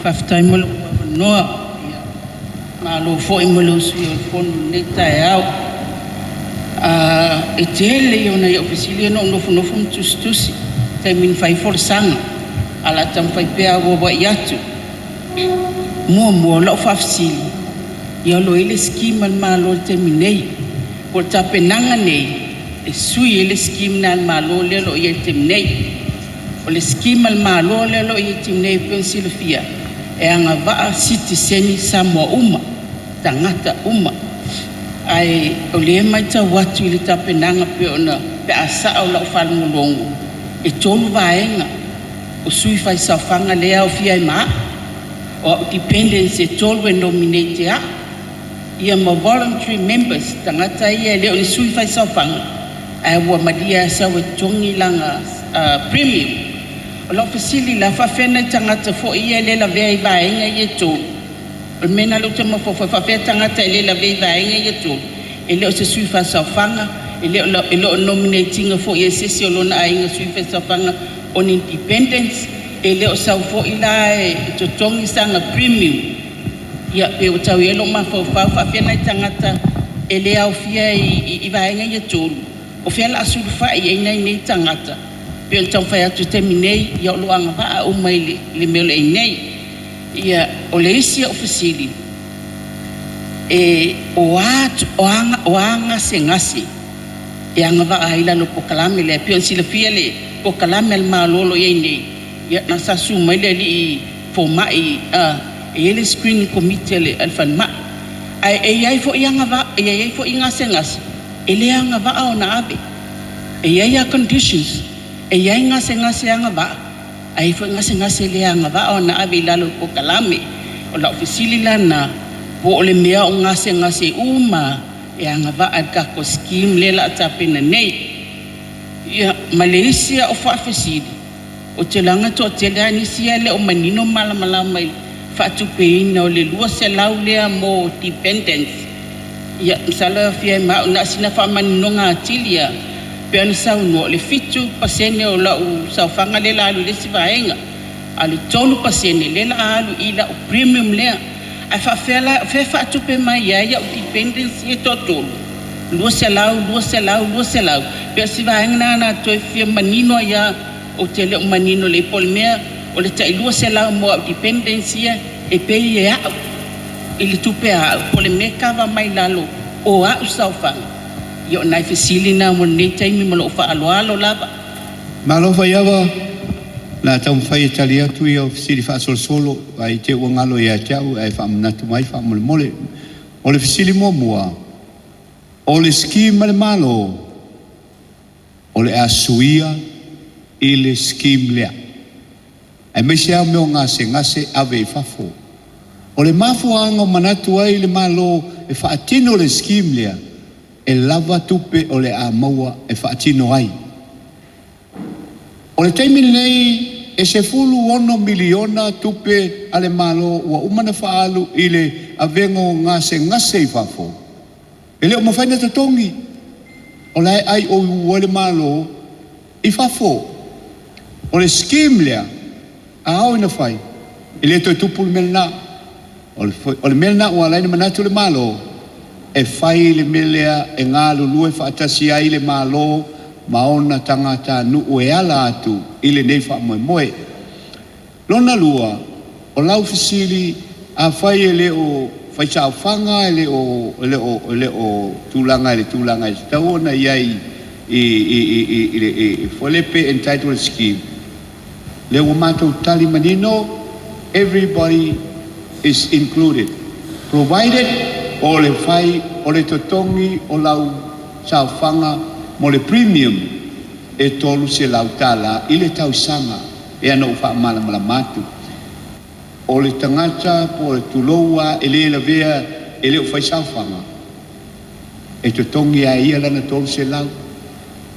Faafetai mo lou avanoa. Malo foi mo le usuia o le fono i lenei taeao. E tele ia o nai au fesili ia na ou nofonofo ma tusitusi i taimi na fai ai folasaga, ae o le a taumafai pea e auauai atu. Muamua, o lau faafesili, ia o lo o i ai le scheme a le Malo i le taimi nei, po o le tapenaga nei e sui ai le scheme lena a le Malo lea o lo o i ai i le taimi nei. O le scheme a le Malo lea o lo o i ai i le taimi nei pei ona silafia, e agavaa sitiseni Samoa uma, tagata uma. Ae o lea e matau atu i le tapenaga pei ona pe a sao lau faalogologo, e 3 vaega o sui faisaofaga lea e aofia ai ma au. O au dependents e 3 e nominate e au, ia ma voluntary members, tagata ia e le o ni sui faisaofaga, ae ua malie lava sau e totogi lana premium. O lau fesili la, faapefea nai tagata foi ia e le lavea i vaega ia e 3? O le mea lena o lea ou te mafaufau, faapefea tagata e le lavea i vaega ia e 3, e le o se sui faisaofaga, e le o nominate ina foi e se isi o lona aiga sui faisaofaga o ni dependents, e le o sau foi la e totogi sana premium. Ia, pe ua tau i ai lou mafaufau, faapefea nai tagata e le aofia i vaega ia 3, o fea o le a sulufai i ai nai nei tagata, pe ona taumafai atu i le taimi nei, ia o lo o agavaa uma i le mea o le ai nei. Ia, o le isi au fesili, e o a gasegase e agavaa ai lalo o polokalame lea, pei ona silafia le polokalame a le Malo o lo o i ai nei, ia na sa susu mai le alii fomai, e i ai le screening committee a le falemai. Ae e i ai foi agavaa, e i ai foi gasegase e le agavaa ona ave. E i ai a conditions, e i ai gasegase agavaa, ae i ai foi gasegase le agavaa ona ave i lalo o le polokalame. O lau fesili lana, po o le mea o gasegase uma e agavaa i le tatou scheme lea o le a tapena nei. Ia, ma le isi au faafesili, ou te laga toatele lava nisi ia e le o manino malamalama i le faatupeina o le $200 lea mo dependents. Ia, masalo e aofia ai ma au, na o sina faamaninoga atili lava, pei ona saunoa, o le 7% o lau saofaga lea o le a alu i le isi vaega, a o le 3% lea o le a alu i lau premium lea. Ae faapefea la, o fea e faatupe mai ai au dependents ia e toatolu, 200, 200, 200, pe o si vaega lena na toe fia manino ai lava, ou te le o manino lelei po o le mea o le tai $200 mo au dependents ia e pay e au i le tupe a au, po o le mea e kava mai lalo o au saofaga. Ia o nai fesili na mo lenei taimi ma lou faaaloalo lava. Malo Faiava, o le a taumafai e tali atu ia fesili faasolosolo ai te ua galo ia te au ae faamanatu mai faamolemole. O le fesili muamua, o le scheme a le Malo o le a suia i le scheme lea. Aemaise lava mea o gasegase ave i fafo. O le mafuaaga o manatu ai le Malo e faatino le scheme lea, e lava tupe o le a maua e faatino ai. O le taimi lenei e $16 miliona tupe a le Malo ua uma ona faaalu i le avega o gasegase i fafo, e le o mafai ona totogi, o la e IOU ai le Malo i fafo. O le scheme lea, a oo ina fai, e le toe tupu le mea lena. O le mea lena ua ala ai ona manatu le Malo e fai le mea lea e galulue faatasi ai le Malo ma ona tagatanuu e ala atu i lenei faamoemoe. Lona lua, o lau fesili, afai e le o faisaofaga, e le o e le o e le o tulaga i le tulaga e tatau ona i ai i i i i le foi lea pe entitled scheme, lea ua matou tali manino, everybody is included, provided o le fai o le totogi o lau saofaga mo le premium e $300 i le tausaga. E ana ou faamalamalama atu, o le tagata po o le tulou lava e le lavea, e le o fai saofaga, e totogi lava e ia lana 300,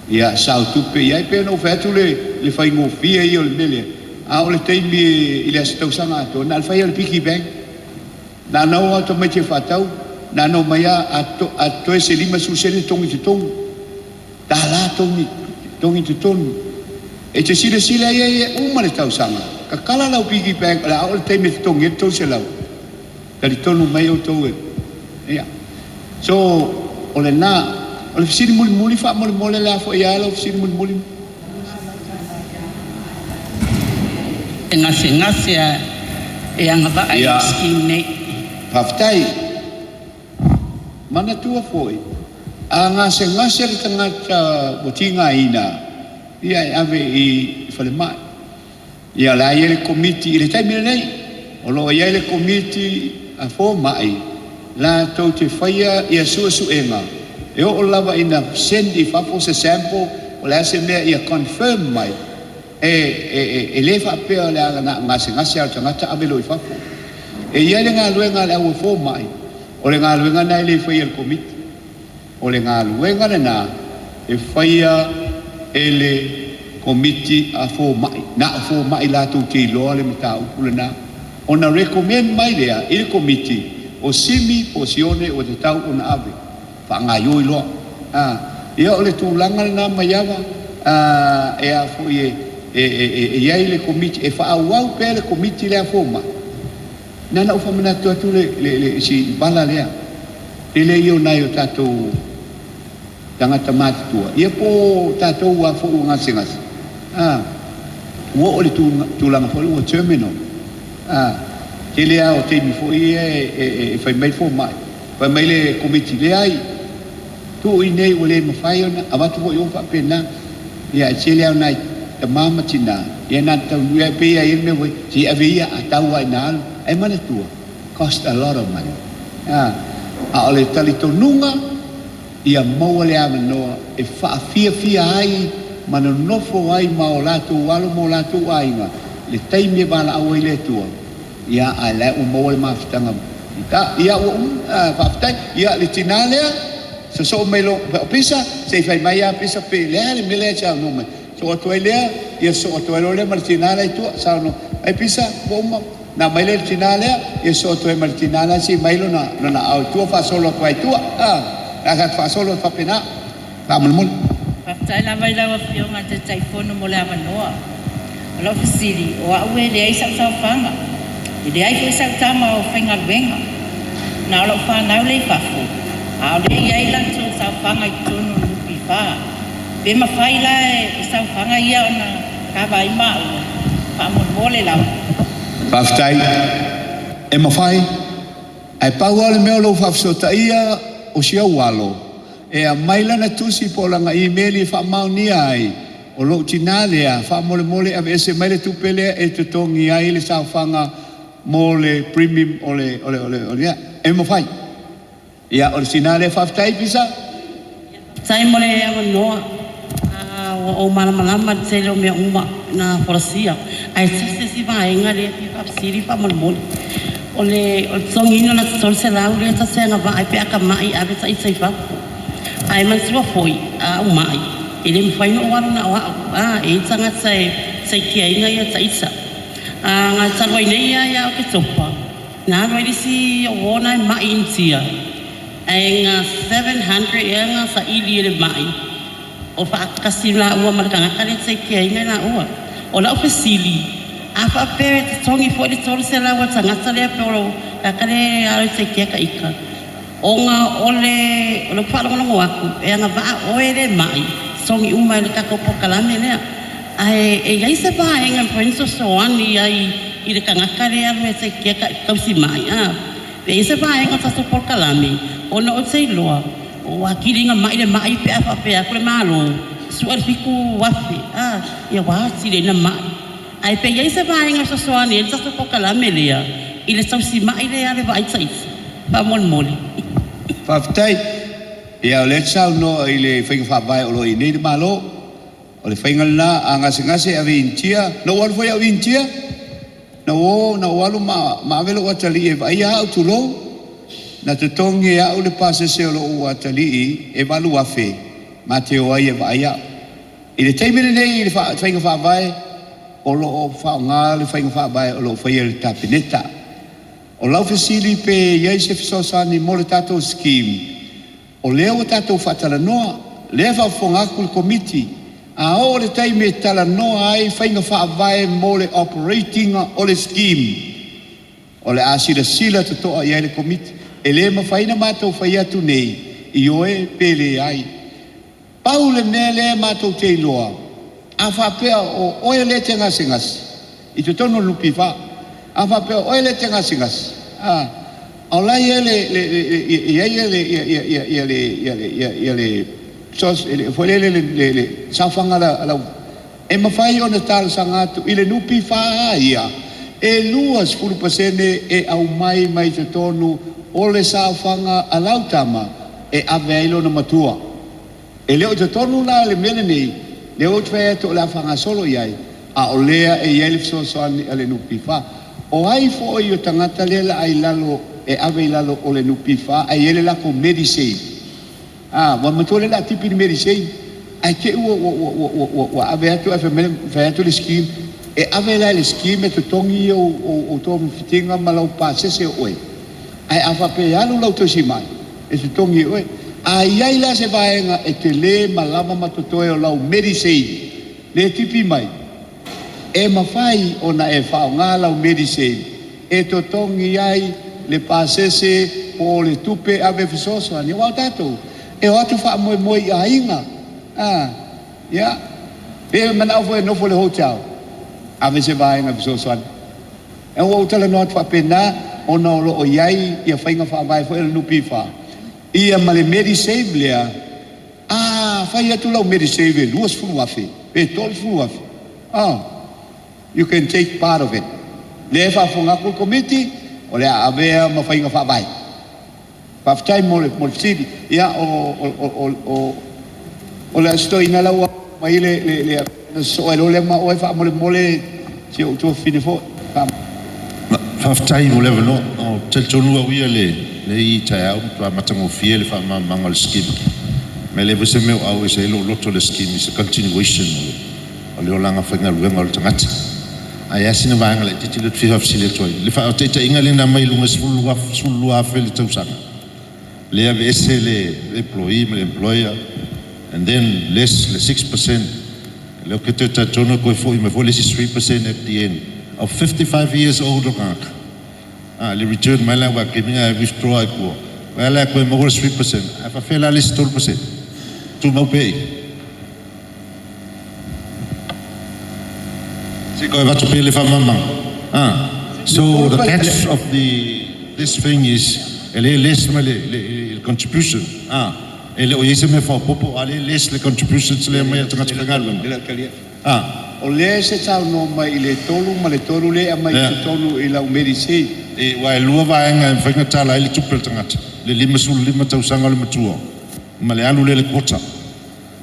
ia sao tupe i ai. Pei ona ou fai atu le le faigofie ia o le mea lea, a o le taimi i le aso tausaga atoa, na o le fai lava o le piggy bank, na ona o lava tamaiti e faatau, na ona omai lava a totoe se 50 sene togi i totonu, $1 togi i totonu. E te silasila i ai e uma le tausaga, tatala lau piggy bank o le a oo le taimi e totogi ai le 300. Talitonu mai outou e ia. So, o lena. O le fesili mulimuli faamolemole le a foi lava lau fesili mulimuli. E gasegase a e agavaa i le scheme nei. Faafetai. Manatua foi, a gasegase le tagata ua tigaina, ia e ave i falemai. Ia o la e i ai le komiti i le taimi lenei, o lo o i ai le komiti a fomai latou te faia ia suesuega e oo lava ina send i fafo se sample o le a se mea ia confirm mai e e le faapea o le a na o gasegase lava o le tagata ave loa i fafo. E i ai le galuega a le au fomai, o le galuega lena e le faia e le komiti. O le galuega lena e faia e le Komiti a Fomai. Na o fomai latou te iloa le mataupu lena, ona recommend mai lea i le Komiti o Simi po o Sione ua tatau ona ave, faagaioi loa. A, ia o le tulaga lena Maiava, a, e a foi e, e, e, e i ai le Komiti, e faaauau pea le Komiti lea a Fomai. Na ona ou faamanatu atu le, le, le, si vala lea, tele ia o nai o tatou tagata matutua, ia po o tatou lava foi ua gasegase, a, ua oo i le tulaga foi lea ua terminal, a, tele lava o taimi foi ia e fai mai le fomai, fai mai le Komiti, leai, tuu i inei ua le mafai ona avatu foi o faapena, ia ae tele lava o nai tama ma tina, ia na ona taunuu lava, e pei lava e i ai le mea foi, se i ave ia a tau lava ina alu, ae manatua, cost a lot of money, a, a o le talitonuga, ia maua le avanoa e faafiafia ai ma nonofo ai ma o latou alo ma o latou aiga i le taimi e valaau ai le Atua, ia, ae la e ua maua le mafutaga i ta, ia, ua uma, faafetai, ia, le tina lea, sosoo mai lo, o Pisa, se i fai mai lava Pisa pe le a le mea lea e saunoa mai, sosoo atu ai lea, ia sosoo atu ai loa lea ma le tina la i tua, saunoa, ai Pisa, ua uma, na aumai lea i le tina lea, ia sosoo atu ai ma le tina la se i aumai lona, lona aao i tua faasolo atu ai i tua, a, la tatou faasolo atu faapena, faamolemole. Faafetai lava i lau Afioga i le Taitaifono mo le avanoa. O lau fesili, o au e leai sau saofaga, e leai foi sau tama o faigaluega. Na o lau fanau lea i fafo, a o lea e i ai latou saofaga i totonu o le NPF. Pe mafai la e saofaga ia ona kava ai maua, faamolemole lava. Faafetai. E mafai. Ae pau lava le mea o lou faafesootaia o si ou alo, e aumai lana tusi po o lana imeli e faamaonia ai, o lou tinā lea, faamolemole aveese mai le tupe lea e totogi ai le saofaga mo le premium o le, o le, o le, o le, e mafai. Ia, o le tinā lea, faafetai Pisa. Faafetai mo le avanoa. Ua ou malamalama i le tele o mea uma na folasia, ae sisi isi vaega lea e fia faafesili faamolemole. O le totogiina o le ata 300 lea ta te agavaa ai pe a tamai ave ita i fafo. Ae manatua foi, a ou mai, e le mafai ona ou alu na o au. E i ai tagata e taikeaina ia ta'ita. A ga talu ai nei ia ia Oketopa na alu ai le isi o ona e ma'i Initia ae ga 700 ea ga sa'ili e le ma'i o fa'atasi la'ua ma le tagata lea taikeaina la'ua. O la'u fesili, a fa'apea e totogi fo'i le 300 a tagata lea pe o tagata le alo e taikea ta'ita ona o le o le fa'alogologo atu e agava'a oe le ma'i totogi uma e le tatou polokalame lea ae e iai se vaega e mafai ona sosoani ai i le tagata lea alu e taikea tausi ma'i a pe iai se vaega o tatou polokalame ona o te iloa o atili na ma'i le ma'i pe a fa'apea atu le Malo su'e le 7,000 a ia ua atili ai na ma'i ae pe iai se vaega sosoani ai le tatou polokalame lea i le tausi ma'i lea le vaai ta'ita fa'amolemole. Faafetai. Ia o lea e te saunoa i le faiga faavae o lo o i nei le Malo. O le faiga lena a gasegase e ave i Initia. Na ou alu foi au i Initia. Na ou o, na ou alu ma, ma ave lou atalii e vaaia au, tulou. Na totogi e au le pasese o lou atalii e 8,000 ma te o ai e vaai au. I le taimi lenei i le faiga faavae, o lo o faaaoga le faiga faavae o lo o faia e le Kapeneta. O lau fesili pe i ai se fesoasoani mo le tatou scheme, o lea ua tatou faatalanoa, lea e faafofoga atu le Komiti, a oo le taimi e talanoa ai faiga faavae mo le operating o le scheme, o le a silasila totoa i ai le Komiti. E le mafai ona matou fai atu nei i oe pe leai. Pau le mea lea matou te iloa, a faapea o oe lea e te gasegase i totonu o le NPF, a faapea o oe lea e te gasegase, a o la e i ai le le i ai le ia ia ia ia le ia le ia ia le foi lele le saofaga lau e mafai ona talosaga atu i le NPF ia e 20% e aumai mai totonu o le saofaga a lau tama e ave ai lona matua. E le o totonu la le mea lenei, lea ua ou fai atu o le a faagasolo i ai, a o lea e i ai le fesoasoani a le NPF. O ai foi o tagata lea la ai lalo e ave i lalo o le NPF ae i ai le latou Medisave. Ah, ua matua le la tipi le Medisave. Ae te ua ua ua ua ua ua ua ave atu ae fai mai fai atu le scheme e ave la i le scheme e totogi ou ou ou togafitiga ma lau pasese o oe. Ae a faapea e alu lau tausi mai e totogi e oe. A i ai la se vaega e tele ma lava ma totoe o lau Medisave le tipi mai e mafai ona e faaaoga lau Medisave e totogi ai le pasese po o le tupe ave fesoasoani. Aua o tatou e o atu faamoemoe i aiga. A, ia, pe manao foi e nofo i le hotel, ave se vaega fesoasoani. E ua ou talanoa atu faapena ona o lo o i ai ia faiga faavae foi a le NPF ia ma le Medisave lea. A fai atu lau Medisave e 20,000 pe 30,000, oh, you can take part of it. Lea e faafofoga atu le Komiti o le a avea ma faiga faavae. Faafetai mo le fesili. Ia o le Aso Toeaina la ua mai le le sosoo ai loa lea ma oe faamolemole si ou tuafafine foi. Faafetai mo le avanoa. O talitonu au ia le le taeao matua matagofie le faamalamalamaga o le scheme. Ma e le foi se mea o au e se lou loto le scheme is a continuation o le olaga faigaluega o le tagata. Ae a sina vaega laitiiti lea ou te fia faafesili atu ai. Le faataitaiga lea na aumai i luga e 12,000 le tausaga. Lea aveese le employee ma le employer and then less le 6%. Lea ou te toe talitonu e toe foi mai foi le isi 3% at the end of 55 years old o tagata. Ah, le return mai la ua kemi a withdraw ai kua. Wa la koe maua le 3%. Ae faafefea la le isi 3%? Tumau pea i. Se koe avatu pea le faamalamalamaga. Ah, so the catch of the this thing is e le less mai le contribution. Ah, e le o i ai se mea faaopoopo a le less le contributions lea mai a le tagata faigaluega. Le talia. Ah. O lea se saunoa mai i le tolu ma le tolu lea mai totonu i lau Medisave. E ua e lua vaega e mafai ona tala ai le tupe a le tagata. Le 55 tausaga o le matua ma le alu lea le quota.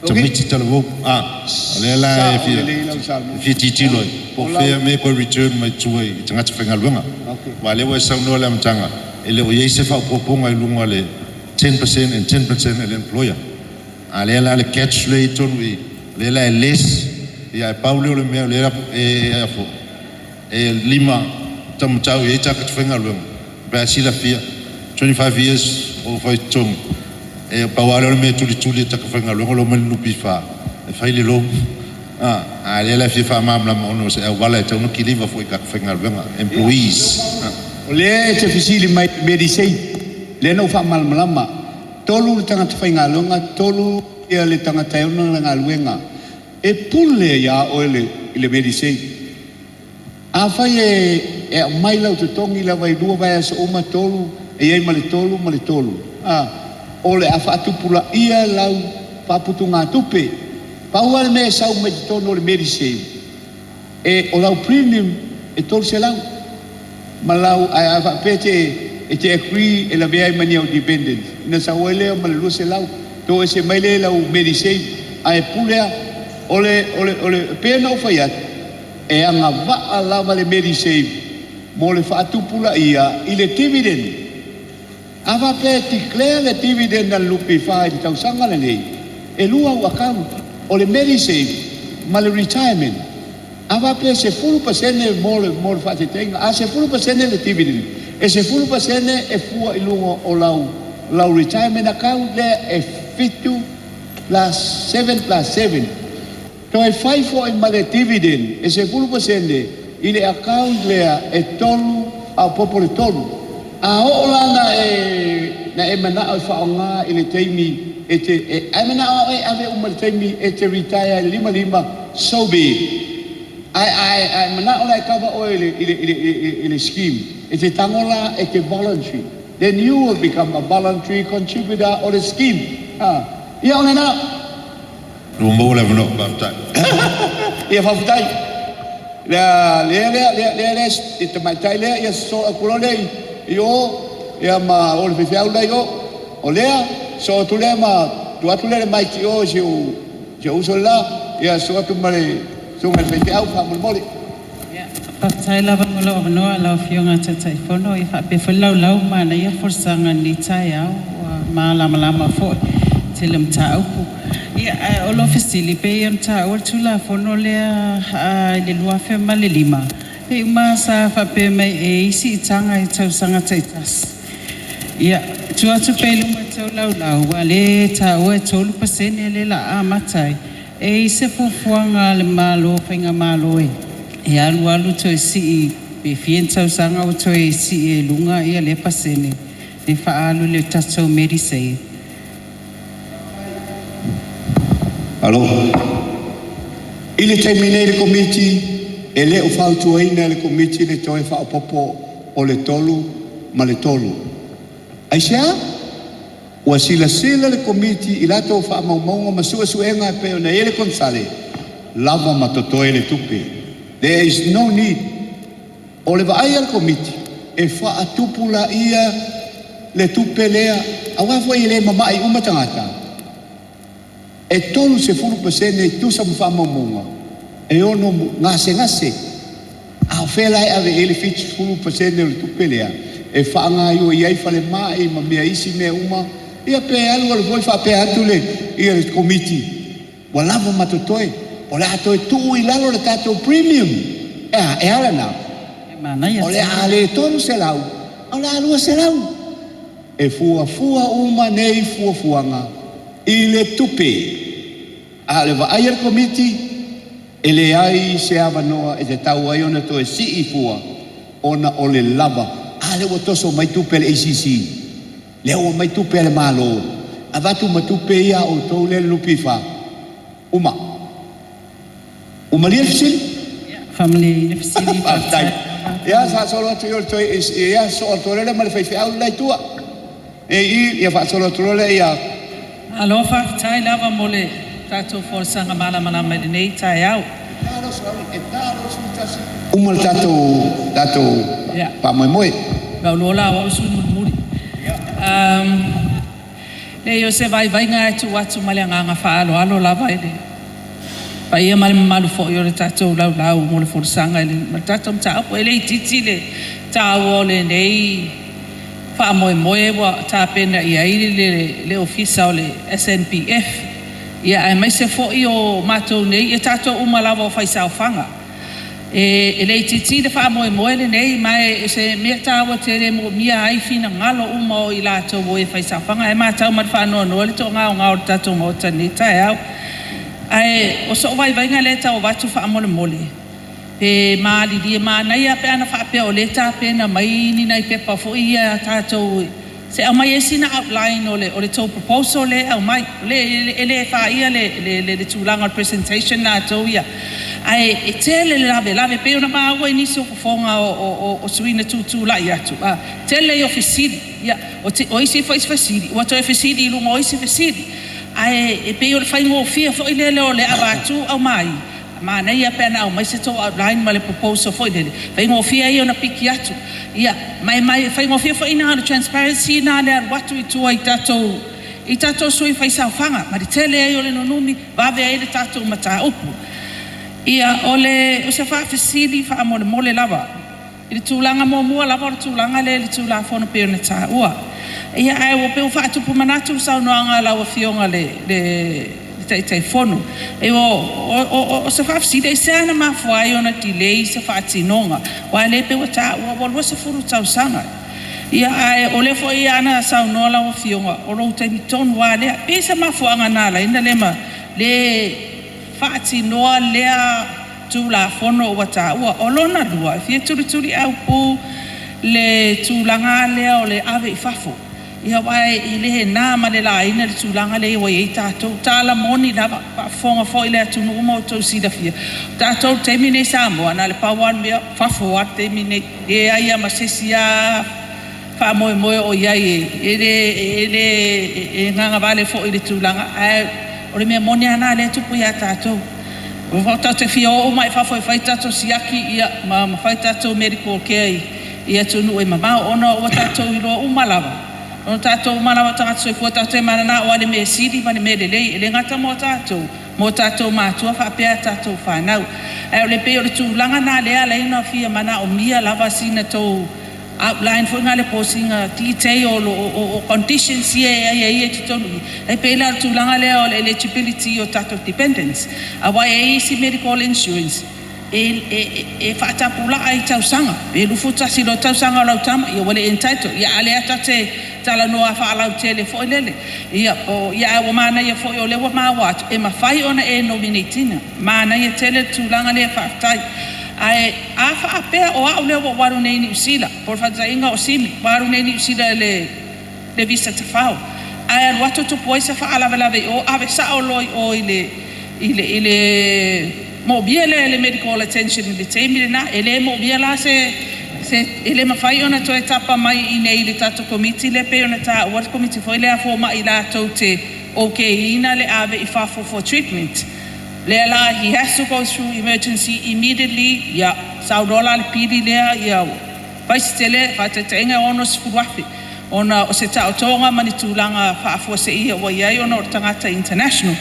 Tamaiti talavou. Ah, o lea la e Sao fia lelei lau saunoa. e fia tilotilo ai. Po o fea mea koe return mai tua i tagata faigaluega. Aua lea ua e saunoa le amataga e le o i ai se faaopoopoga i luga o le 10% and 10% a le employer. A lea la le catch lea i totonu i lea la e less Ia ae pau lea o le mea o lea e e lima taumatau i ai tagata faigaluega pe a silafia 25 years o fai totogi e pau lava lea o le mea e tulituli e tagata faigaluega o le omai i le NPF e fai le loan a a lea la e fia faamalamalama ona o se auala e tatau ona kiliva foi i tagata faigaluega employees. O lea e te fesili mai i Medisave, lea na ou faamalamalama, 3 le tagata faigaluega, 3 le tagata e ona le galuega. E pule ia oe le i le Medisave. Afai e aumai lau totogi lava i 2 vaiaso uma, 3, e i ai ma le 3 ma le 3, a, o le a faatupulaia lau faaputugatupe. Pau lava le mea e sau mai totonu o le Medisave, e o lau premium e 300 ma lau, ae a faapea e te agree e lavea ai ma ni au dependents, ona sau ai lea ma le 200, toese mai lea i lau Medisave, ae pule lava. O le, o le, o le, e pei ona ou fai atu, e agavaa lava le Medisave mo le faatupulaia i le dividend. A faapea e declare le dividend a le NPF i le tausaga lenei, e 2 au account, o le Medisave ma le retirement. A faapea e 10% mo le mo le faateteiga, a 10% le dividend, e 10% e fua i luga o lau lau retirement account lea e 7 plus 7 plus 7. Toe fai foi ma le dividend e 10% i le account lea e 3 faaopoopo le 3. A oo la na e na e manao e faaaoga i le taimi e te e a e manao lava oe e ave uma i le taimi e te retire i le 55, so be it. Ae a e a e manao la e cover oe i le i le i le i le scheme, e te tago la e te voluntary, then you will become a voluntary contributor o le scheme. A, ia o lena. Ua maua le avanoa, faafetai. Ia faafetai. Lea lea lea lea lea lea i tamaitai lea ia sosoo atu loa lea i o ia ma o le faifeau la i o. O lea sosoo atu lea ma tuu atu lea le mic i o i si ou si ou uso le la ia sosoo atu ma le susuga i le faifeau faamolemole. Faafetai lava mo lou avanoa lau Afioga i le Taitaifono, ia faapea foi le laulau ma manaia le folasaga i lenei taeao ua malamalama foi i le tele o mataupu. Ia ae o lau fesili pei ona taua le Tulafono lea i le 2005, pei uma sa faapea mai e i ai siitaga i tausaga taitasi. Ia, tuu atu pea i luma i le tou laulau aua o lea e taua e 3% lea o le a amata ai. E i ai se fuafuaga a le Malo, Faigamalo e alu alu toe sii pe fia ni tausaga ua toe sii ai i luga lea pasene e faaalu i le tatou Medisave? Malo. I le taimi nei le Komiti, e le o fautuaina e le Komiti le toe faaopoopo o le 3 ma le 3. Aisea? Ua silasila le Komiti i latou faamaumauga ma suesuega e pei ona i ai le konesale, lava ma totoe le tupe. There is no need. O le vaai a le Komiti, e faatupulaia le tupe lea, aua foi e le mamai uma tagata. E 30% e tusa ma faamaumauga e ono gasegase. A o fea la e ave i ai le 70% o le tupe lea e faagaoioi ai falemai ma mea isi mea uma? Ia pe alu alu foi faapea atu le ia le Komiti ua lava ma totoe, o le a toe tuu i lalo le tatou premium. E a? E a lena? O le a le 300, a o le a 200. E fuafua uma nei fuafuaga i le tupe. A o le vaai a le Komiti, e leai se avanoa e tatau ai ona toe sii fua ona o le lava. A lea ua toso mai tupe a le ACC, lea ua aumai tupe a le Malo, avatu ma tupe ia a outou lea le NPF, uma. Ua malie le fesili? Faamalie le fesili. Faafetai. Ia, faasolo atu i o le toe, ia sosoo atu loa lea ma le faifeau le la i tua. E i, ia faasolo atu loa lea ia. Malo faafetai lava mo le tatou folasaga malamalama i lenei taeao. Uma le tatou tatou faamoemoe. Maua la o au sui mulimuli. Leai o se vaivaiga e tuu atu ma le agaga faaaloalo lava i le paia ma le mamalu foi o le tatou laulau mo le folasaga i le tatou mataupu. E le itiiti le taua o lenei faamoemoe ua tapena i ai le Ofisa o le SNBF. Ia aemaise foi o matou nei, ia tatou uma lava o faisaofaga. E le itiiti le faamoemoe lenei, ma e o se mea taua tele e moomia ai finagalo uma o i latou o e faisaofaga. Ae matau ma le faanoanoa le toagaogao o le tatou Maota i lenei taeao. Ae o sou vaivaiga lea e tau avatu faamolemole, pe malilie manaia pe ana faapea o lea e tapena mai ni nai pepa foi ia a tatou se i aumai ai sina outline o le tou proposal lea e aumai. E le faia le tulaga o le presentation latou ia, ae e tele le lavelave. E pei ona maua i nisi o fofoga o sui usufono na tutulai atu, tele ia o fesili. Ia, o isi foi fesili ua toe fesili i luga o isi fesili. Ae e pei o le faigofie foi lele o le avatu aumai, manaia pe ana aumai se tou outline ma le proposal foi lele, faigofie ai ona piki atu. Ia, ma e faigofie foi i ina le transparency lena i le alu atu i tua i tatou sui faisaofaga ma le tele ai o le nunumi, vave ai le tatou mataupu. Ia, o se faafesili faamolemole lava i le tulaga muamua lava o le tulaga lea i le Tulafono pei ona taua. Ia, ae ua pei ua faatupu manatu le saunoaga a lau Afioga i le Taitaifono. O se faafesili, aisea na mafua ai ona delay se faatinoga? Aua o lea pei ua taua ua 20 tausaga. Ia, ae o lea foi ana saunoa lau Afioga, o lou taimi tonu lava lea. Pe i ai se mafuaaga na ala ai ona le faatinoa lea Tulafono ua taua. O lona lua, e fia tulituliaupu le tulaga lea o le ave i fafo. Ia aua e le na ma le laina le tulaga lea ua i ai tatou. O tala moni lava, faafofoga foi le atunuu ma outou silafia, o tatou i le taimi lenei i Samoa, na o le pau lava le mea, fafo lava le taimi lenei. E leai lava ma se isi faamoemoe o i ai, e le gagavale foi i le tulaga, ae o le mea moni lava lena o lea e tupu ia tatou. Ua tatou fia o uma lava i fafo e fai tatou siaki ma fai tatou medical care i atunuu e mamao ona ua tatou iloa uma lava, o tatou uma lava o tagata soifua tatou te mananao lava i le mea sili ma le mea lelei, e le gata mo tatou, mo tatou matua faapea a tatou fanau. Ae pei o le tulaga lena lea e ala ai ona fia manaomia lava sina tou outline foi lena po o sina detail o conditions ia e aiaia i totonu i i. E pei la o le tulaga lea o le eligibility o tatou dependents aua e i ai isi medical insurance e faatapulaa i tausaga. Pe 21 loa tausaga o lau tama, ia ua le entitle. Ia a o lea tatou te talanoa faalautele foi lele. Ia ae ua manaia foi o lea ua maua atu e mafai ona e nominate ina. Manaia tele le tulaga lea faafetai. Ae a faapea o au lea ua ou alu nei i Niu Sila, po o le faataitaiga o Simi ua alu nei i Niu Sila i le visa tafao, ae alu atu tupu ai se faalavelave i o, ave sao loa i o i le moomia le medical attention i le taimi lena. E le moomia la se e le mafai ona toe tapa mai i inei i le tatou Komiti lea pei ona taua le Komiti foi lea a fomai latou te okeiina le ave i fafo for treatment. Lea la he has to go through emergency immediately. Ia saunoa la le pili lea ia fai se tele faataitaiga e $60,000 ona o se taotoga ma ni tulaga faafuaseia ua i ai ona o le tagata international.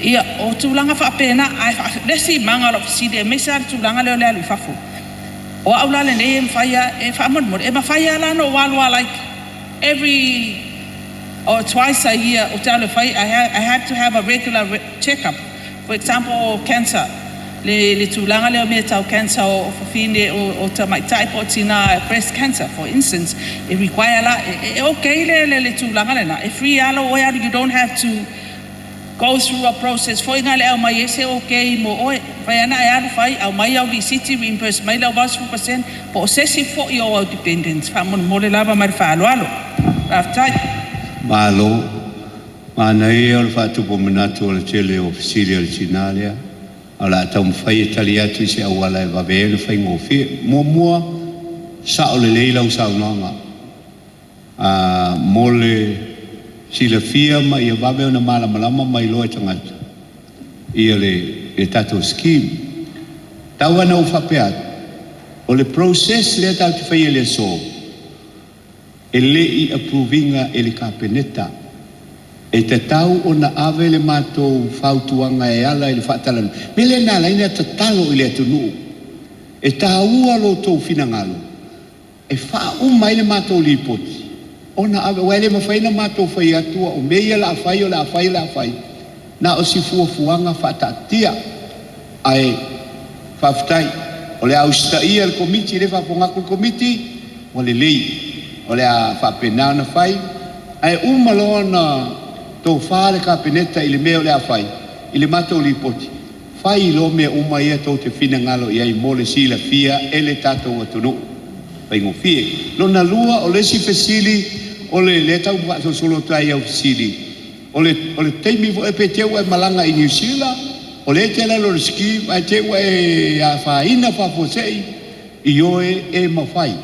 Ia o tulaga faapena. Ae le isi maga o lau fesili aemaise lava le tulaga lea o le alu i fafo. O au la lenei e mafai lava e faamolemole e mafai lava la ona ou alu lava like every or twice a year ou te alu e fai. I have to have a regular check up, for example cancer, le tulaga lea o mea tau cancer o fafine o tamaitai po o tina, breast cancer for instance, e require la e okay le tulaga lena e free lava lou oe alu. You don't have to go through a process foi na le aumai ai se okay mo oe. Fai ana e alu fai aumai au lisiti, reimburse mai lau 80% po o se isi foi o au dependents. Faamolemole lava ma le faaaloalo. Faafetai. Malo. Manaia o le faatupu manatu o le tele o fesili a le tina lea. O le a taumafai e tali atu i se auala e vave ai ona faigofie. Muamua, sao lelei lau saunoaga. Mo le silafia ma ia vave ona malamalama mai loa e tagata ia le tatou scheme. Tau ana ou faapea atu, o le process lea tatou te faia i le aso, e le i approve ina e le Kapeneta. E tatau ona ave le matou fautuaga e ala i le faatalanoa. Mea lea na ala ai ona tatalo i le atunuu, e taua lo outou finagalo e faauma ai le matou lipoti ona ave, aua e le mafai ona matou fai atu o mea ia o le a fai, o le a fai, o le a fai. Na o si fuafuaga faataatia, ae faafetai o le a usitaia e le Komiti, lea e faafofoga atu le Komiti, ua lelei, o le a faapena ona fai, ae uma loa ona tofa le Kapeneta i le mea o le a fai i le matou lipoti, fai loa mea uma ia tou te finagalo i ai mo le silafia e le tatou atunuu. Faigofie. Lona lua, o le isi fesili, o le lea e tau faasolosolo atu ai i au fesili, o le o le taimi foi pe te i ua e malaga i Niu Sila, o lea e te i lalo o le scheme ae te i ua e afaina faafuasei, ioe, e mafai.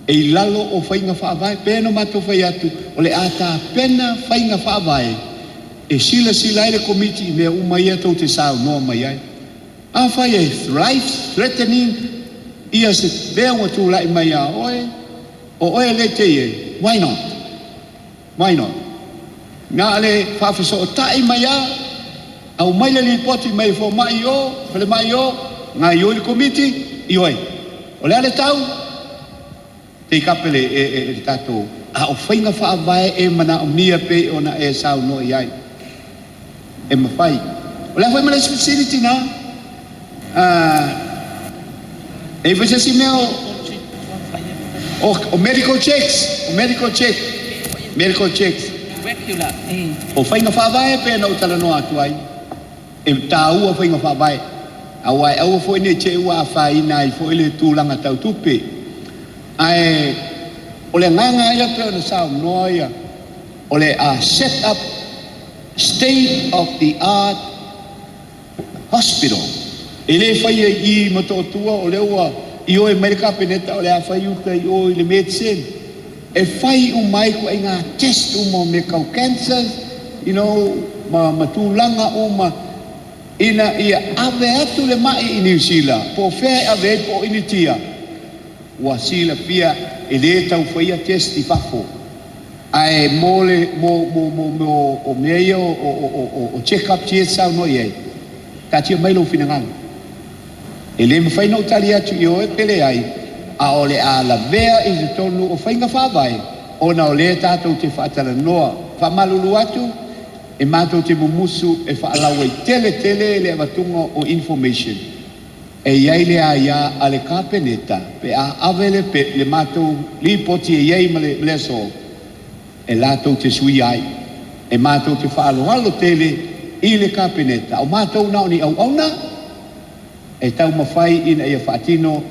E i lalo o faiga faavae, pei ona matou fai atu, o le a tapena faiga faavae e silasila ai le Komiti i mea uma ia tou te saunoa mai ai. Afai e life threatening ia se mea ua tulai mai ia oe, o oe lea e te i ai, why not? Why not? Na o le faafesootai mai lava, aumai le lipoti mai fomai i o, falemai i o, gaoioi le Komiti, ioe. O le a le tau? Take up e le, e, le tatou, a o faiga faavae e manaomia pei ona e saunoa i ai. E mafai. O le a foi ma le isi fesili tinā? E i ai foi se isi mea o, o, o medical checks, o medical check, medical checks. O faiga faavae pei ona ou talanoa atu ai, e taua faiga faavae, aua e aua foi ne i te i ua afaina ai foi le tulaga tau tupe. Ae o le agaga ia pei ona saunoa ia, o le a set up state of the art hospital. E le faia i i Motootua, o lea ua ioe mai le Kapeneta o le a fai uta i o i le Medcen. E fai uma ai ituaiga test uma o mea tau cancers, you know, ma, ma tulaga uma ina ia ave atu le mai i Niu Sila, po o fea e ave ai po o Initia, ua silafia e le tau faia test i fafo. Ae mo le, mo, mo, mo, mo o mea ia o, o, o, o, o check ups ia e te saunoa i ai, taatia mai lou finagalo. E le mafai ona ou tali atu i oe pe leai, a o le a lavea i totonu o faiga faavae ona o lea tatou te faatalanoa. Faamalulu atu, e matou te mumusu e faalauaitele tele le avatuga o information. E i ai le aia a le Kapeneta pe a ave le le matou lipoti e i ai ma le le aso e latou te suia ai. E matou te faaaloalo tele i le Kapeneta, o matou na o ni auauna e taumafai ina ia faatino.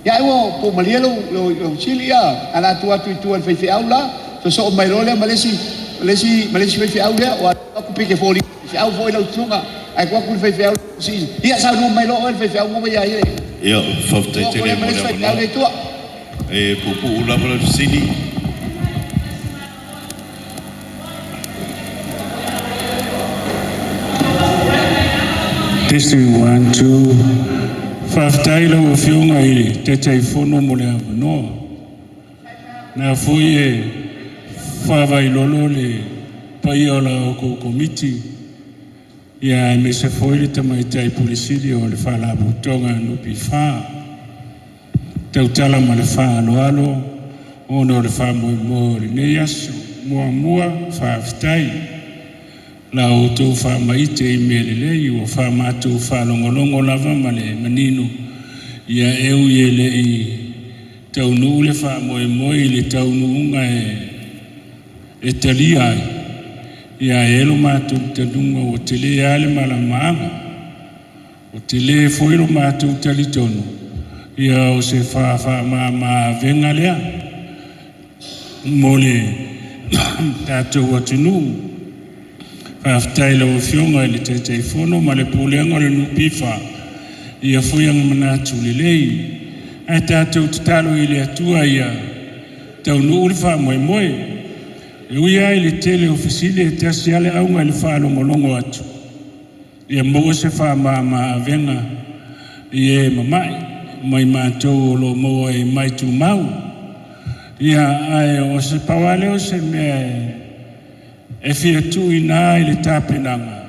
Ia ai ua po malie lou lou lou sili ia ala atu atu i tua i le faifeau la, sosoo mai loa lea ma le isi ma le isi ma le isi faifeau lea, ua atu pe te foliga faifeau foi lau susuga, ae tuu atu i le faifeau si ia saunoa mai loa oe le faifeau mo ia ia. Ia, faafetai tele mo le avanoa. E puupuu lava le fesili. Testing 1 2. Faafetai lau Afioga i le Taitaifono mo le avanoa. Na foi e faavailolo le paia o la outou Komiti, ia aemaise foi le Tamaitai Pule Sili o le Faalapotopotoga NPF. Tautala ma le faaaloalo ona o le faamoemoe o lenei aso. Muamua, faafetai la outou faamaite i mea lelei ua faamatou faalogologo lava ma le manino, ia e ui e le i taunuu le faamoemoe i le taunuuga e talia ai, ia e lo matou tanuga ua tele lava le malamaaga. Ua tele foi lo matou talitonu, ia o se faamama-avega lea mo le tatou atunuu. Faafetai lau Afioga i le Taitaifono ma le Pulega o le NPF, ia foi aga manatu lelei. Ae tatou tatalo i le Atua ia taunuu le faamoemoe. E ui lava i le tele o fesili, e tasi lava le auga i le faalogologo atu, ia maua se faamama-avega i e mama'i mai matou o lo o maua i mai tumau. Ia, ae o se pau lava lea o se mea e fia tuuina i le tapenaga,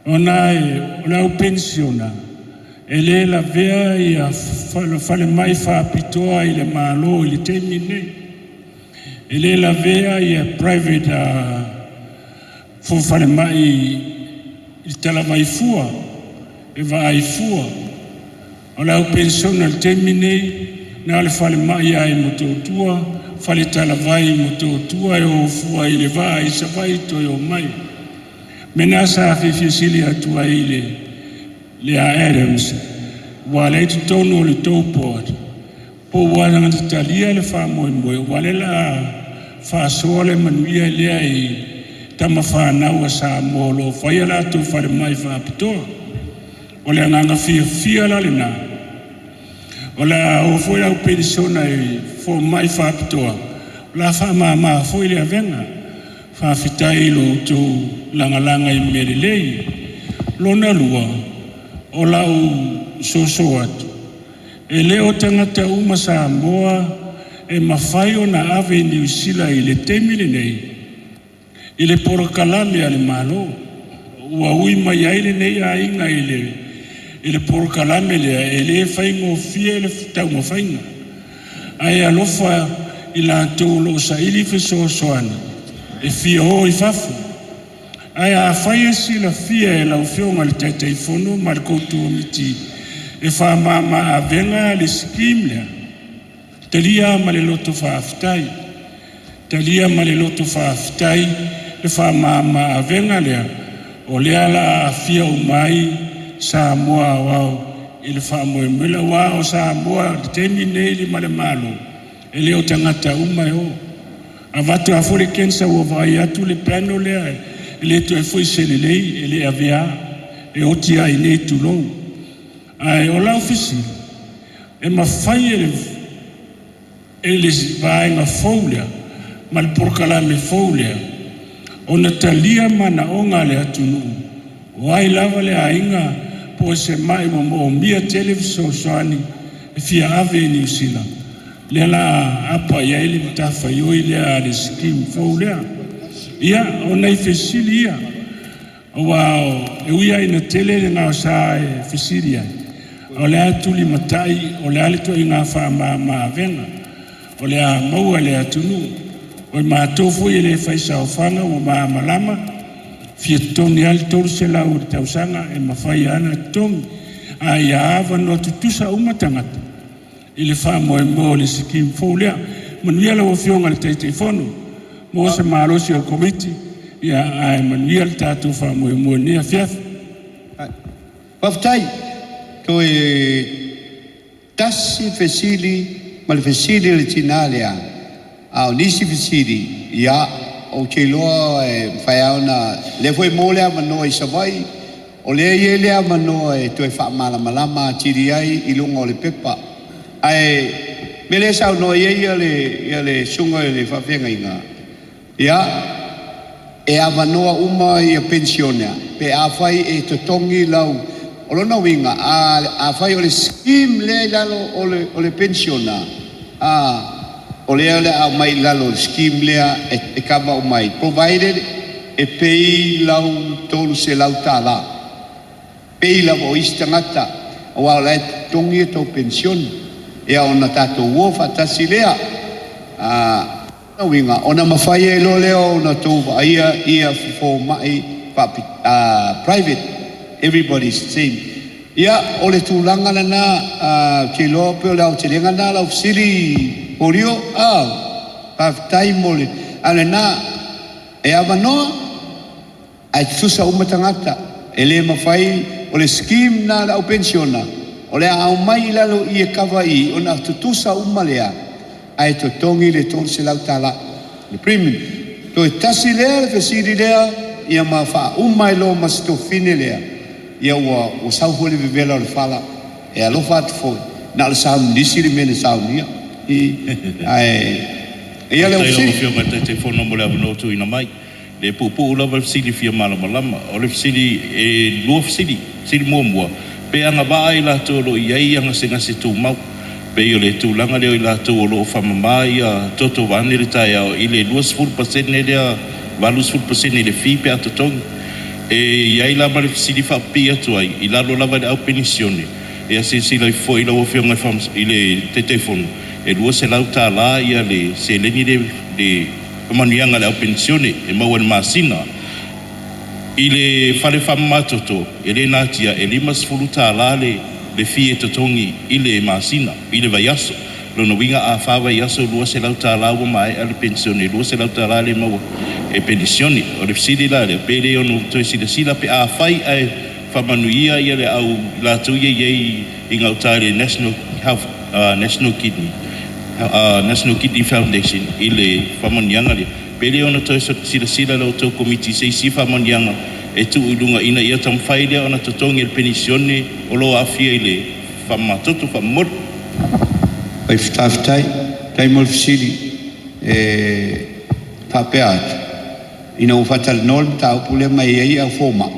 ona e o le au penisiona e le lavea ia falemai faapitoa i le Malo i le taimi lenei. E le lavea ia private Fofalemai i le talavaifua e vaaifua. O le au penisione o le taimi nei na o le falemai ai Motootua, fale talavai i Motootua e o fua i le vaa i Savaii toe o mai. Mena sa fiafia atu ai i le Adams, ua le totonu o le tou board, po ua talia le faamoemoe, ua le la faasoa le manuia lea i tamafanau a Samoa o lo o faia latou falemai faapitoa. O le agaga fiafia la lena. O le a o foi au penisiona i fomai faapitoa, o le a faamama foi le avega. Faafetai i lo outou lagalaga i mea lelei. Lona lua, o lau soso atu, e le o tagata uma Samoa e mafai ona ave i Niu Sila i le taimi lenei, i le polokalame a le Malo. Ua ui mai ai lenei aiga i le polokalame lea, e le faigofie le taumafaiga. Ae alofa i latou o lo o saili fesoasoani e fia o i fafo. Ae afai e silafia e lau Afioga i le Taitaifono ma le Komiti e faamama avega le scheme lea, talia ma le loto faafetai. Talia ma le loto faafetai le faamama avega lea, o lea la aafia uma ai Samoa aoao i le faamoemoe. Aua o Samoa le taimi nei lima le Malo, e le o tagata uma e o. Avatu a foi le cancer ua vaai atu le panel lea, e le toe foi se lelei, e le avea, e oti ai nei tulou. Ae o lau fesili, e mafai e le vaega fou lea ma le polokalame fou lea ona talia manaoga a le atunuu, o ai lava le aiga po o se mai ua moomia tele fesoasoani e fia ave i Niu Sila, lea la apa i ai le matafaioi lea a le scheme fou lea. Ia, o nai fesili ia, aua e ui ai ina tele le gaosa e fesili ai, o le a tulimatai, o le a le toaiga faamama avega, o le a maua le atunuu. O i matou foi e le faisaofaga ua malamalama, fia totogi lava le 300 o le tausaga e mafai lava ona totogi. A ia avanoa tutusa uma tagata i le faamoemoe o le scheme fou lea. Manuia lau Afioga i le Taitaifono, mo se malosi o le Komiti, ia ae manuia le tatou faamoemoe i lenei afiafi. Faafetai. Toe tasi fesili ma le fesili le tina lea. A o nisi fesili, ia, ou te iloa e mafai lava ona lea foi mo le avanoa i Savaii, o lea e i ai le avanoa e toe faamalamalama atili ai i luga o le pepa. Ae mea lea e saunoa i ai ia le susuga i le faafeagaiga, ia, e avanoa uma ia penisione pe afai e totogi lau. O lona uiga, afai o le scheme lea i lalo o le penisiona, o lea o le a aumai i lalo o le scheme lea e kava uma ai, provided e pay lau $300. Pei lava o isi tagata, aua o la e totogi e tou penisione. Ia ona tatou o faatasi lea. Uiga, ona mafai ai loa lea ona tou vaaia ia fomai private, everybody's the same. Ia, o le tulaga lena, ou te iloa pe o le aotelega lena lau fesili Polio, faafetai mo le, a o lena e avanoa, ae tutusa uma tagata. E le mafai, o le scheme na le au penisiona, o le a aumai i lalo i e kava i, ona tutusa uma lea, ae totogi le $300, le premium. Toe tasi lea le fesili lea, ia ma faauma ai loa ma se tofine lea, ia ua sau foi le vevela o le fala, e alofa atu foi, na o le saunisi le mea na saunia. Ae, ia le Faafetai lau fesili. Afioga i le Taitaifono mo le avanoa tuuina mai. Le puupuu lava le fesili fia malamalama. O le fesili e lua fesili. Fesili muamua, pe agavaa i latou o lo o i ai gasegase tumau. Pei o le tulaga lea o i latou o lo o faamama ia toto vaeane le taeao i le 20% lea, 80% i le fee pe a totogi. E i ai la ma le fesili faapipii atu ai, i lalo lava i le au penisione, ia silasila ifo foi lau Afioga i le Taitaifono, e $200 ia le seleni le, le faamanuiaga a le au penisione e maua i le masina. I le fale faamamatoto, e le natia e $50 le fee e totogi i le masina, i le vaiaso. Lona uiga a 4 vaiaso $200 ua maea le penisione, $200 le maua e penisione. O le fesili la lea, pe le ono toe silasila pe afai ae faamanuia ia le au latou ia i ai i gauta i le National Health, National Kidney, National Kidney Foundation i le faamanuiaga lea. Pe le ono toe silasila la outou komiti i se isi faamanuiaga e tuu i luga ina ia taumafai lea ona totogi e le penisione o lo o aafia i le faamamatoto faamomoli. Faafetai, faafetai mo le fesili e faapea atu, ina ua faatalanoa le mataupu lea mai ai au fomai,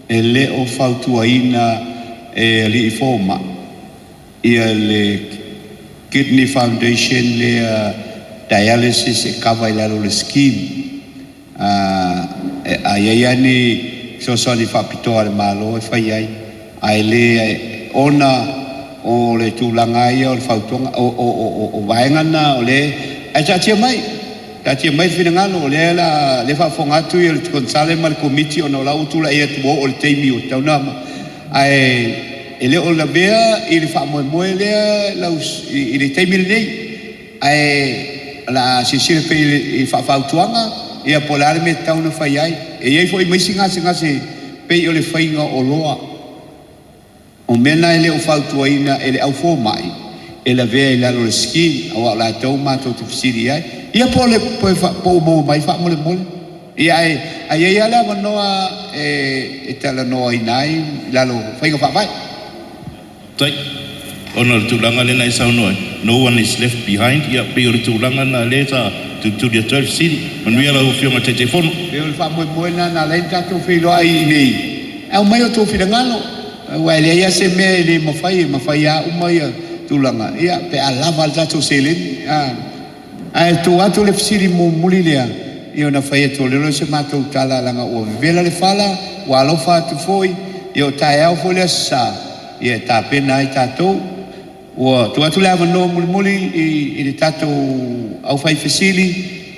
e le o fautuaina e alii fomai ia le Kidney Foundation lea dialysis e kava i lalo o le scheme. A i ai lava ni fesoasoani faapitoa a le Malo e fai ai, ae le ona o le tulaga ia o le fautuaga o vaega na o le ae taatia mai, taatia mai le finagalo o lea la le faafofoga atu ia le konesale ma le komiti ona o la ua tulai atu ua oo i le taimi ua tatau ona ae e le o lavea i le faamoemoe lea lau i le taimi lenei ae o le a silasila pea i faafautuaga ia po o le a le mea e tatau ona fai ai. E i ai foi ma isi gasegase pei o le faiga o loa. O mea na e le o fautuaina e le au fomai e lavea i lalo o le scheme aua o latou matou te fesili ai. Ia po o le po ua maua mai faamolemole. Ia ae i ai lava le avanoa e talanoaina ai i lalo o faiga faavae. Tai. Ona o le tulaga lea na e saunoa ai, no one is left behind, ia pei o le tulaga lena lea sa tulituli atu ai le fesili. Manuia lau Afioga i le Taitaifono. Pei o le faamoemoe lena na ala ai ona tatou feiloai i inei, e aumai outou finagalo, aua e leai lava se mea e le mafai, e mafai lava uma ia tulaga, ia pe a lava le tatou seleni. Ae tuu atu le fesili mulimuli lea, ia ona fai atu loa lea o se matou tala, leaga ua vevela le fala, ua alofa atu foi, ia o taeao foi le Aso Sa, ia e tapena ai tatou. Ua tuu atu le avanoa mulimuli i le tatou aufaifesili,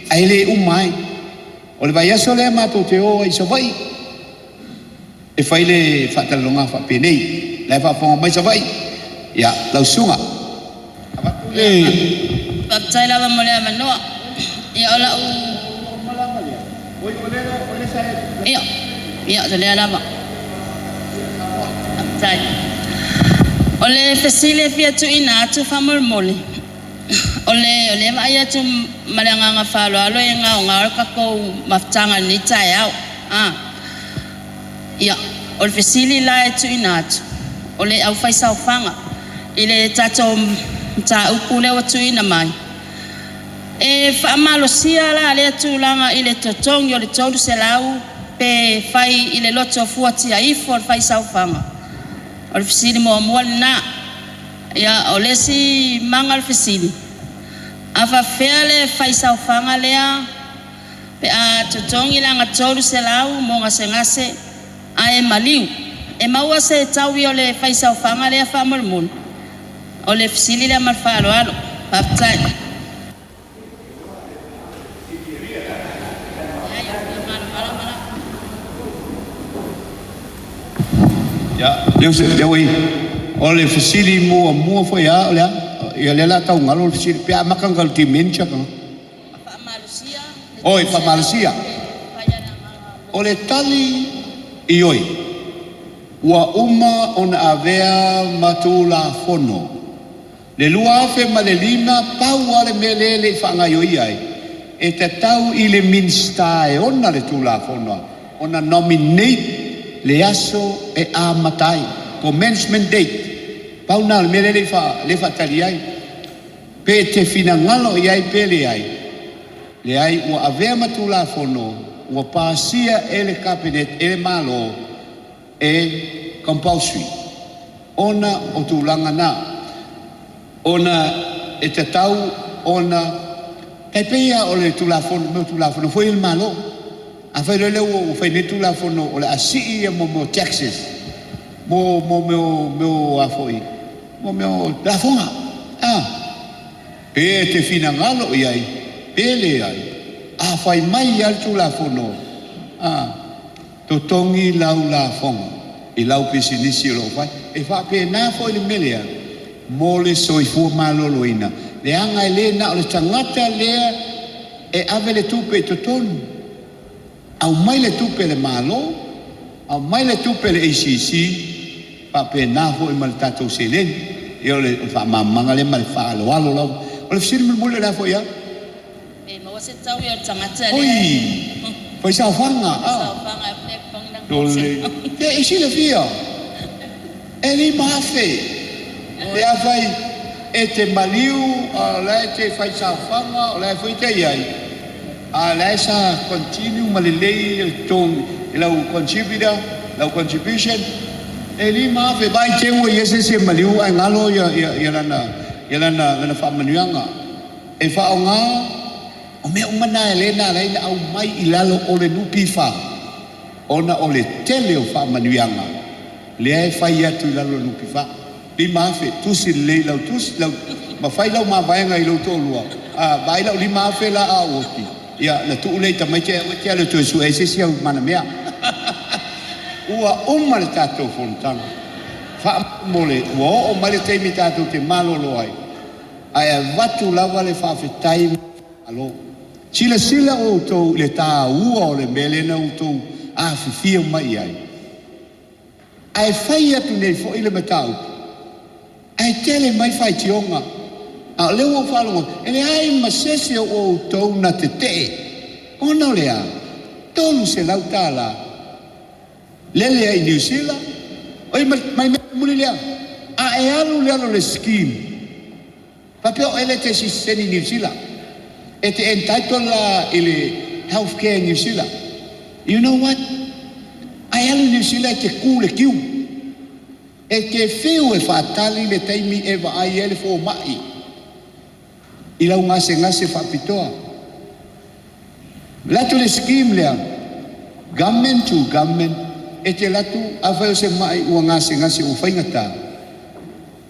ae le uma ai. O le vaiaso lea matou te o ai i Savaii e fai le faatalanoaga faapenei. La e faafofoga mai Savaii, ia lau susuga. Avatu le. Faafetai lava mo le avanoa. Ia o lau Ia, ia o lea lava. Faafetai. O le fesili e fia tuuina atu faamolemole, o le o lea e vaai atu ma le agaga faaaloalo e gaogao le tatou mafutaga i lenei taeao. Ia, o le fesili la e tuuina atu, o le aufaisaofaga i le tatou mataupu lea ua tuuina mai, e faamalosia la lea tulaga i le totogi o le 300 pe fai i le loto fuatia ifo o le faisaofaga? O le fesili muamua lena. Ia, o le isi maga o le fesili, a faapefea le faisaofaga lea pe a totogi lana 300 mo gasegase ae maliu, e maua se taui o le faisaofaga lea faamolemole? O le fesili lea ma le faaaloalo. Faafetai. Ia, lea ua i. O le fesili muamua foi lava o le a? Ia lea o le a tau galo le fesili pe a amata ona dementia ka. Oi, faamalosia. O le tali ioe, ua uma ona avea ma Tulafono le 2005, pau lava le mea lea e le i faagaoioia ai, e tatau i le Minisita e ona le Tulafono ona nominate le aso e amata ai, commencement date. Pau lena o le mea lea e le i faatali ai. Pe te finagalo i ai pe leai, leai ua avea ma Tulafono ua pasia e le Kapeneta e le Malo e compulsory ona o tulaga na, ona e tatau ona tai pei lava o le Tulafono, mea o Tulafono foi a le Malo. Afai loa lea ua fai nei le Tulafono o le a sii ia mo mea o taxes, mo mea o mea a foi, mo mea o lafoga, pe te finagalo i ai pe leai, a fai mai lava le Tulafono, Totogi lau lafoga i lau pisinisi o loo fai. E faapena foi le mea lea mo le soifua maloloina, leaga e lē na o le tagata lea e ave le tupe i totonu. Aumai le tupe a le Malo, aumai le tupe a le ACC, faapena foi ma le tatou seleni. Ia o le faamalamalamaga lea ma le faaaloalo lava. O le fesili mulimuli o le a foi a? Pe maua se tau ia o le tagata lea. Oi! Fai saofaga a? Saofaga e totogi lana O le Ia e silafia e 5,000 pe afai e te maliu a o la e te fai saofaga o la e foi te i ai a o la e sa continue ma lelei le totogi i lau contributor lau contribution e 5,000. Vaai te ua i ai se isi e maliu ae galo ia ia lana ia lana lana faamanuiaga e faaaoga. O mea uma na e lē na ala ai ona aumai i lalo o le NPF ona o le tele o faamanuiaga lea e fai atu i lalo o le NPF. 5,000, tusi lelei i lau tusi lau ma fai lau mavaega i lou toalua, a vaai lau 5,000 la a ou oti, ia ona tuu lea i tamaiti ae aua e te alu e toe sue ai se isi au manamea. Ua uma le tatou fonotaga. Faamolemole ua oo mai le taimi tatou te malolo ai, ae avatu lava le faafetai ma le faamalo. Silasila outou i le taua o le mea lea na outou afifio mai i ai, ae fai atu nei foi le mataupu, ae tele mai faitioga. A o lea ua ou faalogo atu, e leai ma se isi o outou na tetee, ona o le a? $300 lele ai i Niu Sila, oi ma le mea mulimuli lea, a e alu i lalo o le scheme, faapea o oe lea e te sitiseni i Niu Sila, e te entitle la i le health care i Niu Sila. You know what? A e alu i Niu Sila e te ku le kiu. E te fiu e faatali le taimi e vaai ai le fomai i lau gasegase faapitoa. Alu atu le scheme lea, government to government, e te alu atu, afai o se mai ua gasegase ua faigata,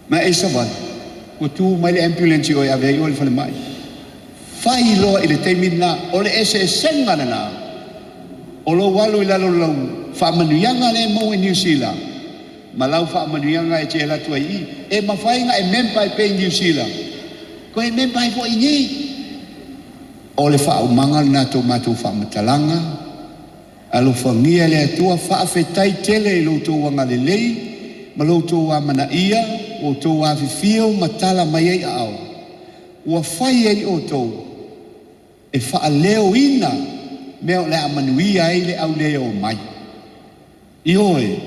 ma e savali, ua tu mai le ambulance i oe e ave ai oe i le falemai. Fai loa i le taimi lena, o le eseesega lena o lou alu i lalo o lau faamanuiaga lea e maua i Niu Sila ma lau faamanuiaga e te alu atu ai i i. E mafai ona e member ai pea i Niu Sila, toe member ai foi i inei. O le faaumaga lena tou matou faamatalaga. Alofagia e le Atua, faafetai tele i lo outou agalelei ma lo outou amanaia, ua outou afifio ma tala mai ai aao, ua fai ai outou e faaleoina mea o le a manuia ai le aulē o mai. Ioe,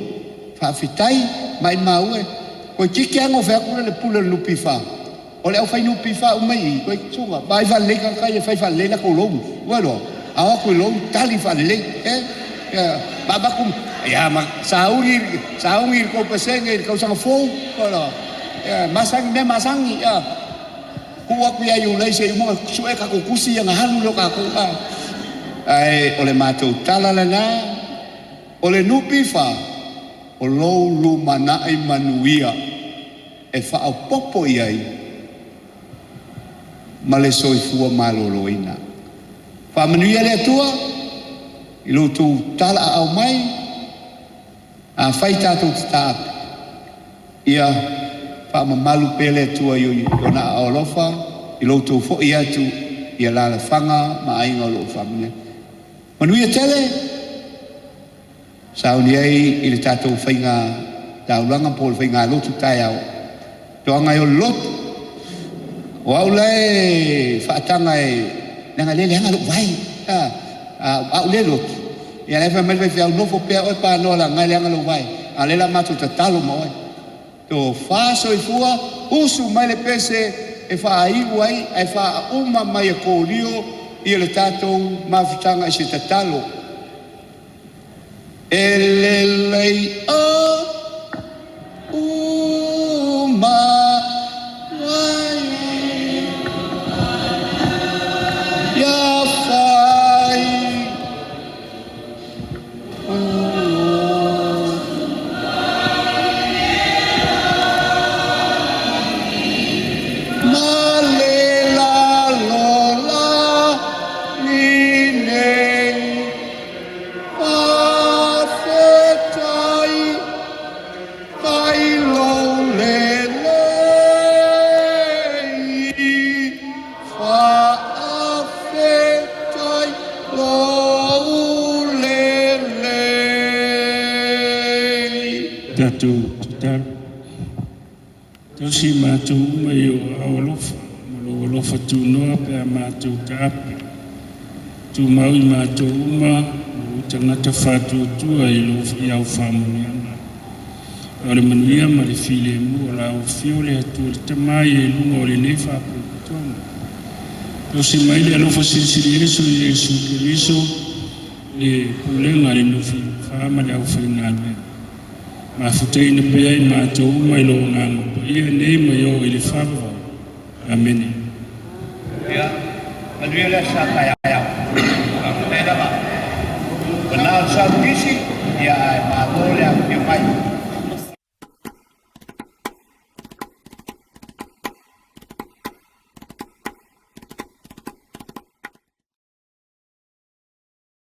faafetai, maimau e, toeitiiti lava gofea atu le pule o le NPF, o le aufai NPF uma i i, toeitiiti suka, vaai faalelei tagata ia e fai faalelei latou loan, ua iloa, a o atu i loan, tali faalelei, e, ia, ma avatu, ia, ma sauni, sauni i le 3% i le tausaga fou, ua iloa, ia, masani, mea masani, ia, tuu atu ia Iulai se i uma ona sue tatou tusi ia ona alu lea o tatou, a. Ae o le matou tala lena. O le NPF, o lou lumanai manuia e faaopoopo i ai ma le soifua maloloina. Faamanuia le Atua i lo outou talaaao mai, afai tatou te taape, ia faamamalu pea le Atua i ona aao alofa i lo outou foi atu i alaalafaga ma aiga o lo o faamanuia. Manuia tele! Sauni ai i le tatou faiga taulaga po o le faiga lotu taeao. Toaga e o le lotu. O au la e faataga e leaga lea e leaga lou vae. A au le lotu, ia la e fai mai le faifeau, nofo pea oe panoa leaga e leaga lou vae. A o lea o le a matou tatalo ma oe. Tofa soifua, usu mai le pese e faaiu ai ae faauma mai e Kolio ia le tatou mafutaga i se tatalo. E lelei o uma ia fai Ma le lalolagi nei. Tosi matou uma i o aao alofa ma lou alofa tunoa pe a matou taape. Tumau i matou uma o tagata faatuatua i lou i au faamanuiaga. O le manuia ma le filemu o la o afio le Atua le Tama i e luga o lenei faapotopotoga. Tosi mai le alofa silisili ese o Iesu Keriso le pulega le NPF ma le aufaigaluega. Mafutaina pea i matou uma i lo agaga paia nei ma i o i le faavavau. Amene. Ia, manuia le aso sa taeao. Faafetai lava. Ua na o le saunisi, ia ae malo le afifio mai.